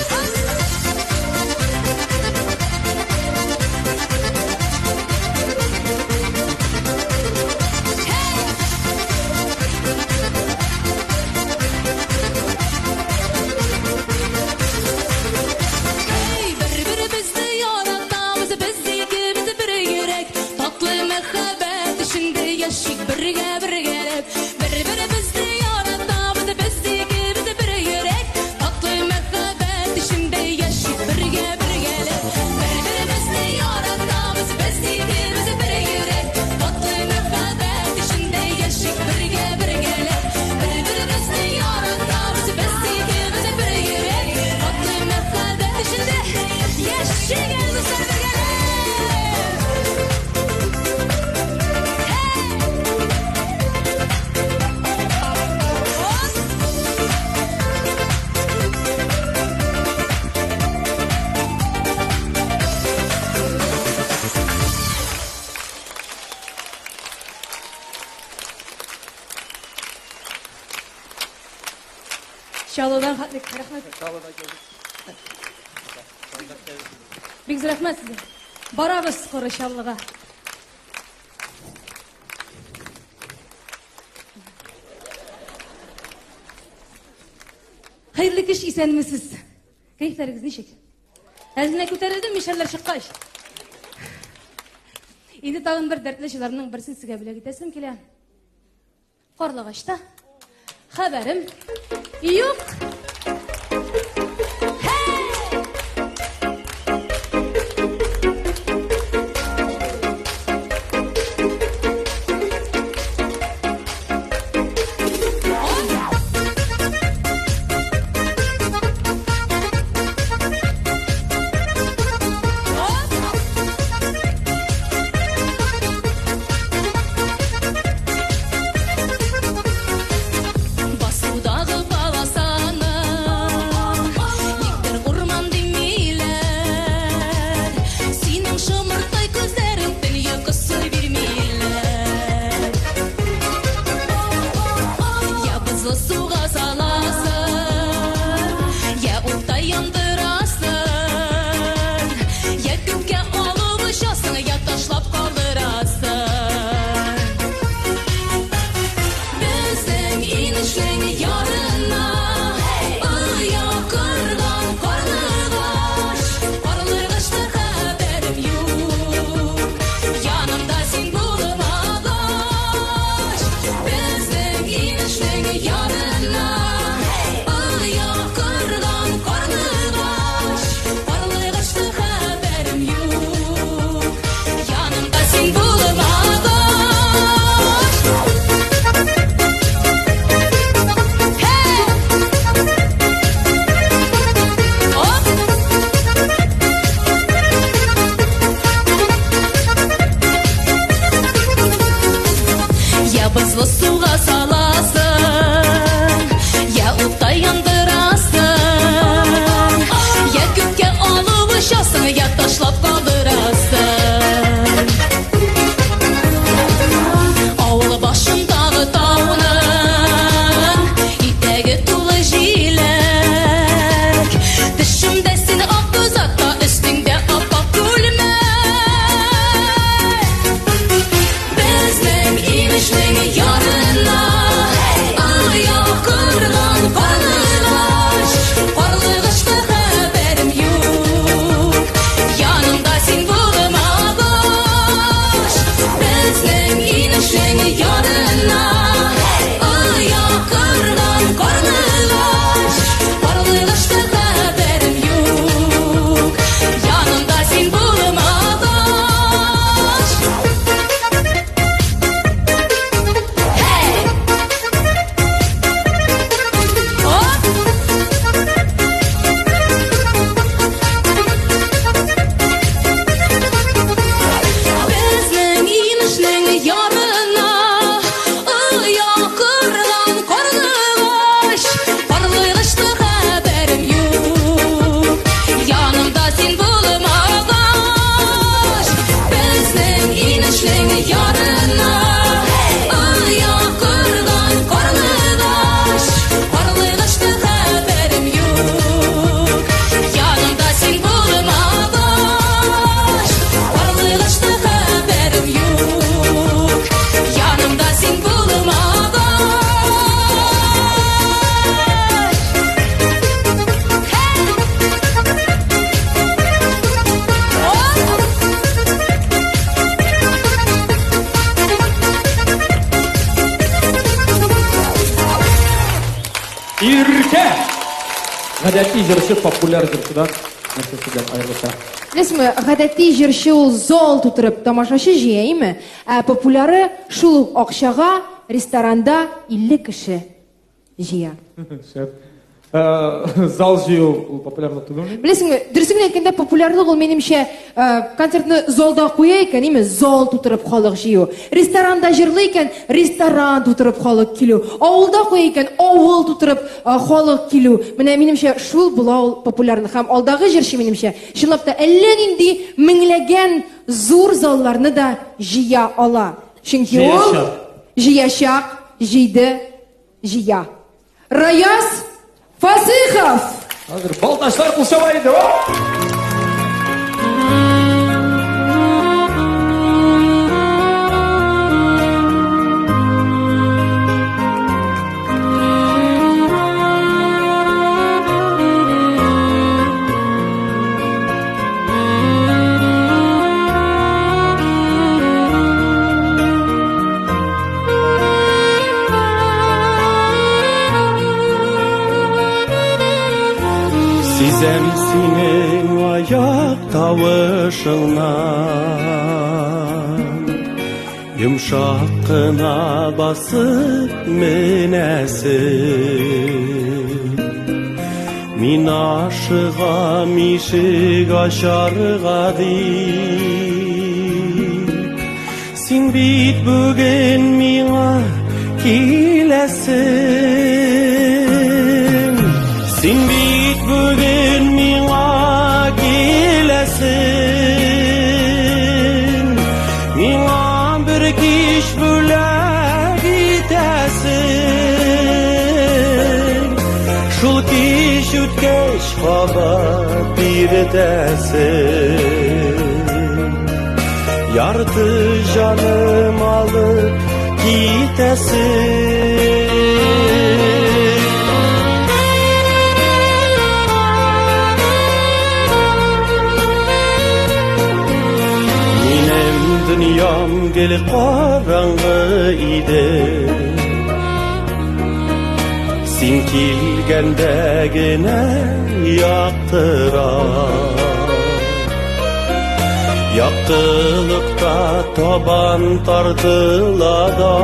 Эй, бер-беребезне яратабыз, без икебез бер йөрәк. Татлы мәхәббәт эчендә яшик бергә бергәләп. Бер-беребезне яратабыз, без икебез бер йөрәк. Татлы мәхәббәт эчендә яшик бергә бергәләп. Бер-беребезне яратабыз, без икебез бер йөрәк. Татлы мәхәббәт эчендә яшик бергә бергәләп. Бер-беребезне яратабыз, без икебез бер йөрәк. Татлы мәхәббәт эчендә яшик дуслар бергәләп. Чаллыдан хәтлек. Рәхмәт. Бик зур рәхмәт сезгә. Барабыз коры Чаллыга. Хәерле кич, исәнмесез. Кәефләрегез ничек? Әзенә күтәрелдем, мишәрләр чыккач. Инде тагын бер дәртле җырларның берсен сезгә бүләк итәсем килә. Карлыгачта хәбәрем юк. Басудагы полосаны никтер урман димиләр. Синең шомыртай күзләрең төн йокысы бирмиләр. Я бозлы суга саласың, я утта яндырасың, я күккә алып очасың, я ташлап калдырасың. Безнең инешнең ярына оя корган карлыгач, карлыгачта хәбәрем юк. Янымда син булмагач, безнең инешнең ярына оя корган карлыгач, карлыгачта хәбәрем юк. Янымда син булмагач. Я бозлы суга саласың, я утта яндырасың, я күккә алып очасың, я ташлап калдырасың. Авыл башындагы тауның итәге тулы җиләк. Төшемдә син ак күз атта, өстеңдә ап-ак күлмәк. Безнең инешнең ярына оя корган карлыгач, карлыгачта хәбәрем юк. Янымда син булмагач, безнең инешнең ярына оя корган карлыгач, карлыгачта хәбәрем юк. Янымда син булмагач. Hey! Оп! Безнең инешнең ярына оя корган карлыгач, карлыгачта хәбәрем юк. Янымда син булмагач, безнең инешнең ярына оя корган карлыгач, карлыгачта хәбәрем юк. Янымда син булмагач, карлыгачта хәбәрем юк. Янымда син булмагач. Иркә! Гадәти җырчы популяр җырчыдан нәрсәсе белән аерылыша? Беләсеңме, гадәти җырчы ул зал тутырып тамашачы җыя, име? Ә популяры шул ук акчага ресторанда 50 кеше җыя. Шәп. Зал җыю ул популярлык түгелме? Беләсеңме, дөресен генә әйткәндә, популярлык ул минемчә, концертны залда куя икән, име, зал тутырып халык җыю. Ресторанда җырлый икән, ресторан тутырып халык килү. Авылда куя икән, авыл тутырып халык килү. Менә минемчә шул була ул популярлык. Һәм алдагы җырчы минемчә, чынлап та әллә нинди меңләгән зур залларны да җыя ала. Чөнки ул җыячак, җыйды, җыя. Раяз Фасыйхов! Хәзер балтачлар кул чаба инде. Сизәм синең аяк тавышыңнан, Йомшак кына басып менәсең. Мин ашыгам ишек ачарга дип, Син бит бүген миңа киләсең. Син бит бүген миңа киләсең. Миңа бер кич бүләк итәсең. Шул кич үткәч кабат иртәсең. Ярты җаным алып китәсең. Минем дөньям гел караңгы иде. Син килгәндә генә яктыра. Яктылыкта табан тартыла да.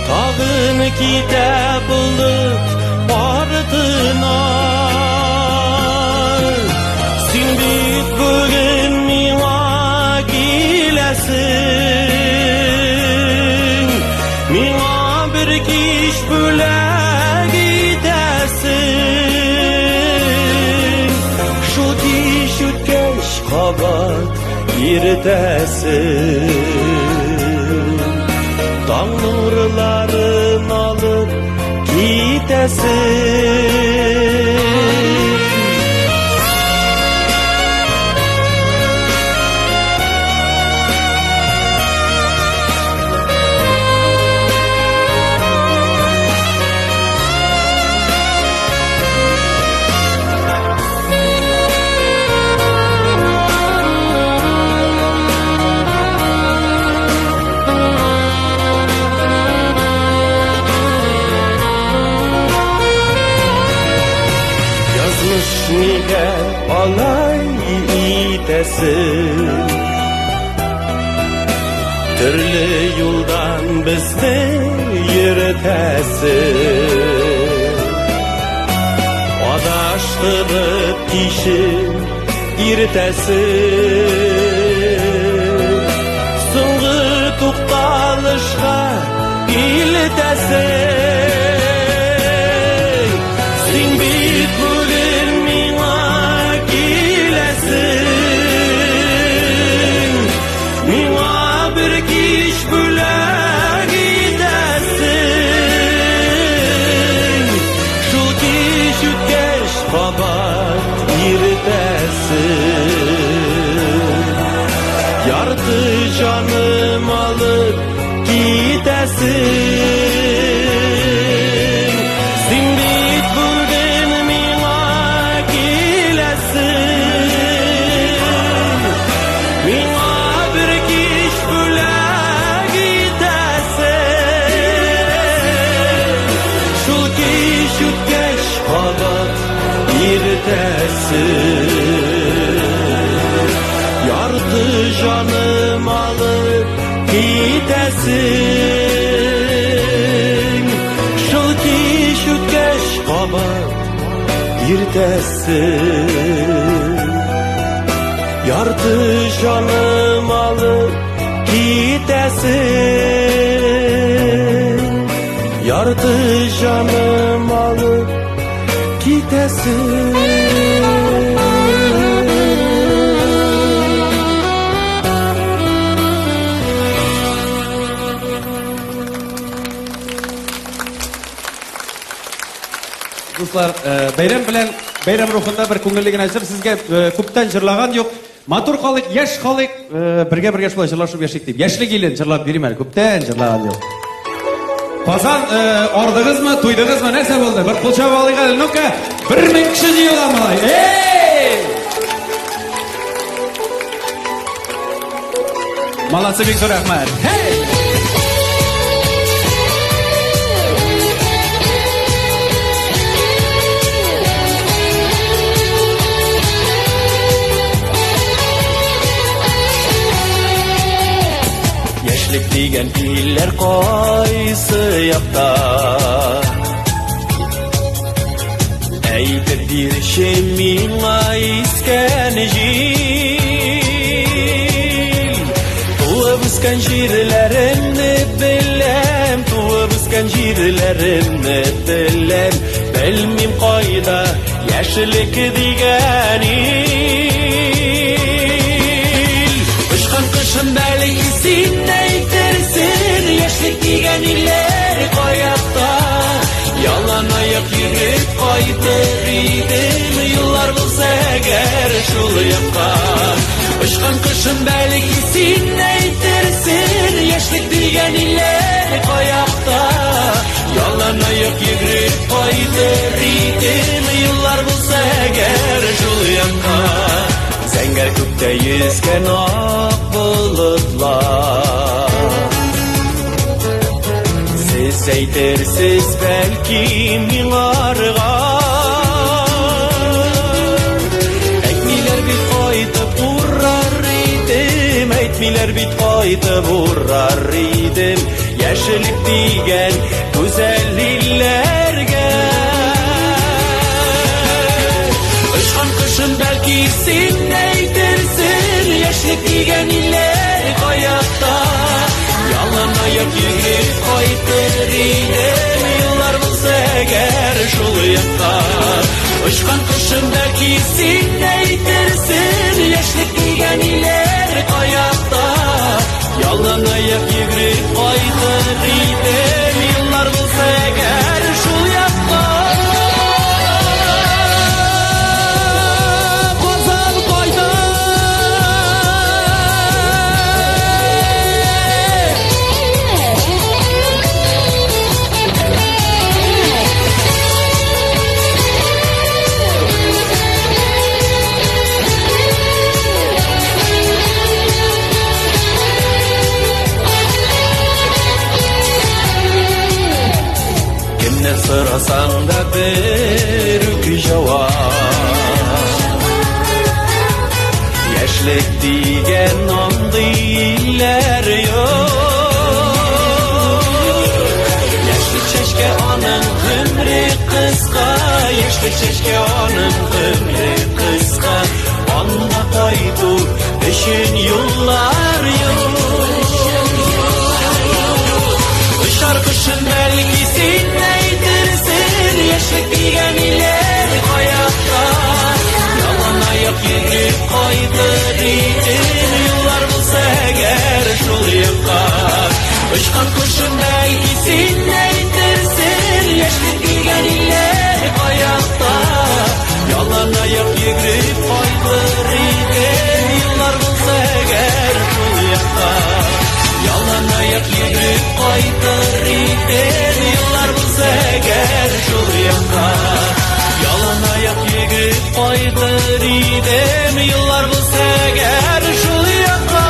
Тагын китә болыт артына. Син бит бүген миңа киләсең. Миңа бер кич бүләк итәсең. Шул кич үткәч кабат иртәсең. Таң нурларын алып китәсең. Язмыш нигә алай итәсең? Төрле юлдан безне йөртәсең. Адаштырып кичен иртәсең. Соңгы тукталышка илтәсең. Син бит бүген миңа киләсең. Миңа бер кич бүләк итәсең. Шул кич үткәч кабат иртәсең. Ярты җаным алып китәсең. Син бит бүген миңа киләсең. Миңа бер кич бүләк итәсең. Шул кич үткәч кабат иртәсең. Ярты җаным алып китәсең. Шул кич үткәч кабат иртәсең. Ярты җаным алып китәсең. Ярты җаным алып китәсең. Дуслар, бәйрәм белән, бәйрәм рухында бер күңелле генә җыр сезгә күптән җырлаган юк. Матур калыйк, яшь калыйк, бергә-бергә шулай җырлашып яшик дип. Яшьлек илен җырлап бирим әле, күптән җырлаган юк. Казан, ардыгызмы, туйдыгызмы, нәрсә булды? Бер кул чабып алыйк әле, ну-ка, 1000 кеше җыелган малай. Эй! Молодцы, бик зур рәхмәт. Hey! дигән илләр кайсы якта? Әйтеп бирче миңа искән җил. Туып үскән җирләремне беләм, туып үскән җирләремне беләм. Белмим кайда яшьлек дигән ил. Очкан кошым бәлки син әйтерсең, яшьлек дигән илләр каякта? Ялан аяк йөреп кайтыр идем, юллар булса әгәр шул якка. Очкан кошым бәлки син әйтерсең, яшьлек дигән илләр каякта? Ялан аяк йөреп кайтыр идем, юллар булса әгәр шул якка. Зәңгәр күктә йөзгән ак болытлар. Сез әйтерсез бәлки миңарга. Әйтмиләр бит кайтып урар идем, әйтмиләр бит кайтып урар идем. Яшьлек дигән гүзәл илләргә. Очкан кошым бәлки син әйтерсең, яшьлек дигән илләр каякта? Ялан аяк йөреп кайтыр идем, юллар булса әгәр шул якка. Очкан кошым бәлки син әйтерсең, яшьлек дигән илләр каякта? Ялан аяк йөреп кайтыр идем, юллар булса әгәр шул якка. Казан кайда? Кемнән сорасаң да бер үк җавап. Яшьлек дигән андый илләр юк. Яшьлек чәчкә аның гомре кыска, яшьлек чәчкә аның гомре кыска. Анда кайту өчен юллар юк. Очар кошым бәлки син әйтерсең, яшьлек дигән илләр каякта? Ялан аяк йөреп кайтыр идем, юллар булса әгәр шул якка. Очкан кошым бәлки син әйтерсең, яшьлек дигән илләр каякта? Ялан аяк йөреп кайтыр идем, юллар булса әгәр шул якка. Ялан аяк йөреп кайтыр идем, юллар булса әгәр шул якка. Ялан аяк йөреп кайтыр идем, юллар булса әгәр шул якка.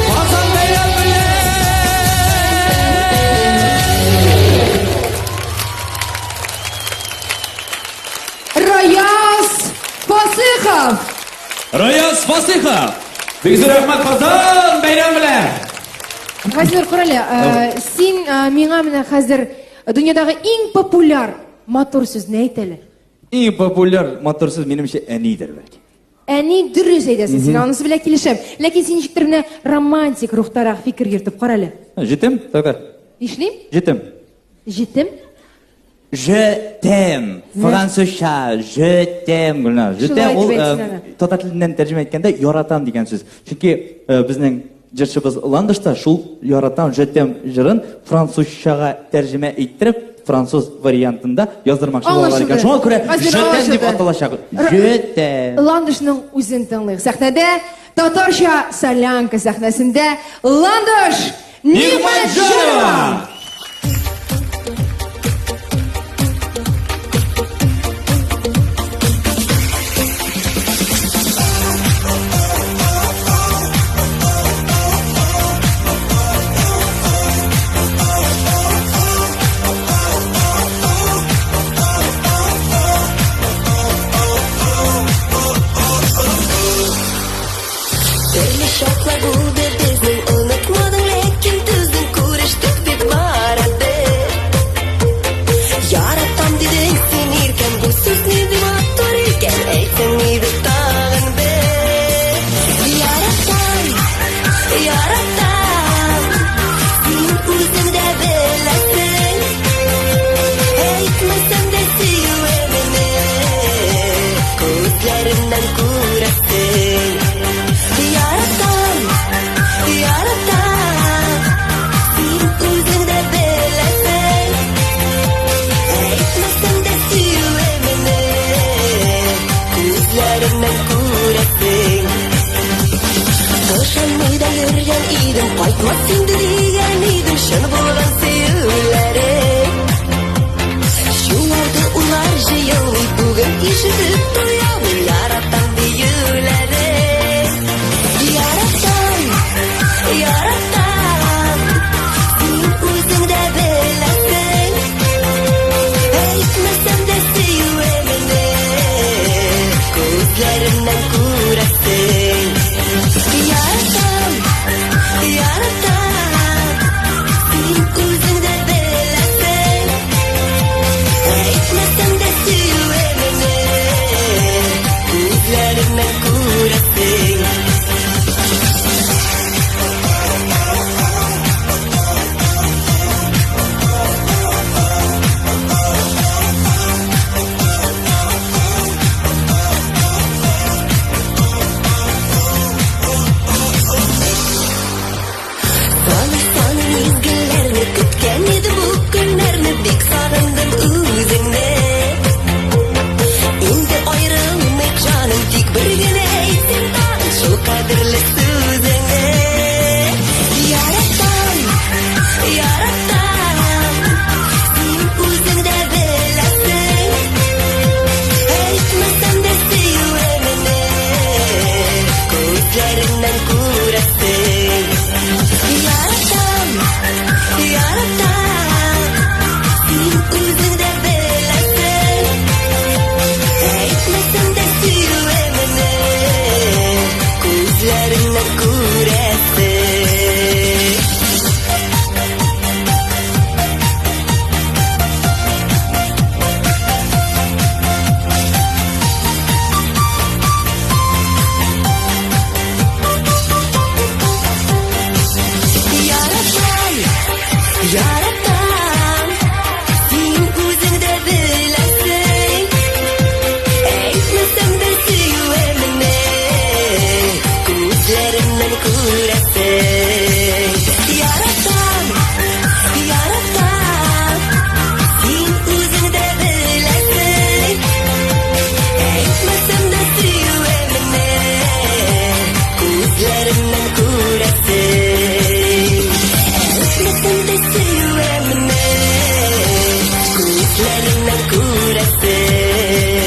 Казан бәйрәм белән! Раяз Фасыхов! Раяз Фасыхов! Бик зур рәхмәт, Казан бәйрәм белән! Газинур, карале, син миңа менә хәзер дөньядагы иң популяр матур сүзне әйт әле. Иң популяр матур сүз минемчә әнидер бәлки. Әни дөрес әйтәсең, син анысы белән килешәм. Ләкин син ничектер менә романтик рухтарак фикер йөртеп карале. Җитем, тогда. Нишлим? Җитем. Җитем? Je t'aime. Французча je t'aime, Гөлназ. Je t'aime ул татар теленнән тәрҗемә иткәндә яратам дигән сүз. Чөнки безнең җырчыбыз Ландыш та шул яратам je t'aime җырын французчага тәрҗемә иттереп, француз вариантында яздырмакчы булалар икән. Шуңа күрә je t'aime дип аталачак. Je t'aime. Ландышның үзен тыңлыйк. Сәхнәдә татарча солянка сәхнәсендә Ландыш Нигъмәтҗанова! Битләреннән күрәсең.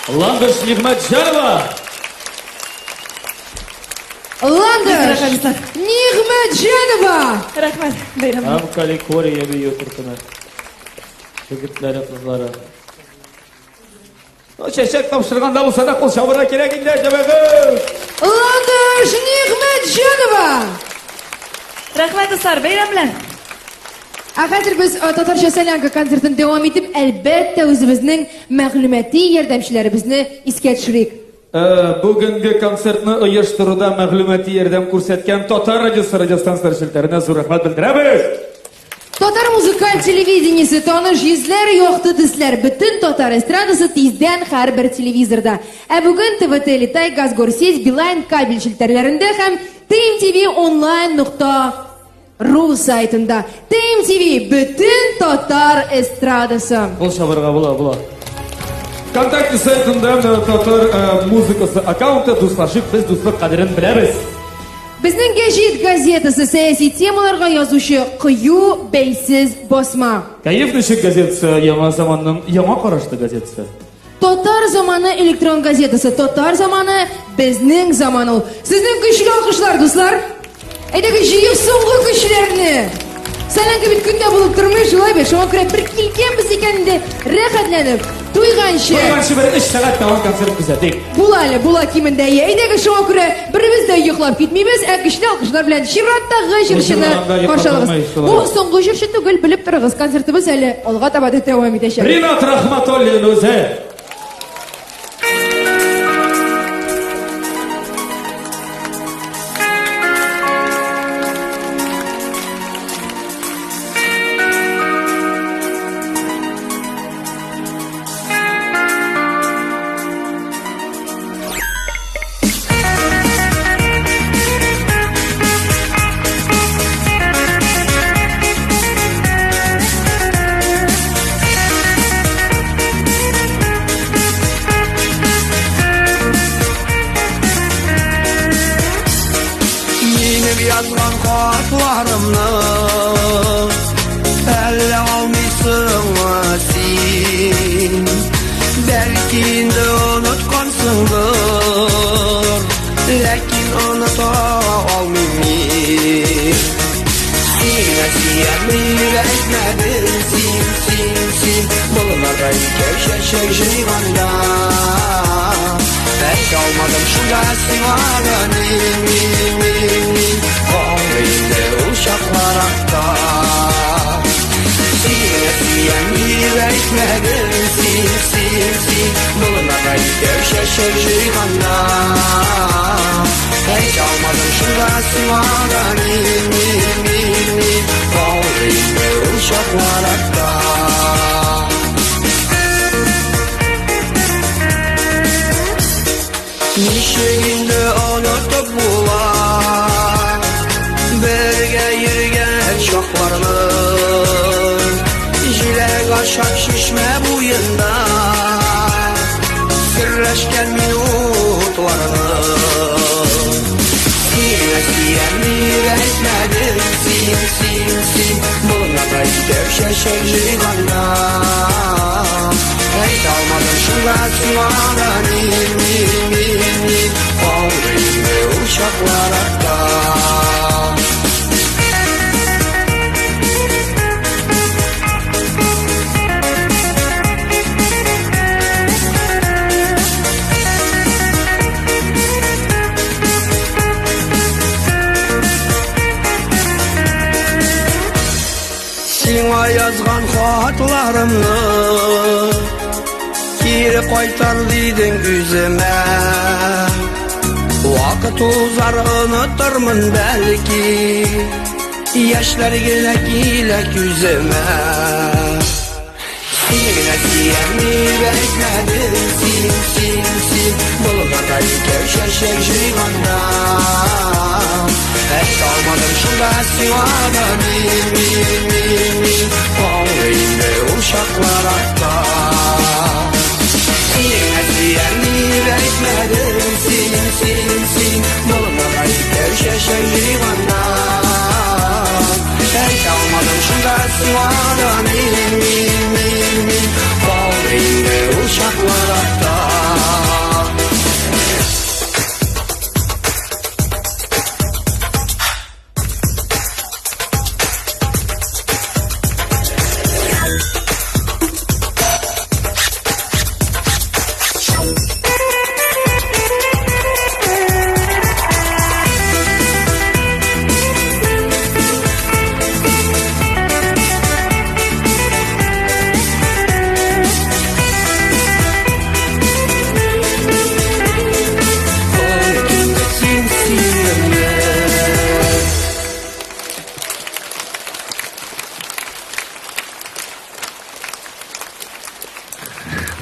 Ландыш Нигъмәтҗанова! Ландыш Нигъмәтҗанова! Рәхмәт, бәйрәм. Һәм Каликория бию төркеме. Егетләре, кызлары. Ну, чәчәк тапшырганда булса да кул чабырга кирәк инде, җәмәгать. Ландыш Нигъмәтҗанова! Рәхмәт, дуслар, бәйрәм белән. Ә хәзер без Татарча солянка концертын дәвам итеп, әлбәттә, үзебезнең мәгълүмати ярдәмчеләребезне искә төшерик. Бүгенге концертны оештыруда мәгълүмати ярдәм күрсәткән Татар радиосы радиостанцияләре челтәренә зур рәхмәт белдерәбез. Татар музыкаль телевидениесе таныш йөзләр, якты төсләр, бөтен татар эстрадасы тиздән һәрбер телевизорда. Ә бүген ТВТ Летай, Газгорсеть, Билайн кабель челтәрләрендә һәм ТМТВ онлайн нокта ру сайтында. ТМТВ бөтен татар эстрадасы. Кул чабырга була, була. ВКонтакте сайтында менә татар музыкасы аккаунты дуслашып, без дуслык кадерен беләбез. Безнең гәҗит газетасы сәяси темаларга язучы кыю, бәйсез басма. Кәеф ничек газетасы яңа заманның яңа карашлы газетасы. Татар заманы электрон газетасы. Татар заманы безнең заман ул. Сезнең көчле алкышлар, дуслар. Әйдәгез җыеп соңгы көчләрне. Солянка бит көндә булып тормый, шулай бит. Шуңа күрә бер килгәнбез икән инде, рәхәтләнеп, туйганчы. Туйганчы бер 3 сәгать тәмам концерт күрсәтик. Була әле, була кимендә. Әйдәгез шуңа күрә беребез дә йоклап китмибез, ә көчле алкышлар белән чираттагы җырчыны Йоклап каршы алыгыз. булмый, шулай. Бу соңгы җырчы түгел, белеп торыгыз, концертыбыз әле алга таба да дәвам итәчәк. Ринат Рахматуллин үзе. Минем язган хатларымны әллә алмыйсыңмы син? Бәлки инде оныткансыңдыр, ләкин оныта алмыйм мин. Сиңа сөям дип әйтмәдем, син, син, син. Болыннарда икәү чәчәк җыйганда. Әйтә алмадым шунда сиңа да мин, мин, мин, мин. Калды инде ул чаклар артта. Сиңа сөям дип әйтмәдем, син, син, син. Болыннарда икәү чәчәк җыйганда. Әйтә алмадым шунда сиңа да мин, мин, мин, мин. Калды инде ул чаклар артта. Ничек инде онытып була бергә йөргән чакларны? Җиләк ашап чишмә буенда серләшкән минутларны. Сиңа сөям дип әйтмәдем, син, син, син. Болыннарда икәү чәчәк җыйганда. Әйтә алмадым шунда сиңа да мин, мин, мин, мин. Калды инде ул чаклар артта. Сиңа язган хатларымны кире кайтар дидең үземә. Вакыт узар онытырмын бәлки, яшьләр генә килә күземә. Сине генә сөям дип әйтмәдем, син, син, син. Болыннарда икәү чәчәк җыйганда. Әйтә алмадым шунда сиңа да мин, мин. мин, мин, мин Калды инде ул чаклар артта. Синең Әсия ник әйтмәдең син, син, син Болыннарга икәү чәчәк җыйганда. Әйтә алмадым шунда сиңа да мин, мин, мин, мин Калды инде ул чаклар артта.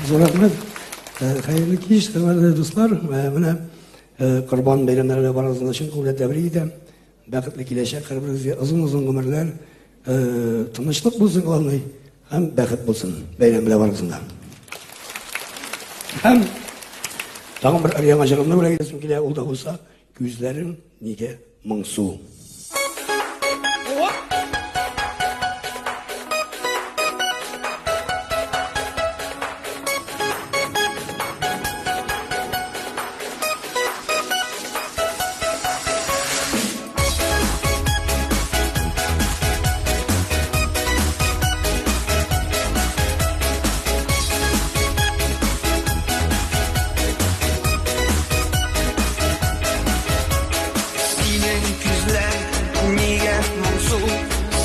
Зур рәхмәт. Хәерле кич, хөрмәтле дуслар. Менә Корбан бәйрәмнәре барыгызны чын күңелдән тәбрик итәм. Бәхетле киләчәк, һәрберегезгә озын-озын гомерләр, тынычлык булсын, главный, һәм бәхет булсын. Бәйрәм белән барыгызны да. Һәм тагын бер яңа җырымны бүләк итәсем килә, ул да булса, Күзләрең нигә моңсу. Синең күзләр нигә моңсу,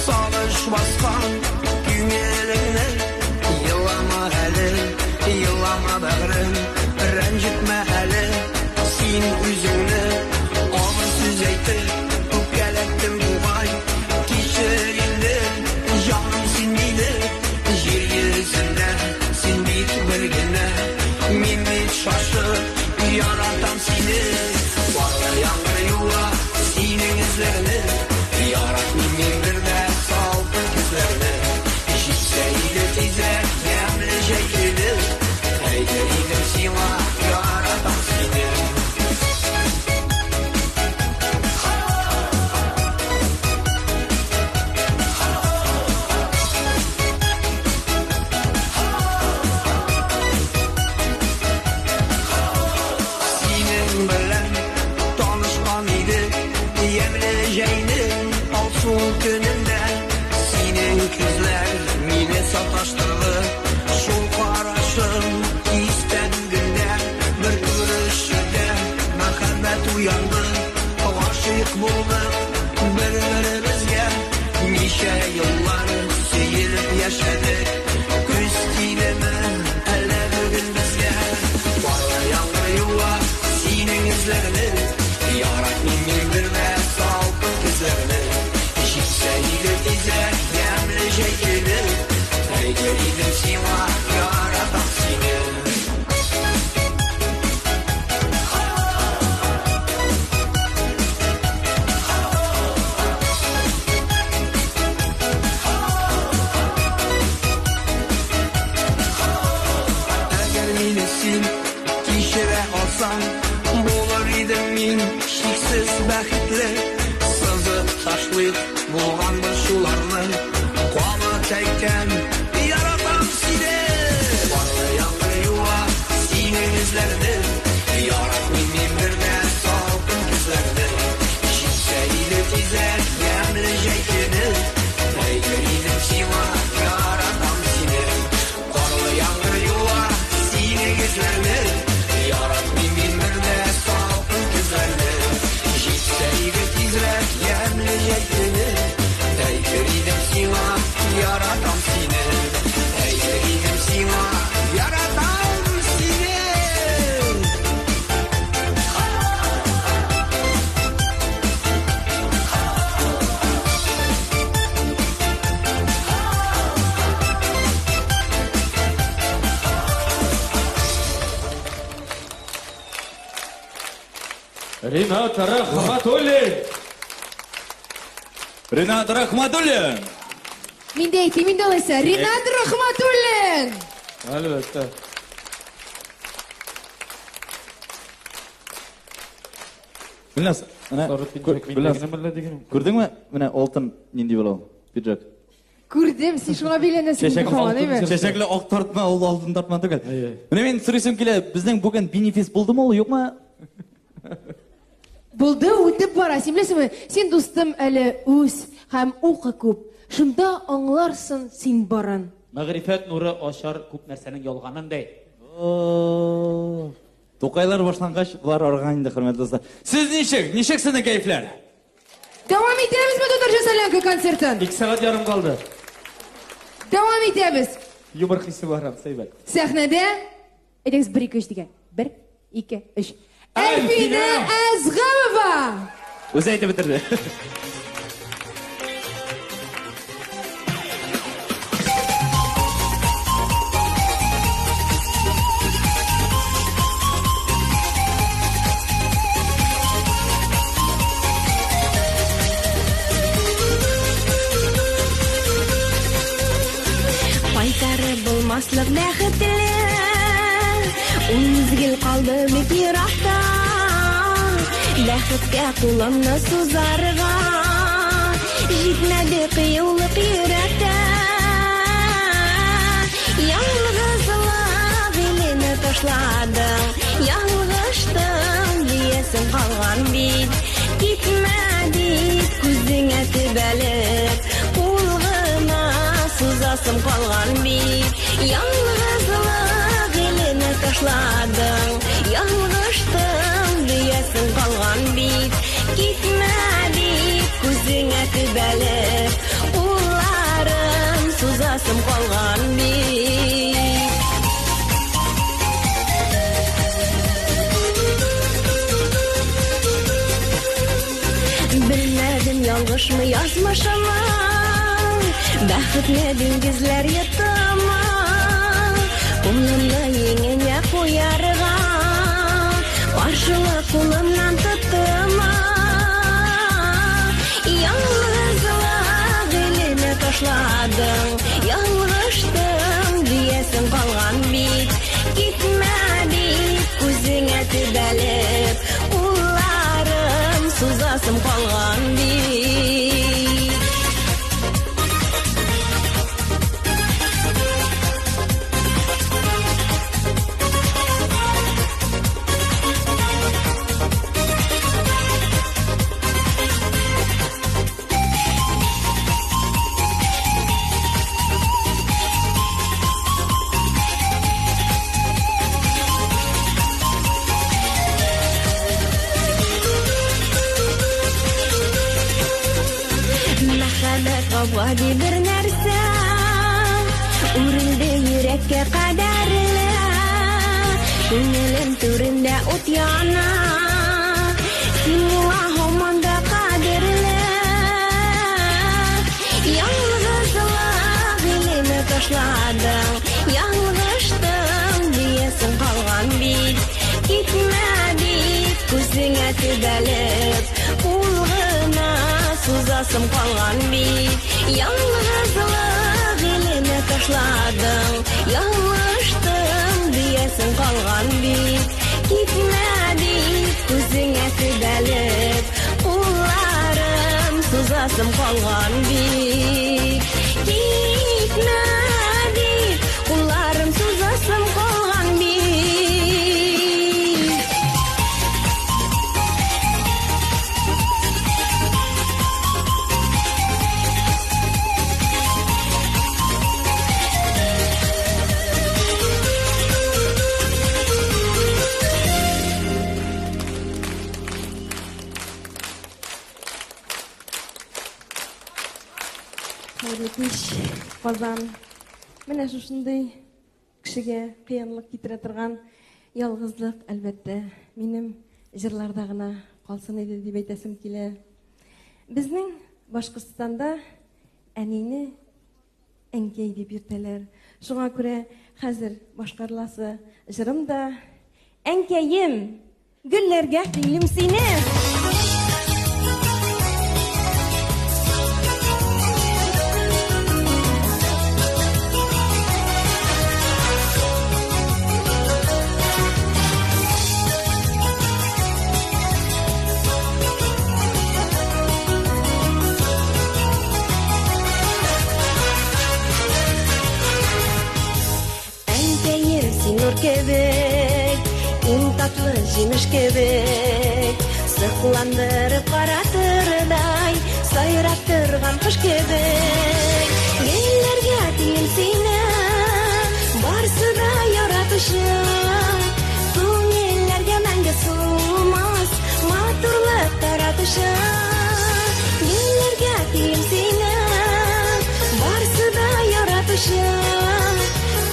сагыш баскан күңелеңне. Елама әле, елама бәгърем, рәнҗетмә әле син үзеңне. Авыр сүз әйтеп, үпкәләттем бугай, кичер инде, җаным син мине. Җир йөзендә син бит бер генә, мин бит шашып яратам сине. Карлы яңгыр юа синең эзләрне, яратмыйм мин бер дә салкын көзләрне. Җитсә иде тизрәк ямьле җәй көне, әйтер идем сиңа яратам сине. Синең белән танышкан идек, ямьле җәйнең алсу көнендә. Синең күзләр мине саташтырды, шул карашың истән генә. Бер күрешүдә мәхәббәт уянды, гашыйк булдык бер-беребезгә. Ничә еллар сөелеп яшәдек, күз тидеме әллә бүген безгә? Карлы яңгыр юа синең эзләрне, яратмыйм мин бер дә салкын көзләрне. Җитсә иде тизрәк ямьле җәй көне, әйтер идем сиңа яратам сине. Әгәр мине син кичерә алсаң, булыр идем мин чиксез бәхетле. Сызып ташлыйк булган борчуларны, кабат әйтәм, яратам сине. Карлы яңгыр юа синең эзләрне, яратмыйм мин бер дә салкын көзләрне. Җитсә иде тизрәк ямьле җәй көне, әйтер идем сиңа яратам сине. Карлы яңгыр юа синең эзләрне, яратмыйм мин бер дә салкын көзләрне. Җитсә иде тизрәк ямьле җәй көне, әйтер идем сиңа яратам сине. Әйтер идем сиңа яратам сине. Ринат Рахматуллин! Ринат Рахматуллин! Мин дә әйтим инде алайса. Ринат Рахматуллин! Әлбәттә. Гөлназ, менә Гөлназ, күрдеңме? Менә алтын нинди була ул пиджак. Күрдем, син шуңа бәйләнәсең инде һаман, әйме? Чәчәкле ак тартма, ул алтын тартма түгел. Менә мин сорыйсым килә, безнең бүген бенефис булдымы ул, юкмы? Булды, үтеп бара. Син беләсеңме, син дустым әле үс һәм укы күп. Шунда аңларсың син барын. Мәгърифәт нуры ачар күп нәрсәнең ялганын ди. Тукайлар башлангач, болар арыган инде, хөрмәтле дуслар. Сез ничек? Ничек сезнең кәефләр? Дәвам итәбезме татарча солянка концертын? 2 сәгать ярым калды. Дәвам итәбез. Юмор хисе бар, әйбәт. Сәхнәдә әйдәгез 1 2 3 дигән. 1 2 3. Әлфинә Әзгамова! Үзе әйтеп бетерде. Кайтарып булмаслык бәхетле Ул мизгел калды бик еракта Бәхеткә кулымны сузарга Җитмәде кыюлык йөрәктә Ялгызлык иленә ташладың Ялгыштың диясең калган бит Китмә дип күзеңә төбәлеп Кул гына сузасым калган бит Ялгызлык иленә ташладың Ялгыштың диясең калган бит Китмә дип күзеңә төбәлеп Кулларым сузасым калган бит Белмәдем ялгышмы язмышымы Бәхетне диңгезләр йоттымы Кулымны иңеңә куярга Каршылык кулымнан тоттымы Ялгызлык иленә ташладың Ялгыштың диясең калган бит Китмә дип күзеңә төбәлеп Кулларым сузасым калган бит Мәхәббәт гап-гади бер нәрсә Үрелде йөрәккә кадәрле Күңелем түрендә ут яна Син миңа һаман да кадерле Ялгызлык иленә ташладың Ялгыштың диясең калган бит Китмә дип күзеңә төбәлеп Кул гына сузасым калган бит Ялгызлык иленә ташладың Ялгыштың диясең калган бит Китмә дип күзеңә төбәлеп Кулларым сузасым калган бит Китмә дип кулларым сузасым калган бит Хәерле кич, Казан. Менә шушындый кешегә кыянлык китерә торган ялгызлык, әлбәттә, минем җырларда гына калсын иде дип әйтәсем килә. Безнең Башкортстанда әнине әнкәй дип йөртәләр. Шуңа күрә хәзер башкарыласы җырым да Әнкәем, гөлләргә тиңлим сине. нур кебек, иң татлы җимеш кебек. Сокландырып каратырдай, сайрап торган кош кебек. Гөлләргә тиңим сине, барсы да яратучы. Күңелләргә мәңге сулмас, матурлык таратучы. Гөлләргә тиңим сине, барсы да яратучы.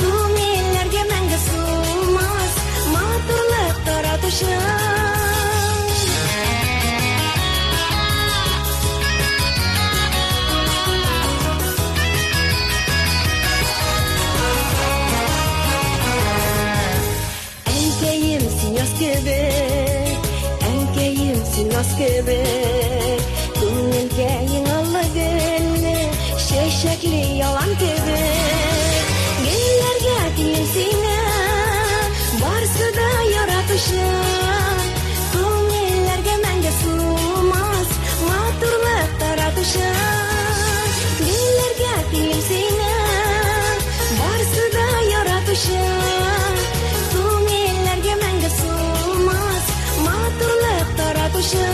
Күңелләргә мәңге сулмас, матурлык таратучы. Әнкәем, син яз кебек, әнкәем, син наз кебек. Күңелкәең аллы гөлле, чәчәкле ялан кебек. Гөлләргә тиңим сине, барсы да яратучы. Күңелләргә мәңге сулмас, матурлык таратучы. Гөлләргә тиңим сине, барсы да яратучы. Күңелләргә мәңге сулмас, матурлык таратучы.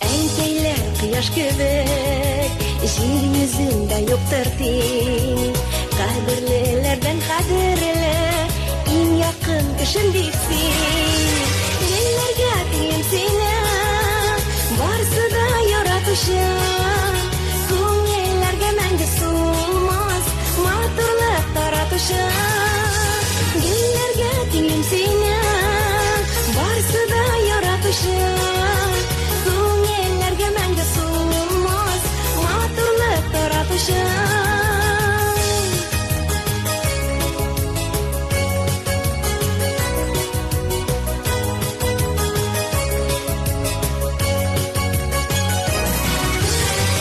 Әнкәйләр кояш кебек, җир йөзендә юктыр тиң. Кадерлеләрдән кадерле, иң якын кешем бит син. Гөлләргә тиңим сине, барсы да яратучы. Күңелләргә мәңге сулмас, матурлык таратучы. Гөлләргә тиңим сине, барсы да яратучы. Күңелләргә мәңге сулмас, матурлык таратучы.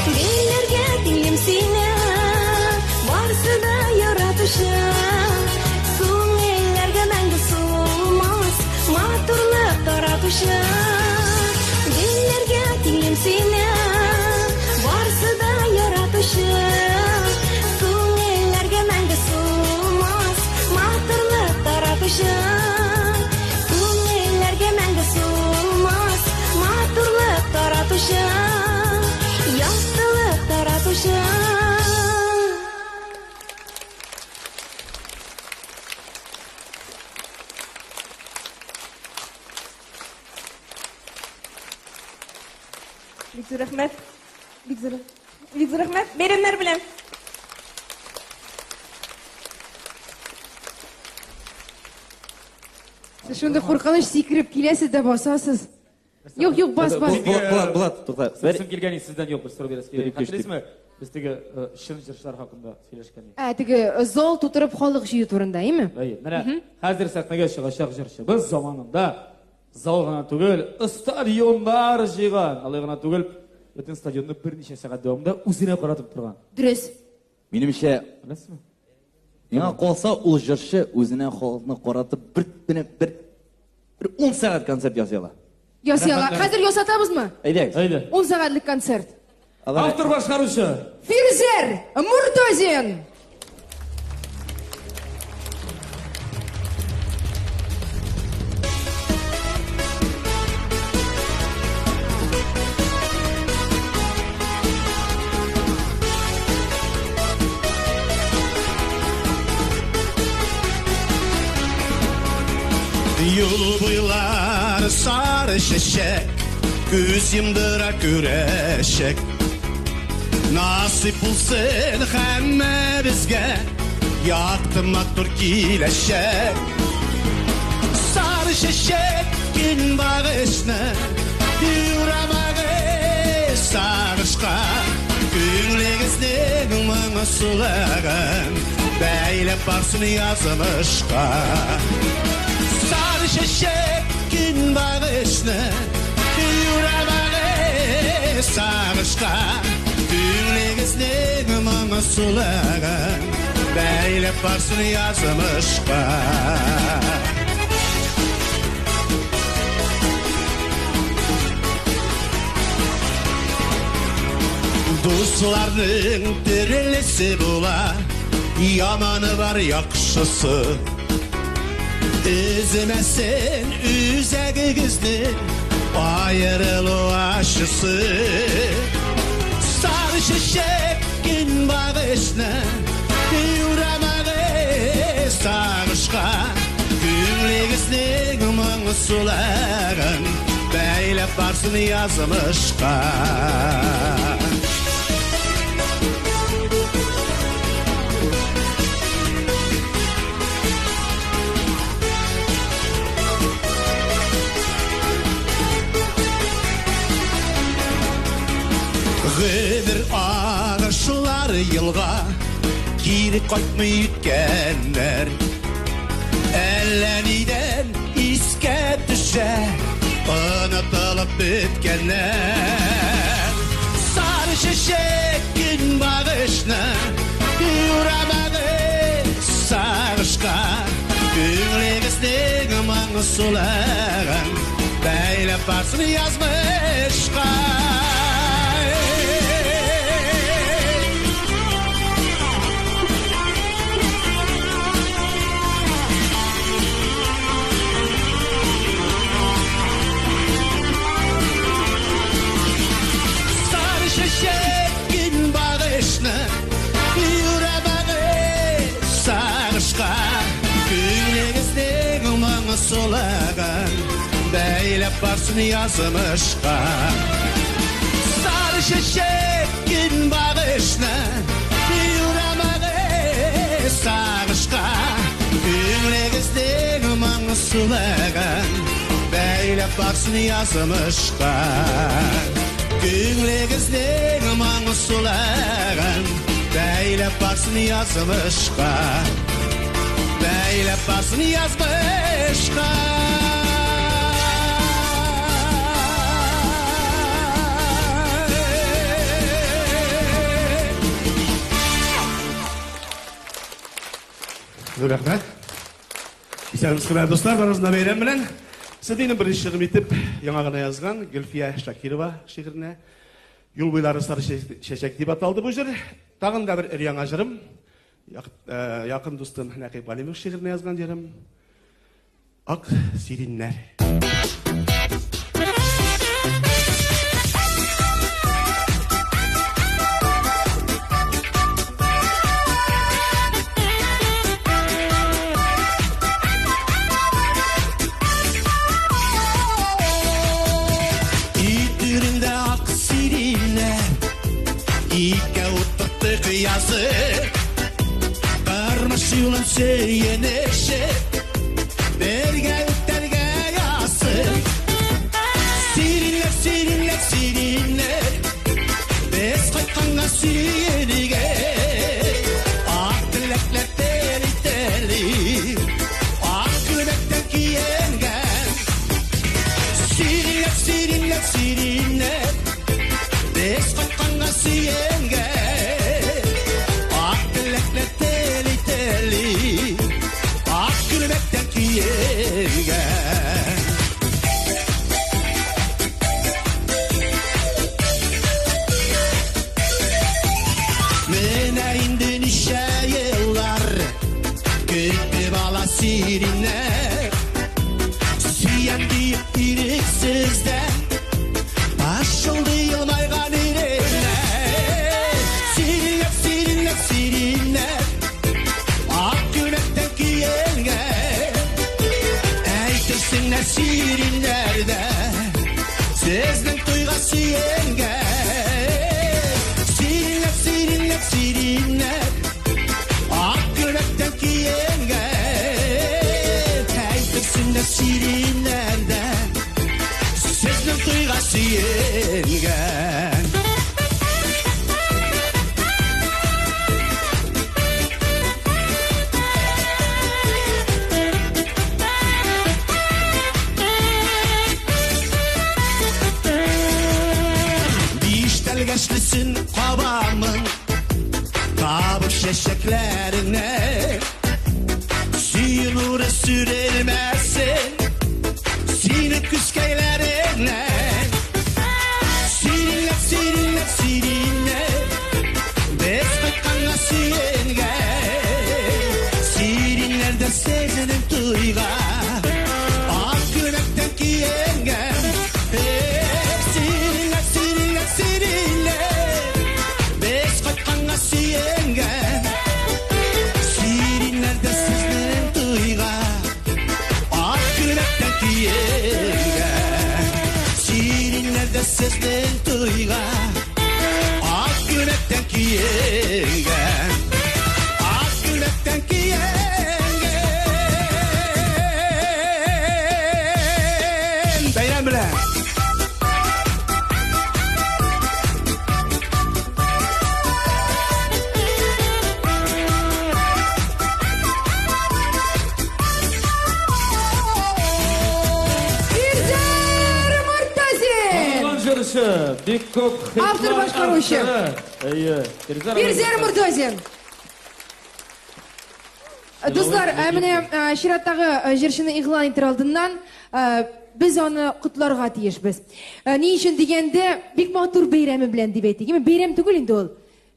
Гөлләргә тиңим сине, барсы да яратучы. Күңелләргә мәңге сулмас, матурлык таратучы. Гөлләргә тиңим сине, барсы да яратучы. Күңелләргә мәңге сулмас, матурлык таратучы. Күңелләргә мәңге сулмас, матурлык таратучы. Яктылык таратучы. Бик зур рәхмәт. Бик зур. Бик зур рәхмәт. Бәйрәмнәр белән. Сез шундый куркыныч сикереп киләсез дә басасыз. Юк, юк, бас, бас. Булат, Булат, тукта. Сорыйсым килгән иде сездән, юк, бер сорау бирәсе килә. Бер, ике, өч, Хәтерлисезме? Без теге чын җырчылар хакында сөйләшкән идек. Ә, теге зал тутырып халык җыю турында, әйме? Әйе, менә хәзер сәхнәгә чыгачак җырчыбыз заманында зал гына түгел, стадионнар җыйган. Алай гына түгел, бөтен стадионны берничә сәгать дәвамында үзенә каратып торган. Дөрес. Минемчә, Беләсезме? миңа калса, ул җырчы үзенә халыкны каратып бер бер бер бер 10 сәгать концерт ясый ала. Ясый ала. Хәзер ясатабызмы? Әйдәгез. Әйдә. 10 сәгатьлек концерт. Автор башкаручы. Фирзәр Муртазин. Юл буйлары сары чәчәк, күз йомдыра күрәчәк. Насыйп булсын һәммәбезгә якты матур киләчәк. Сары чәчәк көнбагышны юрамагыз сагышка. Күңлегезнең моңы сулагын бәйләп барсын язмышка. Сары чәчәк көнбагышны юрамагыз сагышка, Күңлегезнең моңсулыгын бәйләп барсын язмышка. Дусларның төрлесе була, яманы бар, яхшысы. Өзмәсен үзәгегезне аерылу ачысы. Сары чәчәк көнбагышны юрамагыз сагышка, Күңлегезнең моңсулыгын бәйләп барсын язмышка. Гомер агышлары елга, кире кайтмый үткәннәр. Әллә нидән искә төшә, онытылып беткәннәр. Сары чәчәк көнбагышны юрамагыз сагышка, Күңлегезнең моңсулыгын бәйләп барсын язмышка. Сары чәчәк көнбагышны юрамагыз сагышка, Күңлегезнең моңсулыгын бәйләп барсын язмышка. Сары чәчәк көнбагышны юрамагыз сагышка, Күңлегезнең моңсулыгын бәйләп барсын язмышка. Күңлегезнең моңсулыгын бәйләп барсын язмышка. Бәйләп барсын язмышка. Зур рәхмәт. Исәнмесез, хөрмәтле дуслар, барыгызны да бәйрәм белән. Сезнең беренче шигырем итеп яңа гына язган Гөлфия Шакирова шигыренә Юл буйлары сары чәчәк дип аталды бу җыр. Тагын да бер өр-яңа җырым. Якын дустым Нәкыйп Галимов шигыренә язган җырым. Ак сириннәр. Өй түрендә ак сириннәр, икәү утырттык язып. Тормыш юлын сөенешеп, бергә үтәргә язып. Сириннәр, сириннәр, сириннәр, без кайтканга сөенегез. Ак теләкләр тели-тели, ак күлмәктән киенгән. Сириннәр, сириннәр, сириннәр, без кайтканга сөенгән. Ак теләкләр тели-тели, ак күлмәктән киенгән. Менә инде ничә еллар көтеп ала сириннәр. Сөям диеп ирексездән пышылдый елмайган иреннәр. Сириннәр, сириннәр, сириннәр, ак күлмәктән киенгән. Әйтерсең сириннәр дә сезнең туйга сөенгән. Сириннәр, сириннәр, сириннәр, ак күлмәктән киенгән. Әйтерсең сириннәр дә сезнең туйга сөенгән. Чәчәкләреңне Сөю нуры сүрелмәсен Синең күзкәйләреңнән. Сиринләп, сиринләп, сиринләп, без кайтканга сөенгән. Сириннәрдә сезнең туйга ак күлмәктән киенгән. Эх, сиринләп, сиринләп, сиринләп, без кайтканга сөенгән. Сириннәрдә сезнең туйга ак күлмәктән киенгән. Сириннәрдә сезнең туйга ак күлмәктән киенгән. Ак күлмәктән киенгән. Бәйрәм белән! Фирзәр Мортазин! Танылган җырчы, бик күп хитлар Автор башкаручы. авторы. Әйе, Фирзәр Фирзәр Мортазин. Дуслар, менә чираттагы җырчыны игълан итер алдыннан без аны котларга тиешбез. Ни өчен дигәндә, бик матур бәйрәме белән дип әйтик. Әмма бәйрәм түгел инде ул.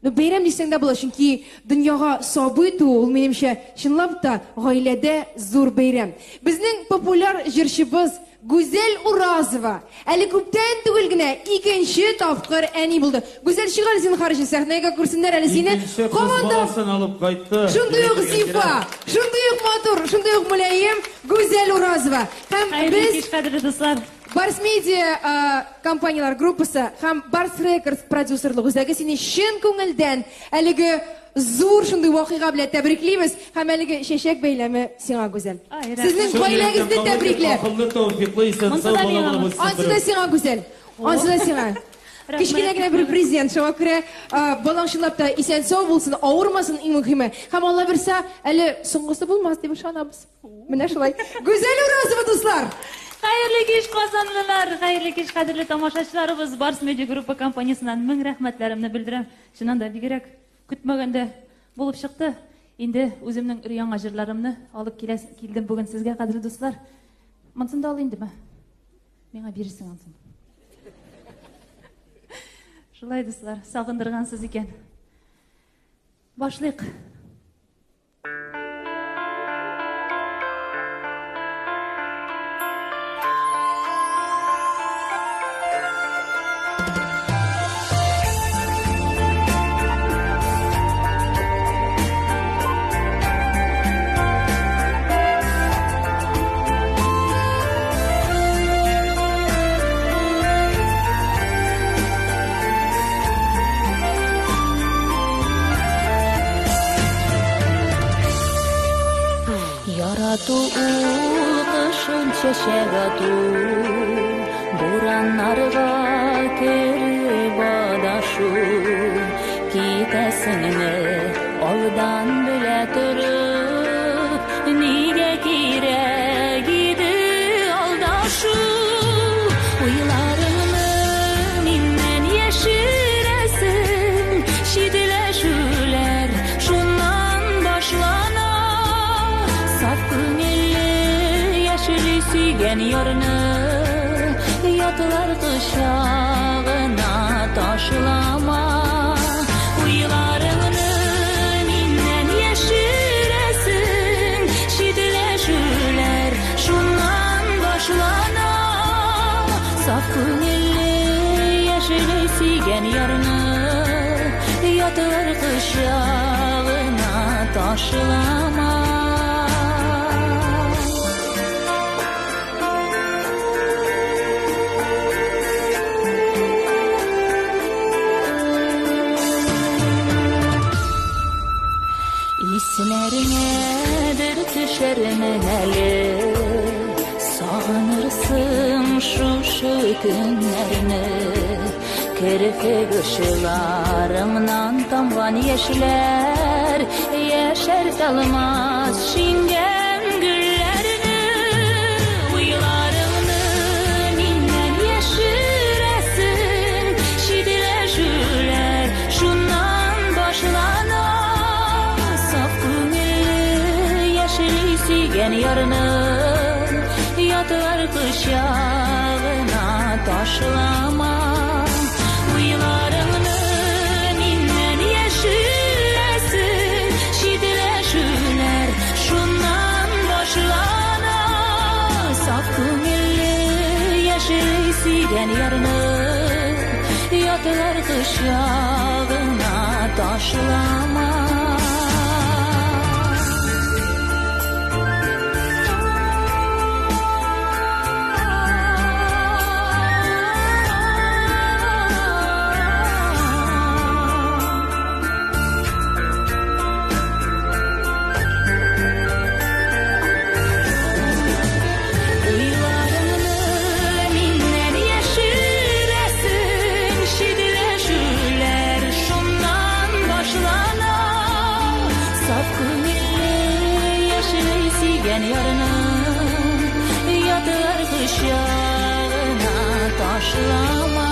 Ну, бәйрәм дисәң дә була, чөнки дөньяга сабый туу, ул минемчә, чынлап та гаиләдә зур бәйрәм. Безнең популяр җырчыбыз Гүзәл Уразова әле күптән түгел генә икенче тапкыр әни булды. Гүзәл, чык әле зинһар өчен сәхнәгә, күрсеннәр әле сине. Икенче кыз Команда баласын алып кайтты. Шундый ук зифа, шундый ук матур, шундый ук мөлаем Гүзәл Уразова. Һәм Хәерле без кич, кадерле дуслар. Барс Медиа компаниялар группасы һәм Барс Рекордс продюсерлык үзәге сине чын күңелдән әлеге зур шундый вакыйга белән тәбриклибез һәм әлеге чәчәк бәйләме сиңа, Гүзәл. Ай, рәхмәт. Сезнең гаиләгезне тәбрикләп. Акыллы, тәүфиклы, исән Монсы сау да бала миңа. булып үссен. Ансы да сиңа, Гүзәл. Ансы да сиңа. Рәхмәт. Кечкенә генә бер презент, шуңа күрә балаң чынлап та исән сау булсын, авырмасын иң мөһиме. Һәм Алла бирсә, әле соңгысы булмас дип ышанабыз. Менә шулай. Гүзәл Уразова, дуслар! Хәерле кич, казанлылар! Хәерле кич, кадерле тамашачыларыбыз! Барс Медиа Группа компаниясеннән мең рәхмәтләремне белдерәм. Чыннан да бигрәк көтмәгәндә булып чыкты. Инде үземнең өр-яңа җырларымны алып киләс, килдем бүген сезгә, кадерле дуслар. Монысын да ал индеме? Миңа бирерсең анысын. Шулай, дуслар, сагындыргансыз икән. Башлыйк. Ярату ул кышын чәчәк ату, бураннарга кереп адашу. Китәсеңне алдан белә торып, нигә кирәк иде алдашу? Уйларыңны миннән яшерәсең, читләшүләр шуннан башлана. Саф күңелле яшьли сөйгән ярны ятлар кочагына ташлама. Уйларыңны миннән яшерәсең, читләшүләр шуннан башлана. Саф күңелле яшьли сөйгән ярны ятлар кочагына ташлама. Исләреңәдер төшәрмен әле, сагынырсың шушы көннәрне. Керфек очларыңнан тамган яшьләр яшәртә алмас шиңгән гөлләрне. Уйларыңны миннән яшерәсең, читләшүләр шуннан башлана. сөйгән ярны ятлар кочагына ташлама. Уйларыңны миннән яшерәсең, читләшүләр шуннан башлана. Саф күңелле яши сөйгән ярны ятлар кочагына ташлама. Уйларыңны миннән яшерәсең, читләшүләр шуннан башлана. Саф күңелле яши сөйгән ярны ятлар кочагына ташлама.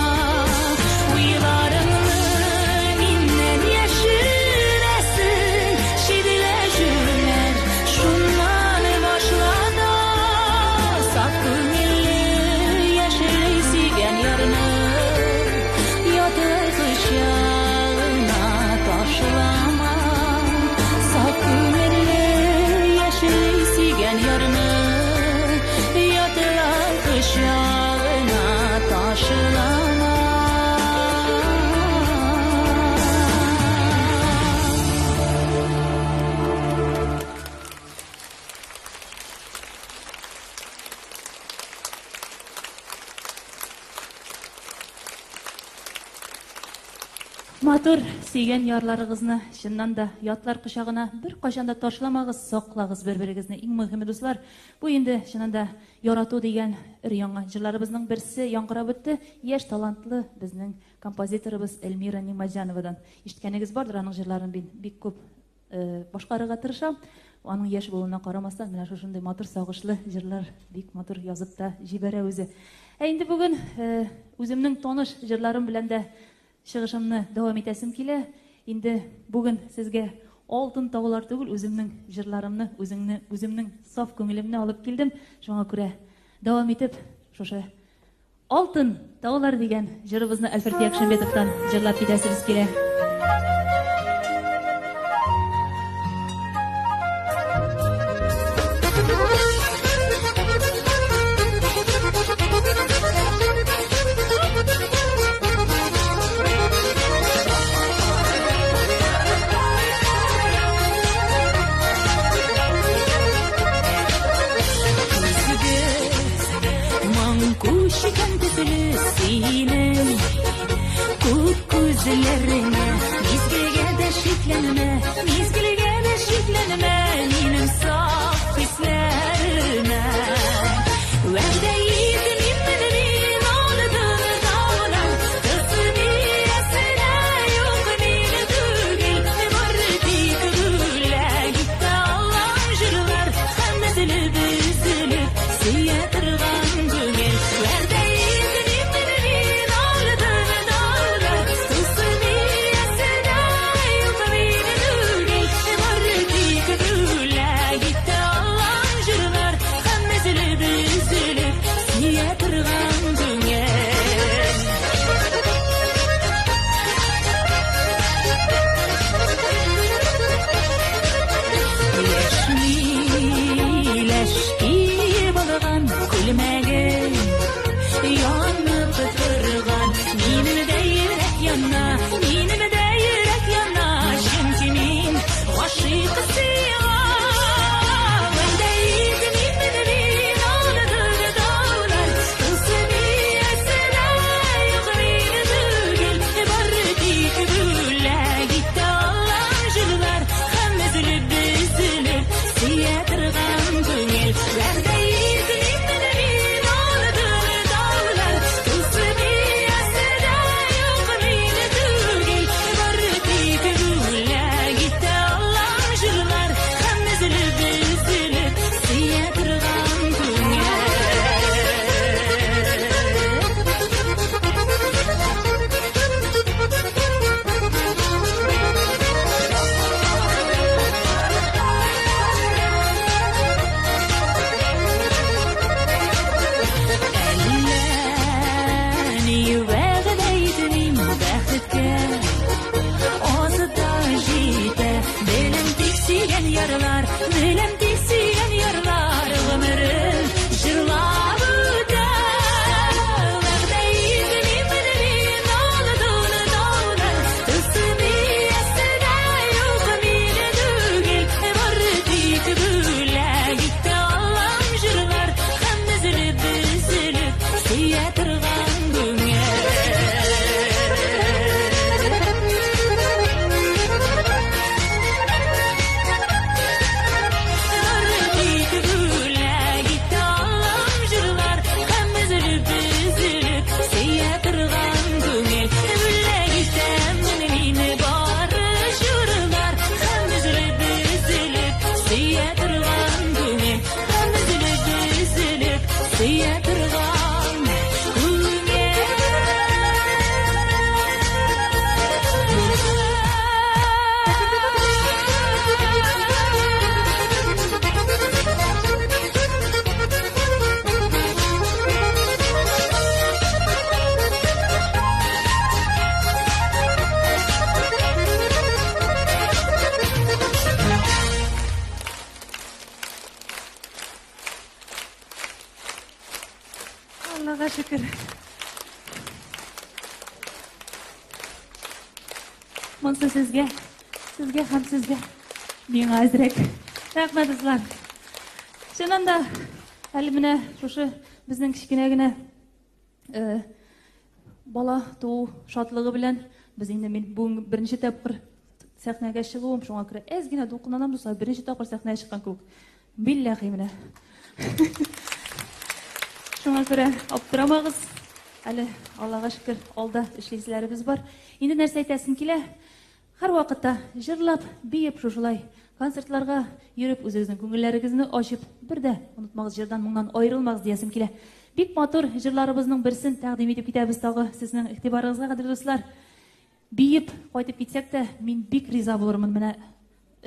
Уйларыңны миннән яшерәсең, читләшүләр шуннан башлана. Саф күңелле яши сөйгән ярны ятлар кочагына ташлама. Саф күңелле яши сөйгән ярны ятлар кочагына ташлама. Матур сөйгән ярларыгызны чыннан да ятлар кочагына бер кайчан да ташламагыз, саклагыз бер-берегезне. Иң мөһиме, дуслар, бу инде чыннан да ярату дигән өр-яңа җырларыбызның берсе яңгырап үтте. Яшь талантлы безнең композиторыбыз Эльмира Нимаҗановадан. Ишеткәнегез бардыр аның җырларын, мин бик күп башкарырга тырышам. Аның яшь булуына карамастан, менә шушындый матур сагышлы җырлар бик матур язып та җибәрә үзе. Ә инде бүген үземнең таныш җырларым белән дә чыгышымны дәвам итәсем килә. Инде бүген сезгә алтын таулар түгел, үземнең җырларымны, үзеңне, үземнең саф күңелемне алып килдем. Шуңа күрә дәвам итеп, шушы Алтын таулар дигән җырыбызны Альфред Якшимбетовтан җырлап китәсебез килә. Күзгә моң күшеккән төсле синең күк күзләреңә, мизгелгә дә шикләнмә, мизгелгә дә шикләнмә минем саф хисләремә. Вәгъдә итмим мин алтын таулар, тылсым иясенә юк мин түгел, бары тик бүләк итә алам җырлар һәм өзелеп өзелеп сөя торган күңел. Вәгъдә итмим мин алтын таулар, тылсым иясенә юк мин түгел, бары тик бүләк итә алам җырлар һәм өзелеп өзелеп сөя торган күңел. Яшь миләш киеп алган күлмәгең янып торган, минем дә йөрәк яна, минем дә йөрәк яна, чөнки мин гашыйк сиңа. Вәгъдә итмим мин алтын таулар, сөя торган күңел. Бүләк итә алам җырлар һәм өзелеп өзелеп сөя торган күңел. Бүләк итәм мин бары җырлар һәм өзелеп өзелеп сөя торган күңел. Һәм өзелеп өзелеп сөя торган Аллага шөкер. Монсы сезгә, сезгә һәм сезгә. Миңа әзрәк. Рәхмәт, дуслар. Чыннан да, әле менә шушы безнең кечкенә генә бала туу шатлыгы белән без инде мин бүген беренче тапкыр сәхнәгә чыгуым, шуңа күрә әз генә дулкынланам, дуслар, беренче тапкыр сәхнәгә чыккан кебек. Билләһи менә. Шуңа күрә аптырамагыз. Әле Аллага шөкер, алда эшлиселәребез бар. Инде нәрсә әйтәсем килә? Һәр вакытта җырлап, биеп шушылай концертларга йөреп, үзегезнең күңелләрегезне ачып, бер дә онытмагыз, җырдан моңнан аерылмагыз диясем килә. Бик матур җырларыбызның берсен тәкъдим итеп китәбез тагы сезнең игътибарыгызга, кадерле дуслар. Биеп кайтып китсәк тә, мин бик риза булырмын. Менә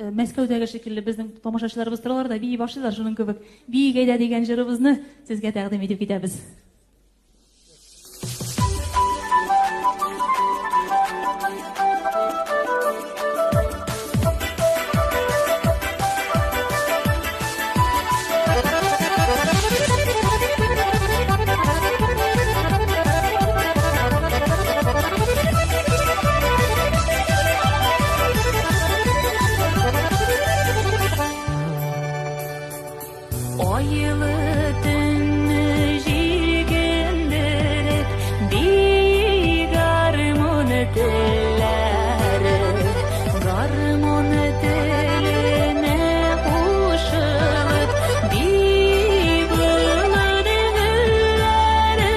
Мәскәүдәге шикелле безнең тамашачыларыбыз торалар да бии башлыйлар шуның кебек. Биик әйдә дигән җырыбызны сезгә тәкъдим итеп китәбез. Айлы төнне җилкендереп, бии гармун телләре, гармун теленә кушылып, бии болын гөлләре.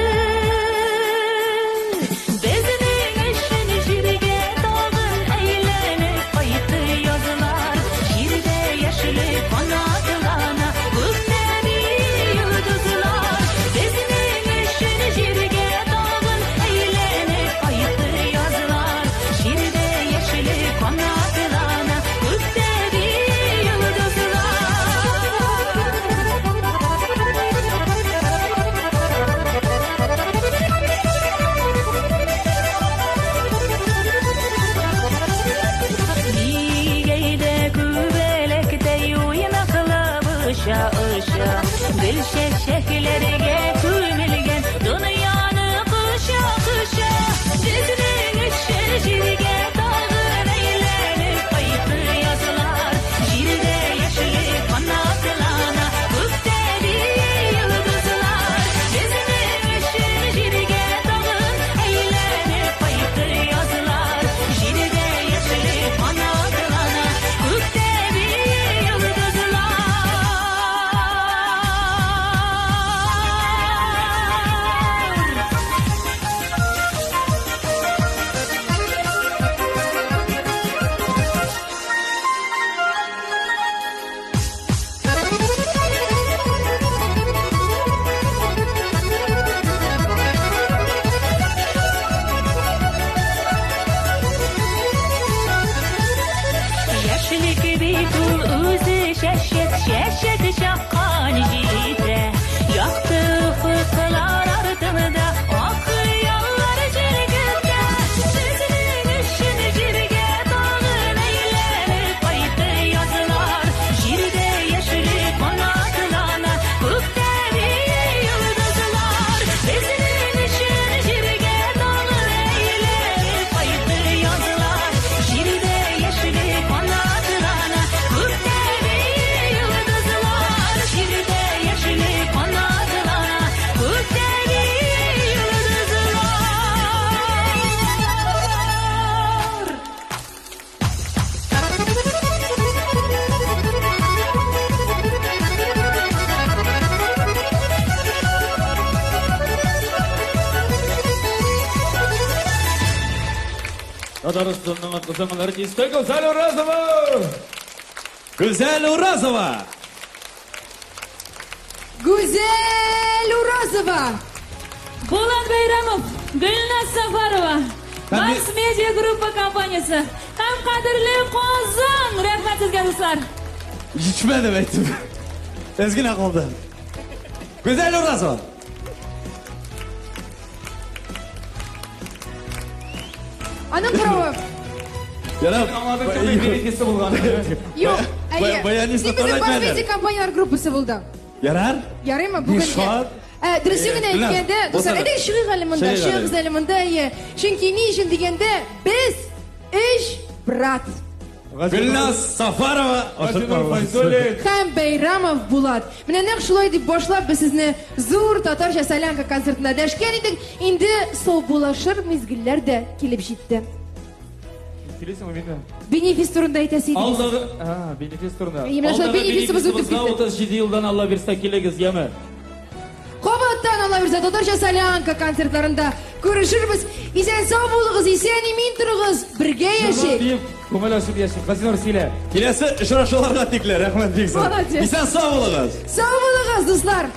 Безнең өчен җиргә тагын әйләнеп кайтты язлар, җирдә яшеле канатлана, күктә йолдызлар. Безнең өчен җиргә тагын әйләнеп кайтты язлар, җирдә яшеле канатлана, күктә йолдызлар. Бигәйдә күбәләктәй уйнаклап оча оча, гөл чәчәкләргә күмелгән дөньяны коча коча. Безнең өчен җиргә тагын әйләнеп кайтты язлар, җирдә яшеле канатлана, күктә йолдызлар. Безнең өчен җиргә тагын әйләнеп кайтты язлар, җирдә яшеле канатлана, күктә йолдызлар. Яшьлек бит ул үзе чәчәк, чәчәк чаккан җирдә. Якты офыклар артында ак хыяллар җилкетә. Безнең өчен җиргә тагын әйләнеп кайтты язлар, җирдә яшеле канатлана, күктә йолдызлар. Безнең өчен җиргә тагын әйләнеп кайтты язлар, җирдә яшеле канатлана, күктә йолдызлар. Татарстанның атказанган артисты Гүзәл Уразова! Гүзәл Уразова! Гүзәл Уразова! Булат Бәйрәмов, Гөлназ Сафарова, Барс Медиа Группа компаниясе һәм кадерле Казан! Рәхмәт сезгә, дуслар! Җитмәде әйтеп. Әз генә калды. Гүзәл Уразова! Аның каравы. Ярар. Бенефисы булган. Юк, әйе. Баянист Син безнең Барс Медиа компанияләр группасы булдың. Ярар? Ярыймы бүген? Шат. Ә, дөресен генә Гөлназ, әйткәндә, дуслар, булса да. әйдә чыгыйк әле монда, Чыгыйк әле. чыгыгыз әле монда, әйе. Чөнки ни өчен дигәндә, без өч брат. Гөлназ Сафарова. Һәм Бәйрамов Булат. Менә нәкъ шулай дип башлап без сезне зур татарча солянка концертына дәшкән идек. Инде саубуллашыр мизгелләр дә килеп җитте. Килесеңме мине? Бенефис турында әйтәсе идегез. Алдагы, а, бенефис турында. Әйе, менә шул Алдагы бенефисыбыз үтеп бенефисыбызга китте. 37 елдан Алла бирсә килегез, яме. Кабаттан Алла бирсә татарча солянка концертларында күрешербез. Исән сау булыгыз, исән имин торыгыз. Бергә яшик. Дип, күңел ачып яшик. Газинур сөйлә. Киләсе очрашуларга тикле, рәхмәт бик зур. Молодец. Исән сау булыгыз. Сау булыгыз, дуслар.